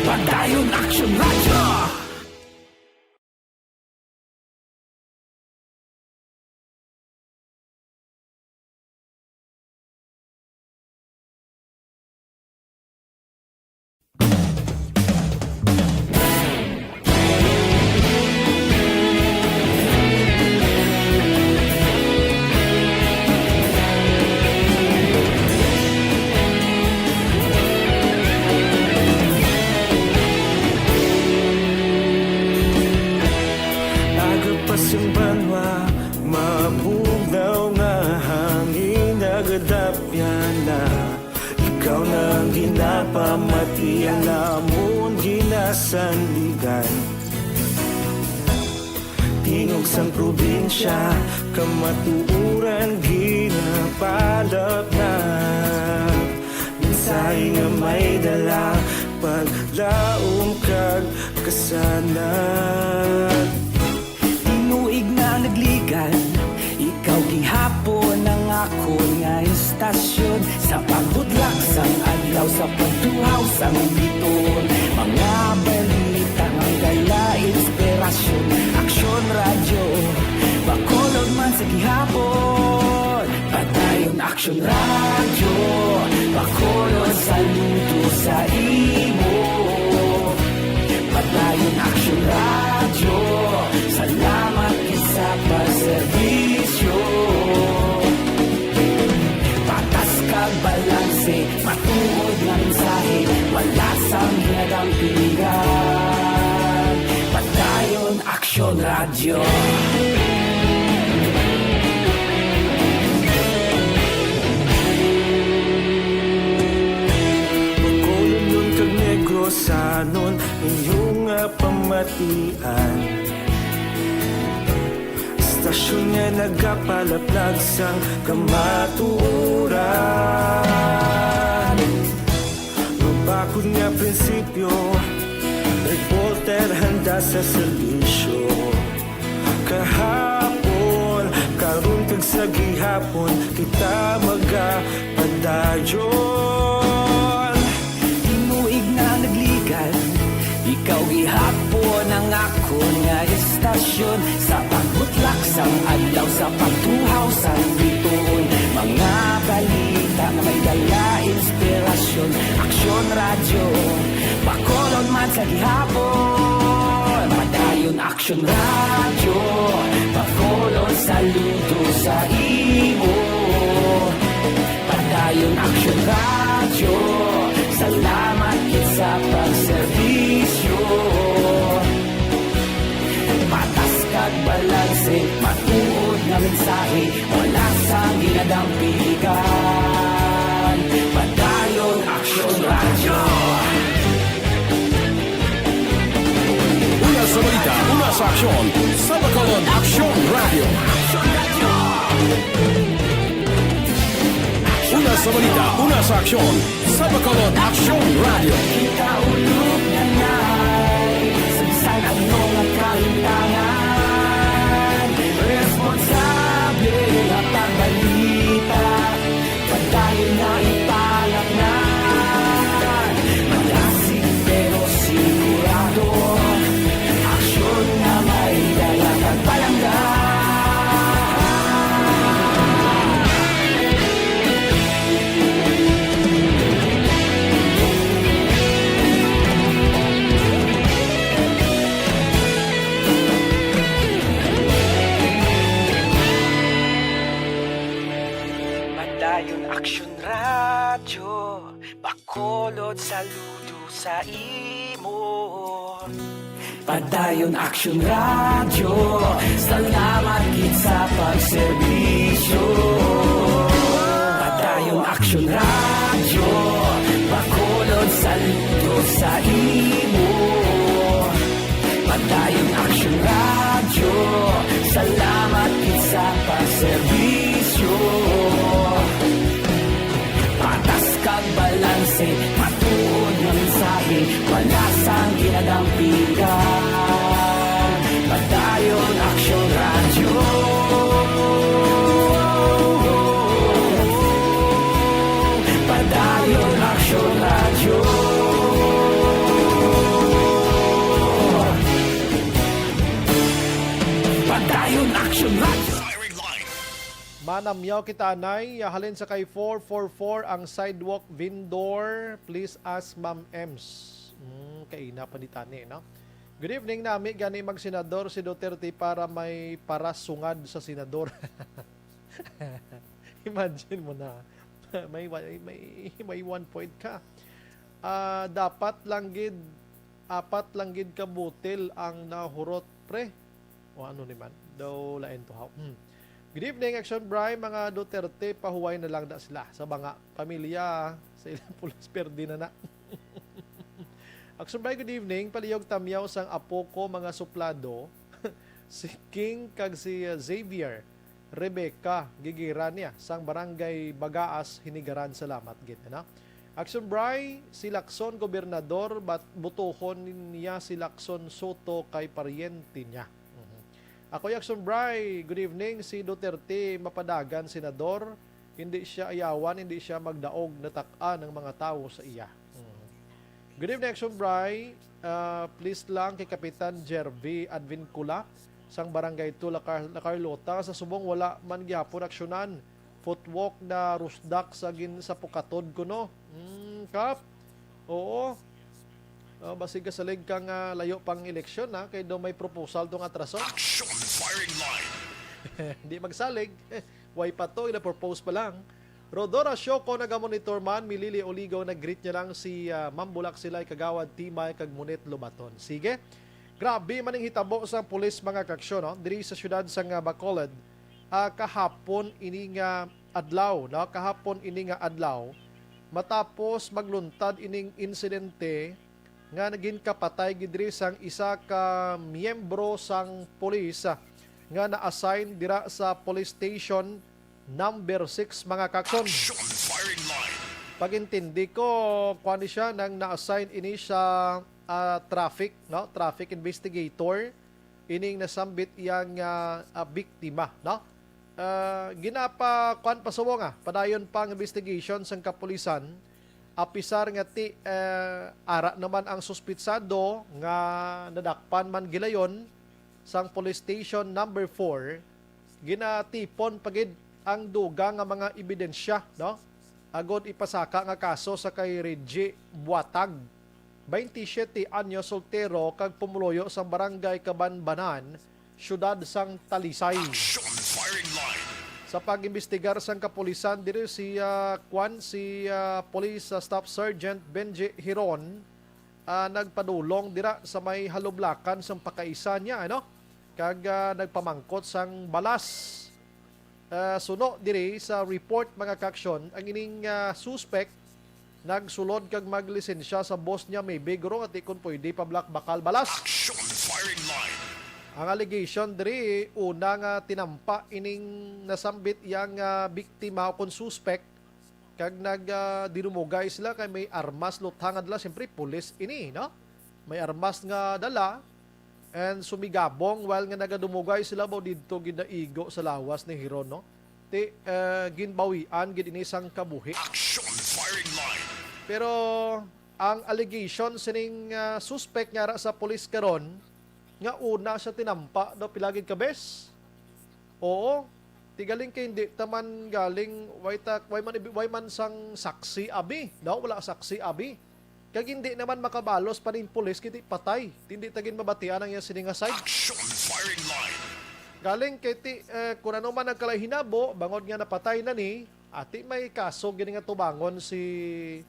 Padayon Aksyon Radyo. Aga pa sing banwa, maabog na Iya namon ginasandigan. Tingog sang probinsya, kamatuoran ginapalapnap. Mensahe nga may dala, paglaom kag kasanag. Tinuig na nagligan, ikaw gihapon ang akon nga istasyon. Sa pagbutlak sang adlaw, sa pagtuhaw sang bituon, mga balita nga dala inspirasyon. Aksyon Radyo, Bacolod man sa gihapon. Padayon Aksyon Radyo, Bacolod saludo sa imo. Padayon Aksyon Radyo, salamat gid sa pagserbisyo. Patas kag balanse, matuod nga mensahe, wala sang ginadampingan. Padayon Aksyon Radyo. Bacolodnon kag Negrosanon, inyo nga pamatian. Istasyon nga nagapalaplag sang kamatuoran. Mabakod nga prinsipyo, reporter handa sa serbisyo. Kahapon, karon kag sa gihapon, kita magapadayon. Tinuig na nagligan, ikaw gihapon ang akon nga istasyon. Sa pagbutlak sang adlaw, sa pagtuhaw sang bituon, mga balita nga may dala inspirasyon. Aksyon Radyo, Bacolod man sa gihapon. Padayon Aksyon Radyo, Bacolod saludo sa imo. Padayon Aksyon Radyo, salamat gid sa pagserbisyo. Patas kag balanse, matuod nga mensahe, wala sang ginadampingan. Padayon Aksyon Radyo. Una sa balita, una sa aksyon, sa Bacolod Aksyon Radyo. Una sa balita, una sa aksyon, sa Bacolod Aksyon Radyo. Kita ulog na nay, sa bisan ano nga kalimtangan, responsable nga pagbalita, padayon na ipalapnan. Malasig pero sigurado, aksyon nga may dala kag palangga. Padayon Aksyon Radyo, Bacolod saludo sa imo. Padayon Aksyon Radyo, salamat gid sa pagserbisyo. Padayon Aksyon Radyo, Bacolod saludo sa imo. Padayon Aksyon Radyo, salamat gid sa pagserbisyo. Patas kag balanse, matuod nga mensahe, wala sang ginadampingan. Padayon Aksyon Radyo. Padayon Aksyon Radyo. Padayon Aksyon Radyo. Manamyaw kita, anay. Halin sa kay four four four ang sidewalk vendor. Please ask Ma'am Ems. Mm, kaina pa ni tani, no? Good evening, nami gani magsenador si Duterte para may parasungad sa senador. Imagine mo na. May, may, may, may one point ka. Ah, dapat lang gid, apat lang gid ka butil ang nahurot, pre. O ano ni man? Daw lain to, haw. Hmm. Good evening, Action Bry. Mga Duterte, pahuway na lang na sila sa mga pamilya, sa ilang pulos, perde na na. Action Bray, good evening. Palihog tamyaw sang apo ko, mga suplado, si King kag si, uh, Xavier. Rebecca Gigira niya sang Barangay Bagaas, Hinigaran. Salamat gid, ano? Action Bray, si Lacson gobernador, but butuhon niya si Lacson Soto kay paryente niya. Mhm. Ako, Action Bray, good evening. Si Duterte mapadagan senador, hindi siya ayawan, hindi siya magdaog, natak-an ang mga tawo sa iya. Mhm. Good evening, Action Bray. Ah, please lang kay Kapitan Jervy Advincula sang Barangay two, La Car-, La Carlota. Sa subong wala man gihapon aksyonan. Footwalk na rusdak sa gin-, sa pukatod kuno. Hmm, Kap? Oo. Ah, basig kasalig ka nga layo pang eleksyon, ha? Kay daw may proposal tong atraso. Action firing line. Hindi magsalig. Way pa to, ina-propose pa lang. Rodora Shoko nagamonitor man, Milili Oligo, nag-greet niya lang si, ah, Ma'am Bulak Silay, Kagawad Timay, kag Munit Lobaton. Sige. Grabe man ang hitabo sa pulis, mga kaksyon, no? Diri sa siyudad sa nga Bacolod, ah, kahapon ini nga adlaw, no? Kahapon ini nga adlaw, matapos magluntad ining insidente nga nagin kapatay gid diri sang isa ka miyembro sang pulis, ah, nga na-assign dira sa police station number six, mga kaksyon. Action firing line. Pag-intindi ko, kuwan ni siya nang na-assign ini sa, ah, traffic, no? Traffic investigator, ining nasambit iyang, ah, ah, biktima, no? Ah, ginapa, kuwan pa subong, ah, padayon pang investigation sang kapulisan, apisar nga ti, eh, ara naman ang suspitsado nga nadakpan man gilayon sang Police Station number four, ginatipon pa gid ang dugang nga mga ebidensya, no? Agod ipasaka nga kaso sa kay Reggie Buatag, twenty-siyete anyos, soltero kag pumuluyo sang Barangay Kabanbanan, siyudad sang Talisay. Action firing line. Sa pag-imbestigar sang kapulisan diri si, ah, kwan, si, ah, Police, ah, Staff Sergeant Benji Hiron, ah, nagpadulong dira sa may halublakan sang pakaisa niya, ano? Kag, ah, nagpamangkot sang balas. Ah, suno diri sa report, mga kaksyon, ang ining, ah, suspect nagsulod kag maglisensya sa boss niya, maybe, guro, nga ti kun pwede pablakbakal balas. Action firing line. Ang allegation diri, una nga tinampa ining nasambit iyang, ah, biktima o kon suspect, kag nag, ah, dinumugay sila kay may armas luthang nga dala. Siyempre, pulis ini, no? May armas nga dala, and sumigabong while nga nagadumugay sila, baw didto gid naigo sa lawas ni Hiron, no? Ti, eh, ginbawian gid ini sang kabuhi. Action firing line. Pero ang allegation sining, ah, suspect nga ara sa pulis karon, nga una siya tinampa daw pila gid ka bes. Oo. Ti galing kay hindi ta man galing, way ta, way man, way man sang saksi abi, no? Wala saksi abi. Kag hindi naman makabalos pa ning pulis, kay ti patay. Ti hindi ta gid mabatian ang iya sini nga side. Action firing line. Galing kay ti, eh, kung ano man ang kalay hinabo, bangod nga napatay na ni, ati may kaso gini nga tubangon si,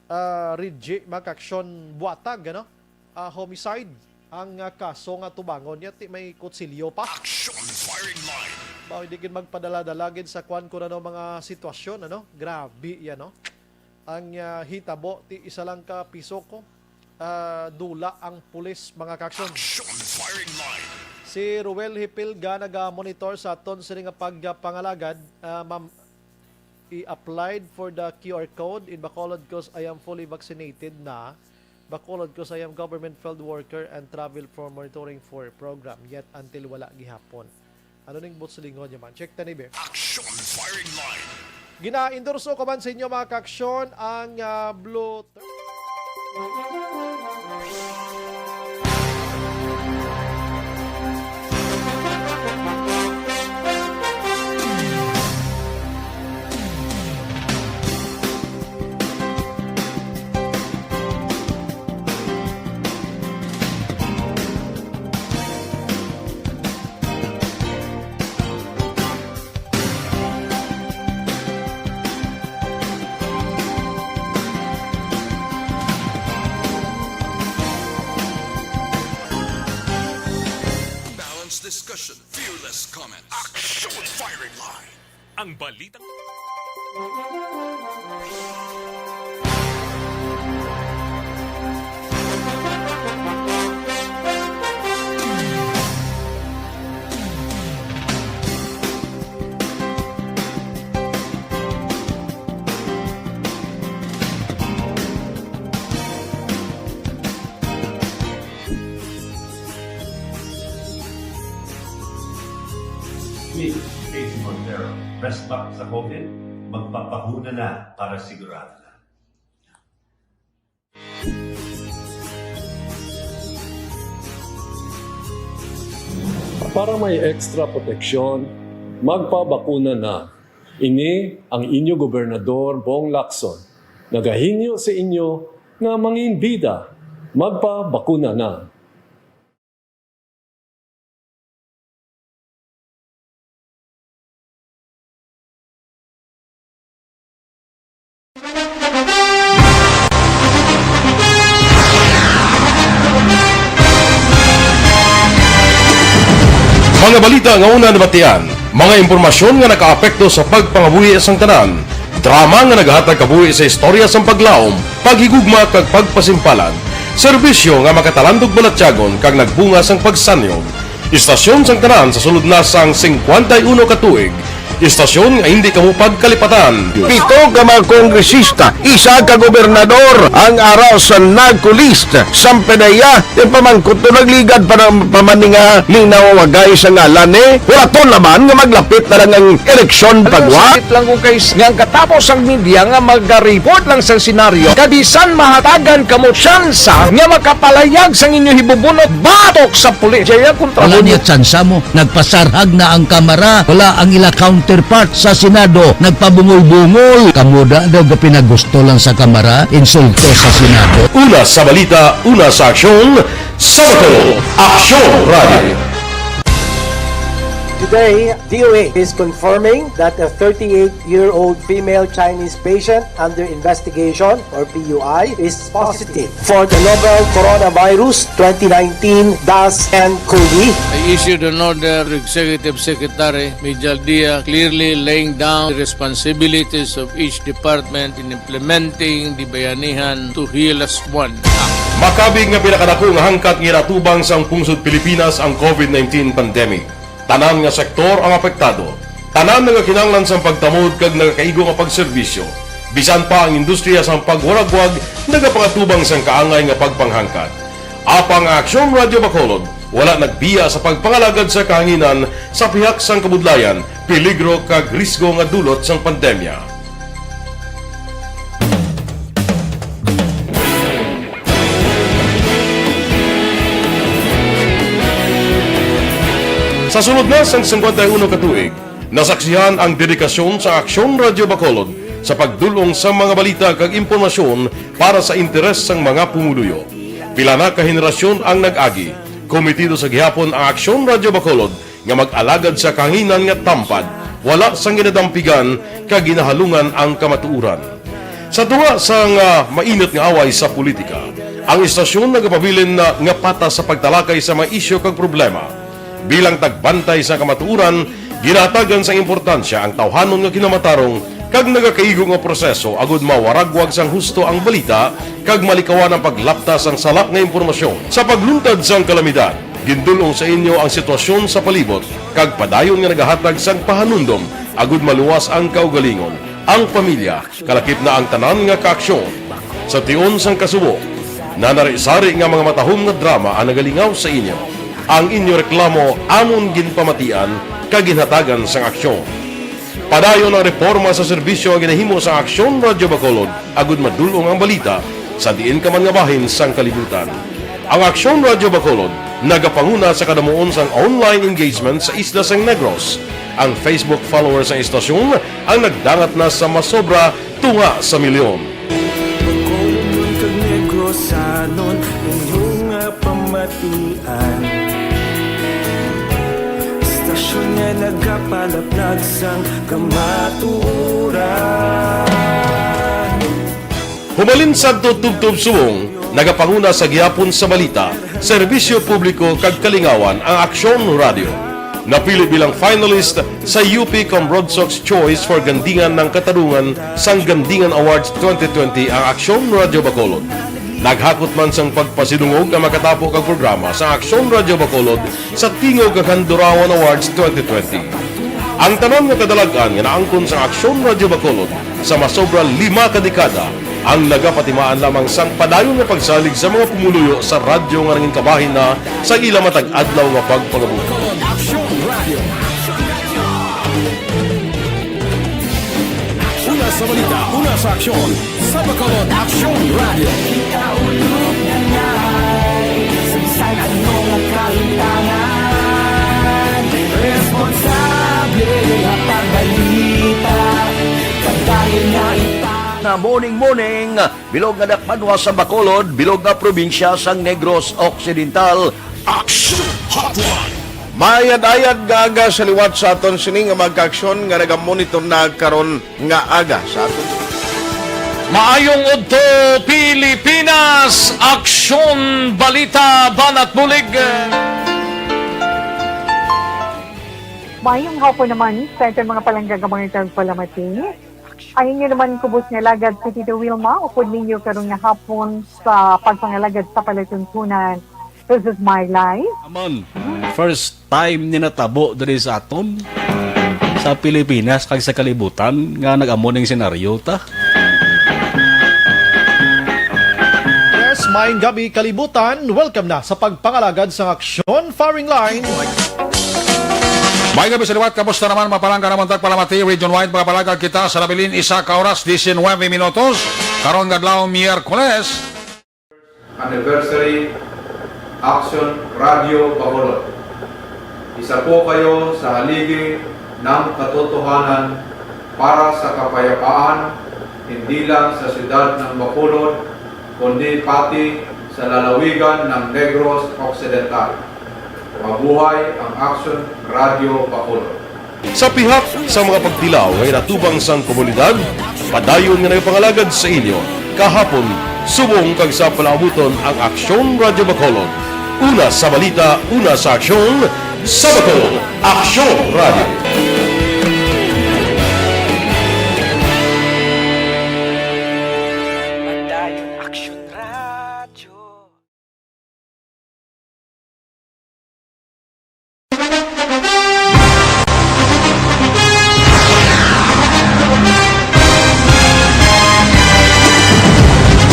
ah, Reggie, mga kaksyon, Buatag, ano? Ah, homicide ang, ah, kaso nga tubangon niya, ti may kutsilyo pa. Action firing line. Ba, hindi gid magpadala-dala gid sa kwan kun ano mga sitwasyon, ano? Grabe yan, no? Ang, ah, hitabo, ti isa lang ka piso ko, ah, dula ang pulis, mga kaksyon. Action firing line. Si Ruel Hipilga naga-monitor sa aton sini nga pagpangalagad. Ah, ma'am, I applied for the Q R code in Bacolod 'cause I am fully vaccinated na. Bacolod 'cause I am government field worker and travel for monitoring for program. Yet until wala gihapon. Ano ning buot silingon niya man? Check tani, be. Action firing line. Gina-endorso ko man sa inyo, mga kaaksyon, ang, ah, Blue Balanced discussion, fearless comments. Action firing line. Ang balitang Miss Casey Montero, press back sa COVID, magpapahuna na para sigurado na. Para may extra proteksyon, magpabakuna na. Ini ang inyo gobernador, Bong Lacson, nagahingyo sa inyo nga manginbida, magpabakuna na. Mga balita nga una nabatian, mga impormasyon nga nakaapekto sa pagpangabuhi sang tanan, drama nga nagahatag kabuhi sa istorya sang paglaom, paghigugma kag pagpasimpalan, serbisyo nga makatalandog balatyagon kag nagbunga sang pagsanyog. Istasyon sang tanan sa sulod na sang singkwenta y uno ka tuig. Istasyon nga hindi kamo pagkalipatan. Pito ka mga kongresista, isa ka gobernador ang ara sa NAGCO list. Sang PDEA, ipamangkot to nagligad pa na, pa man ni nga ni nawawagay sa ngalan ni. Huraton naman nga maglapit na lang ang eleksyon. Alam mo, pagwa. Sakit lang ko kay s-, nga ang katapos ang media nga magareport lang sa senaryo, kabisan mahatagan kamo tsansa nga makapalayag sang inyo hibubunot batok sa pulis. Jaya kontra. Wala mo niya tsansa mo. Nagpasarhag na ang Kamara. Wala ang ila counterpart sa Senado. Nagpabungol-bungol. Kamo da daw ga pinagusto lang sa Kamara, insulto sa Senado. Una sa balita, una sa aksyon, sa Bacolod, Aksyon Radio. Today, D O A is confirming that a thirty-eight-year-old female Chinese patient under investigation, or P U I, is positive for the novel coronavirus twenty nineteen dash N COVID. I issued an order to Executive Secretary Mijal Dia, clearly laying down the responsibilities of each department in implementing the Bayanihan to Heal As One Act. Makabig nga pinakadako nga hangkat nga ginatubang sang pungsod Pilipinas ang COVID nineteen pandemic. Tanan nga sektor ang apektado. Tanan nagakinahanglan sang pagtamod kag nagakaigo nga pagserbisyo. Bisan pa ang industriya sang pagwaragwag nagapangatubang sang kaangay nga pagpanghangkat. Apang ang Aksyon Radyo Bacolod wala nagbiya sa pagpangalagad sa kahanginan sa pihak sang kabudlayan, peligro kag risgo nga dulot sang pandemya. Sa sulod na sang singkwenta y uno ka tuig, nasaksihan ang dedikasyon sa Aksyon Radyo Bacolod sa pagdul-ong sa mga balita kag impormasyon para sa interes sang mga pumuluyo. Pila na ka henerasyon ang nag-agi. Komitido sa gihapon ang Aksyon Radyo Bacolod nga mag-alagad sa kahanginan nga tampad, wala sang ginadampigan kag ginahalungan ang kamatuoran. Sa tunga sang, ah, mainit nga away sa politika, ang istasyon nagapabilin na nga patas sa pagtalakay sa mga isyu kag problema. Bilang tagbantay sa kamatuoran, ginahatagan sang importansya ang tawhanon nga kinamatarong kag nagakaigo nga proseso agud mawaragwag sang husto ang balita kag malikawan ang paglapta sang sala nga impormasyon. Sa pagluntad sang kalamidad, gindul-ong sa inyo ang sitwasyon sa palibot kag padayon nga nagahatag sang pahanumdom agud maluwas ang kaugalingon, ang pamilya, kalakip na ang tanan nga kaaksyon. Sa tion sang kasubo, nanari-sari nga mga matahom nga drama ang nagalingaw sa inyo. Ang inyo reklamo amon ginpamatian kag ginhatagan sang aksyon. Padayon ang reporma sa serbisyo nga ginahimo sang Aksyon Radyo Bacolod agud madul-ong ang balita sa diin ka man nga bahin sang kalibutan. Ang Aksyon Radyo Bacolod nagapanguna sa kadamuon sang online engagement sa isla sang Negros. Ang Facebook followers sang istasyon ang nagdangat na sa masobra tunga sa milyon. Bacolod kag Negros, sanon inyo nga pamatian. Istasyon nga nagapalaplag sang kamatuoran. Humalin sadto tubtob subong, nagapanguna sa gihapon sa balita, serbisyo publiko kag kalingawan ang Aksyon Radyo. Napili bilang finalist sa U P Cambrodsoc's Choice for Gandingan ng Katarungan sang Gandingan Awards twenty twenty ang Aksyon Radyo Bacolod. Naghakot man sang pagpasidungog ang makatapo kag programa sa Aksyon Radyo Bacolod sa Tingog kag Handurawan Awards twenty twenty. Ang tanan nga kadalag-an nga naangkon sa Aksyon Radyo Bacolod sa masobra lima ka dekada ang nagapatimaan lamang sang padayon nga pagsalig sa mga pumuluyo sa radyo nga nangin kabahin na sa ila matag adlaw nga pagpangabuhi. Balita, una sa aksyon, sa Bacolod Aksyon Radio. Kita ulog na ngay, sa bisan ano nga kalimtangan, responsable nga pagbalita, pagdayon nga ita. Na morning, morning, bilog nga dakbanwa sa Bacolod, bilog nga probinsya sang Negros Occidental. Aksyon Hotline. Mayad-ayad nga aga sa liwat sa aton sini nga mga kaaksyon nga nagamonitor na karon nga aga sa aton. Maayong udto, Pilipinas! Aksyon, balita, banat bulig. Maayong hapon naman sa aton mga palangga nga mga tagpalamati. Ang inyo naman kubos nga alagad si Tito Wilma, upod ninyo karon nga hapon sa pagpangalagad sa palatuntunan. This is my life. Aman, first time ni natabo diri sa aton, sa Pilipinas kag sa kalibutan nga nag-amo ning senaryo ta. Yes, maayong gabi, kalibutan. Welcome na sa pagpangalagad sang aksyon, firing line. May gabi sa liwat, kamusta naman, mga palangga namon tagpalamati, region-wide, mga palangga kita sa nabilin, isa ka oras, diecinuebe minutos, karon nga adlaw, Miyerkules. Anniversary, Action Radio Bacolod. Isa po kayo sa haligi ng katotohanan para sa kapayapaan, hindi lang sa siyudad ng Bacolod, kundi pati sa lalawigan ng Negros Occidental. Mabuhay ang Action Radio Bacolod. Sa pihak sa mga pagtilaw nga ginatubang sang komunidad, padayon nga nagapangalagad sa inyo kahapon, subong kag sa palaabuton ang Aksyon Radyo Bacolod. Una sa balita, una sa aksyon, sa Bacolod, Aksyon Radyo. Padayon Aksyon Radyo.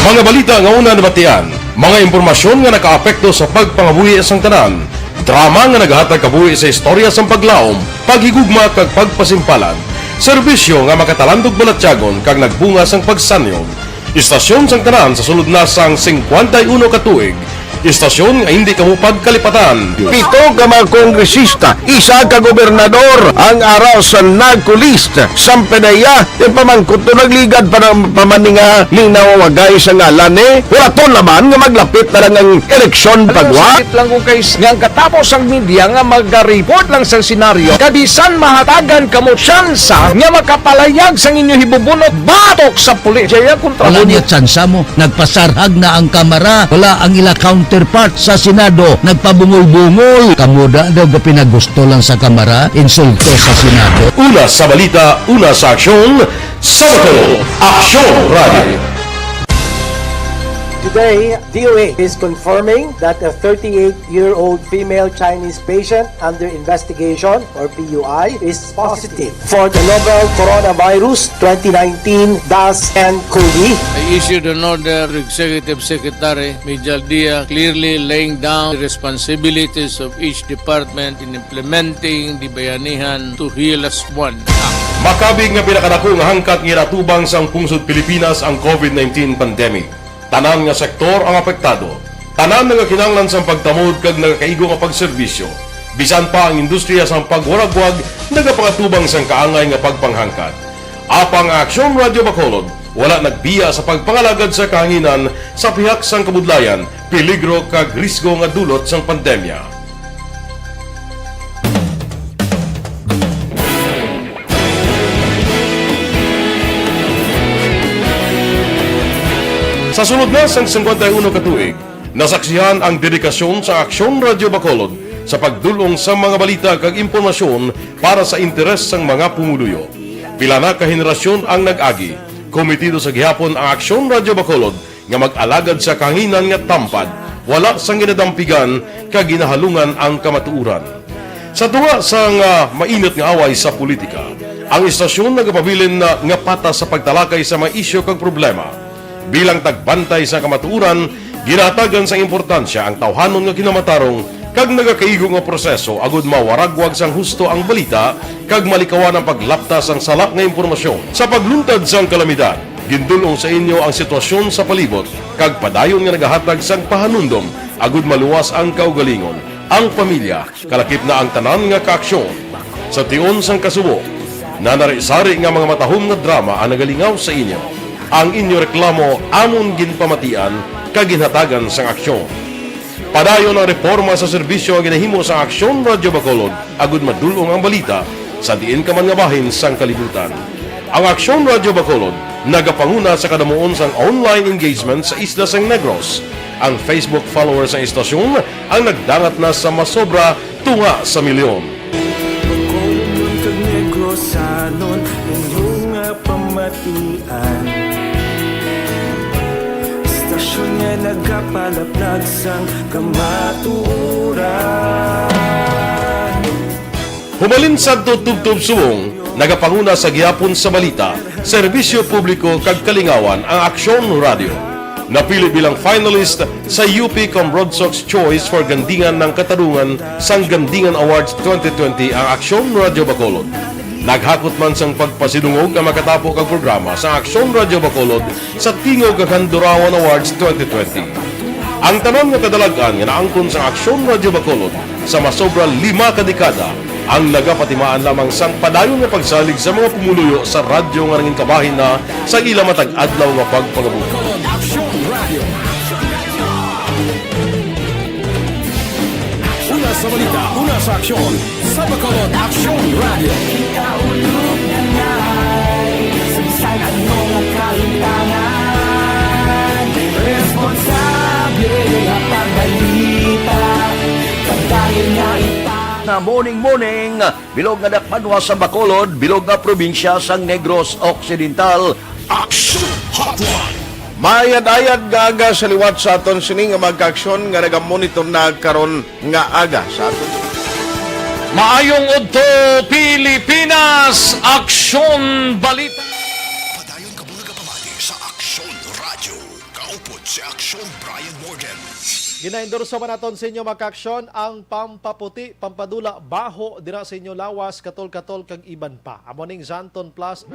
Mga balita nga una nabatian, mga impormasyon nga nakaapekto sa pagpangabuhi sang tanan, drama nga nagahatag kabuhi sa istorya sang paglaom, paghigugma kag pagpasimpalan, serbisyo nga makatalandog balatyagon kag nagbunga sang pagsanyog. Istasyon sang tanan sa sulod na sang singkwenta y uno ka tuig. Istasyon nga hindi kamo pagkalipatan. Pito ka mga kongresista, isa ka gobernador ang ara sa NAGCO list. Sampanaya, ipamangkot to nagligad pa ng pamaninga ni nawawagay sa ngalan ni. Wala to naman nga maglapit na lang ang eleksyon pagwa. Sakit lang kung kay nga ang katapos ang media nga magaripot lang sa senaryo. Kabisan mahatagan kamo tsansa nga makapalayag sang inyo hibubunot batok sa pulis. Jaya kontra Wala mo niya tsansa mo. Nagpasarhag na ang Kamara. Wala ang ila counterpart sa Senado. Nagpabungol-bungol. Kamo da daw gapinagusto lang sa Kamara. Insulto sa Senado. Una sa balita, una sa aksyon, sa Bacolod, Aksyon Radio. Today, D O A is confirming that a thirty-eight-year-old female Chinese patient under investigation, or P U I, is positive for the novel coronavirus twenty nineteen dash N COVID. I issued an order to Executive Secretary Mijal Dia, clearly laying down the responsibilities of each department in implementing the Bayanihan to Heal As One Act. Makabig nga pinakadako nga hangkat nga ginatubang sang pungsod Pilipinas ang COVID nineteen pandemic. Tanan nga sektor ang apektado. Tanan nagakinahanglan sang pagtamod kag nagakaigo nga pagserbisyo. Bisan pa ang industriya sang pagwaragwag nagapangatubang sang kaangay nga pagpanghangkat. Apang ang Aksyon Radio Bacolod wala nagbiya sa pagpangalagad sa kahanginan sa pihak sang kabudlayan, peligro kag risgo nga dulot sang pandemya. Sa sulod na sang singkwenta y uno ka tuig, nasaksihan ang dedikasyon sa Aksyon Radio Bacolod sa pagdul-ong sa mga balita kag impormasyon para sa interes sang mga pumuluyo. Pila na ka henerasyon ang nag-agi. Komitido sa gihapon ang Aksyon Radio Bacolod nga mag-alagad sa kahanginan nga tampad, wala sang ginadampigan kag ginahalungan ang kamatuoran. Sa tunga sang, ah, mainit nga away sa politika, ang istasyon nagapabilin na nga patas sa pagtalakay sa mga isyu kag problema. Bilang tagbantay sa kamatuoran, ginahatagan sang importansya ang tawhanon nga kinamatarong kag nagakaigo nga proseso agud mawaragwag sang husto ang balita kag malikawan ang paglapta sang sala nga impormasyon. Sa pagluntad sang kalamidad, gindul-ong sa inyo ang sitwasyon sa palibot kag padayon nga nagahatag sang pahanumdom agud maluwas ang kaugalingon, ang pamilya, kalakip na ang tanan nga kaaksyon. Sa tion sang kasubo, nanari-sari nga mga matahom nga drama ang nagalingaw sa inyo. Ang inyo reklamo amon ginpamatian kag ginhatagan sang aksyon. Padayon ang reporma sa serbisyo nga ginahimo sang Aksyon Radyo Bacolod agud madul-ong ang balita sa diin ka man nga bahin sang kalibutan. Ang Aksyon Radyo Bacolod nagapanguna sa kadamuon sang online engagement sa isla sang Negros. Ang Facebook followers sang istasyon ang nagdangat na sa masobra tunga sa milyon. Bacolod kag Negrosanon, inyo nga pamatian. Istasyon nga nagapalaplag sang kamatuoran. Humalin sadto tubtob subong, nagapanguna sa gihapon sa balita, serbisyo publiko kag kalingawan ang Aksyon Radyo. Napili bilang finalist sa U P Cambrodsoc's Choice for Gandingan ng Katarungan sang Gandingan Awards twenty twenty ang Aksyon Radyo Bacolod. Naghakot man sang pagpasidungog ang makatapo kag programa sa Aksyon Radyo Bacolod sa Tingog kag Handurawan Awards twenty twenty. Ang tanan nga kadalag-an nga naangkon sa Aksyon Radyo Bacolod sa masobra lima ka dekada ang nagapatimaan lamang sang padayon nga pagsalig sa mga pumuluyo sa radyo nga nangin kabahin na sa ila matag adlaw nga pagpangabuhi. Aksyon Radio. Una sa balita, una sa aksyon, sa Bacolod Aksyon Radio. Kaulog na ngay, sa bisan ano nga kahitangan, responsable nga pagbalita, pagdayon nga ipa- Na morning, morning. Bilog nga dakbanwa sa Bacolod, bilog nga probinsya sang Negros Occidental. Action Hotline! Maayad-ayad nga aga sa liwat sa aton sini nga mga kaaksyon nga nagamonitor na karon nga aga sa aton. Maayong udto, Pilipinas! Aksyon Balita! Padayon ka muna kapamati sa Aksyon Radyo. Kaupod si Aksyon Brian Morden. Ginaendorso man naton sa inyo, mga kaaksyon, ang pampaputi, pampadula, baho dira sa inyo lawas, katol-katol, kag iban pa. Amo ning Xanthone Plus.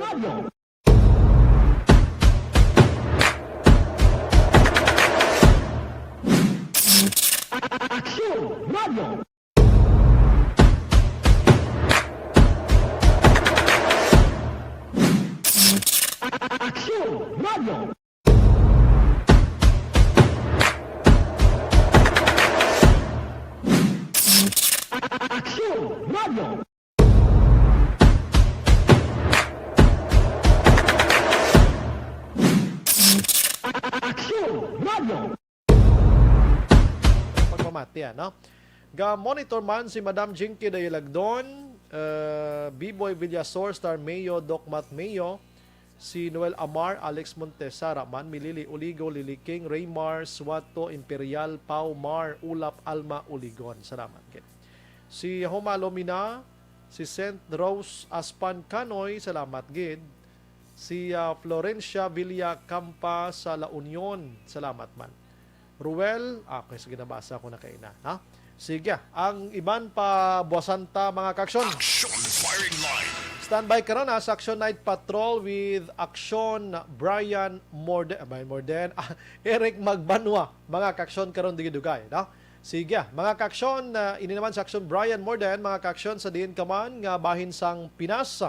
Aksyon Radio. Aksyon Radio. Aksyon Radio. Aksyon Radio. Pagpamati, ano? Ga-monitor man si Madam Jinky Dayalagdon, eh, B-Boy Villasor, Star Mayo, Doc Matt Mayo, si Noel Amar, Alex Montesara man, Milili Uligo, Lily King, Raymar Suato, Imperial, Pau Mar, Ulap, Alma Uligon. Salamat gid. Si Homa Lomina, si Saint Rose Aspan Canoy, salamat gid. Si, ah, Florencia Villa Campa sa La Union, salamat man. Ruel, ah, okay, sige, nabasa ko na kaina, ha? Sige, ang iban pa buwasan ta, mga kaaksyon. Action firing line. Standby karon, ha, sa Action Night Patrol with Action Brian Morde-, ah, Brian Morden, ah, Eric Magbanwa, mga kaaksyon karon, dugay-dugay, no? Sige, mga kaaksyon, ah, ini naman sa Action Brian Morden, mga kaaksyon, sa diin ka man nga bahin sang Pinas,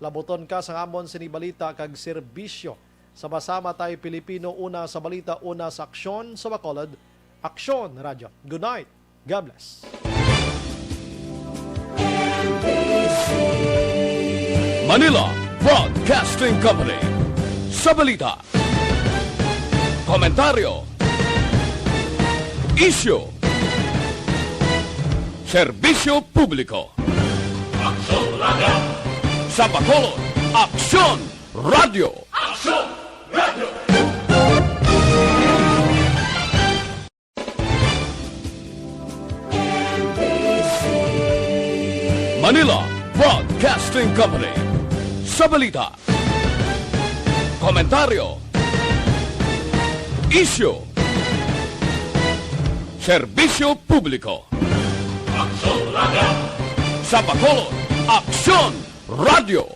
labuton ka sang amon sini balita kag serbisyo. Sama-sama tay Pilipino, una sa balita, una sa aksyon, sa Bacolod Aksyon Radyo. Good night. God bless. Manila Broadcasting Company. Sa balita, komentaryo, isyu, serbisyo publiko. Aksyon Radyo. Sa Bacolod, Aksyon Radyo. Aksyon Radyo. Manila Broadcasting Company. Sa balita, komentaryo, isyu, serbisyo publiko. Sa Bacolod, Aksyon Radio.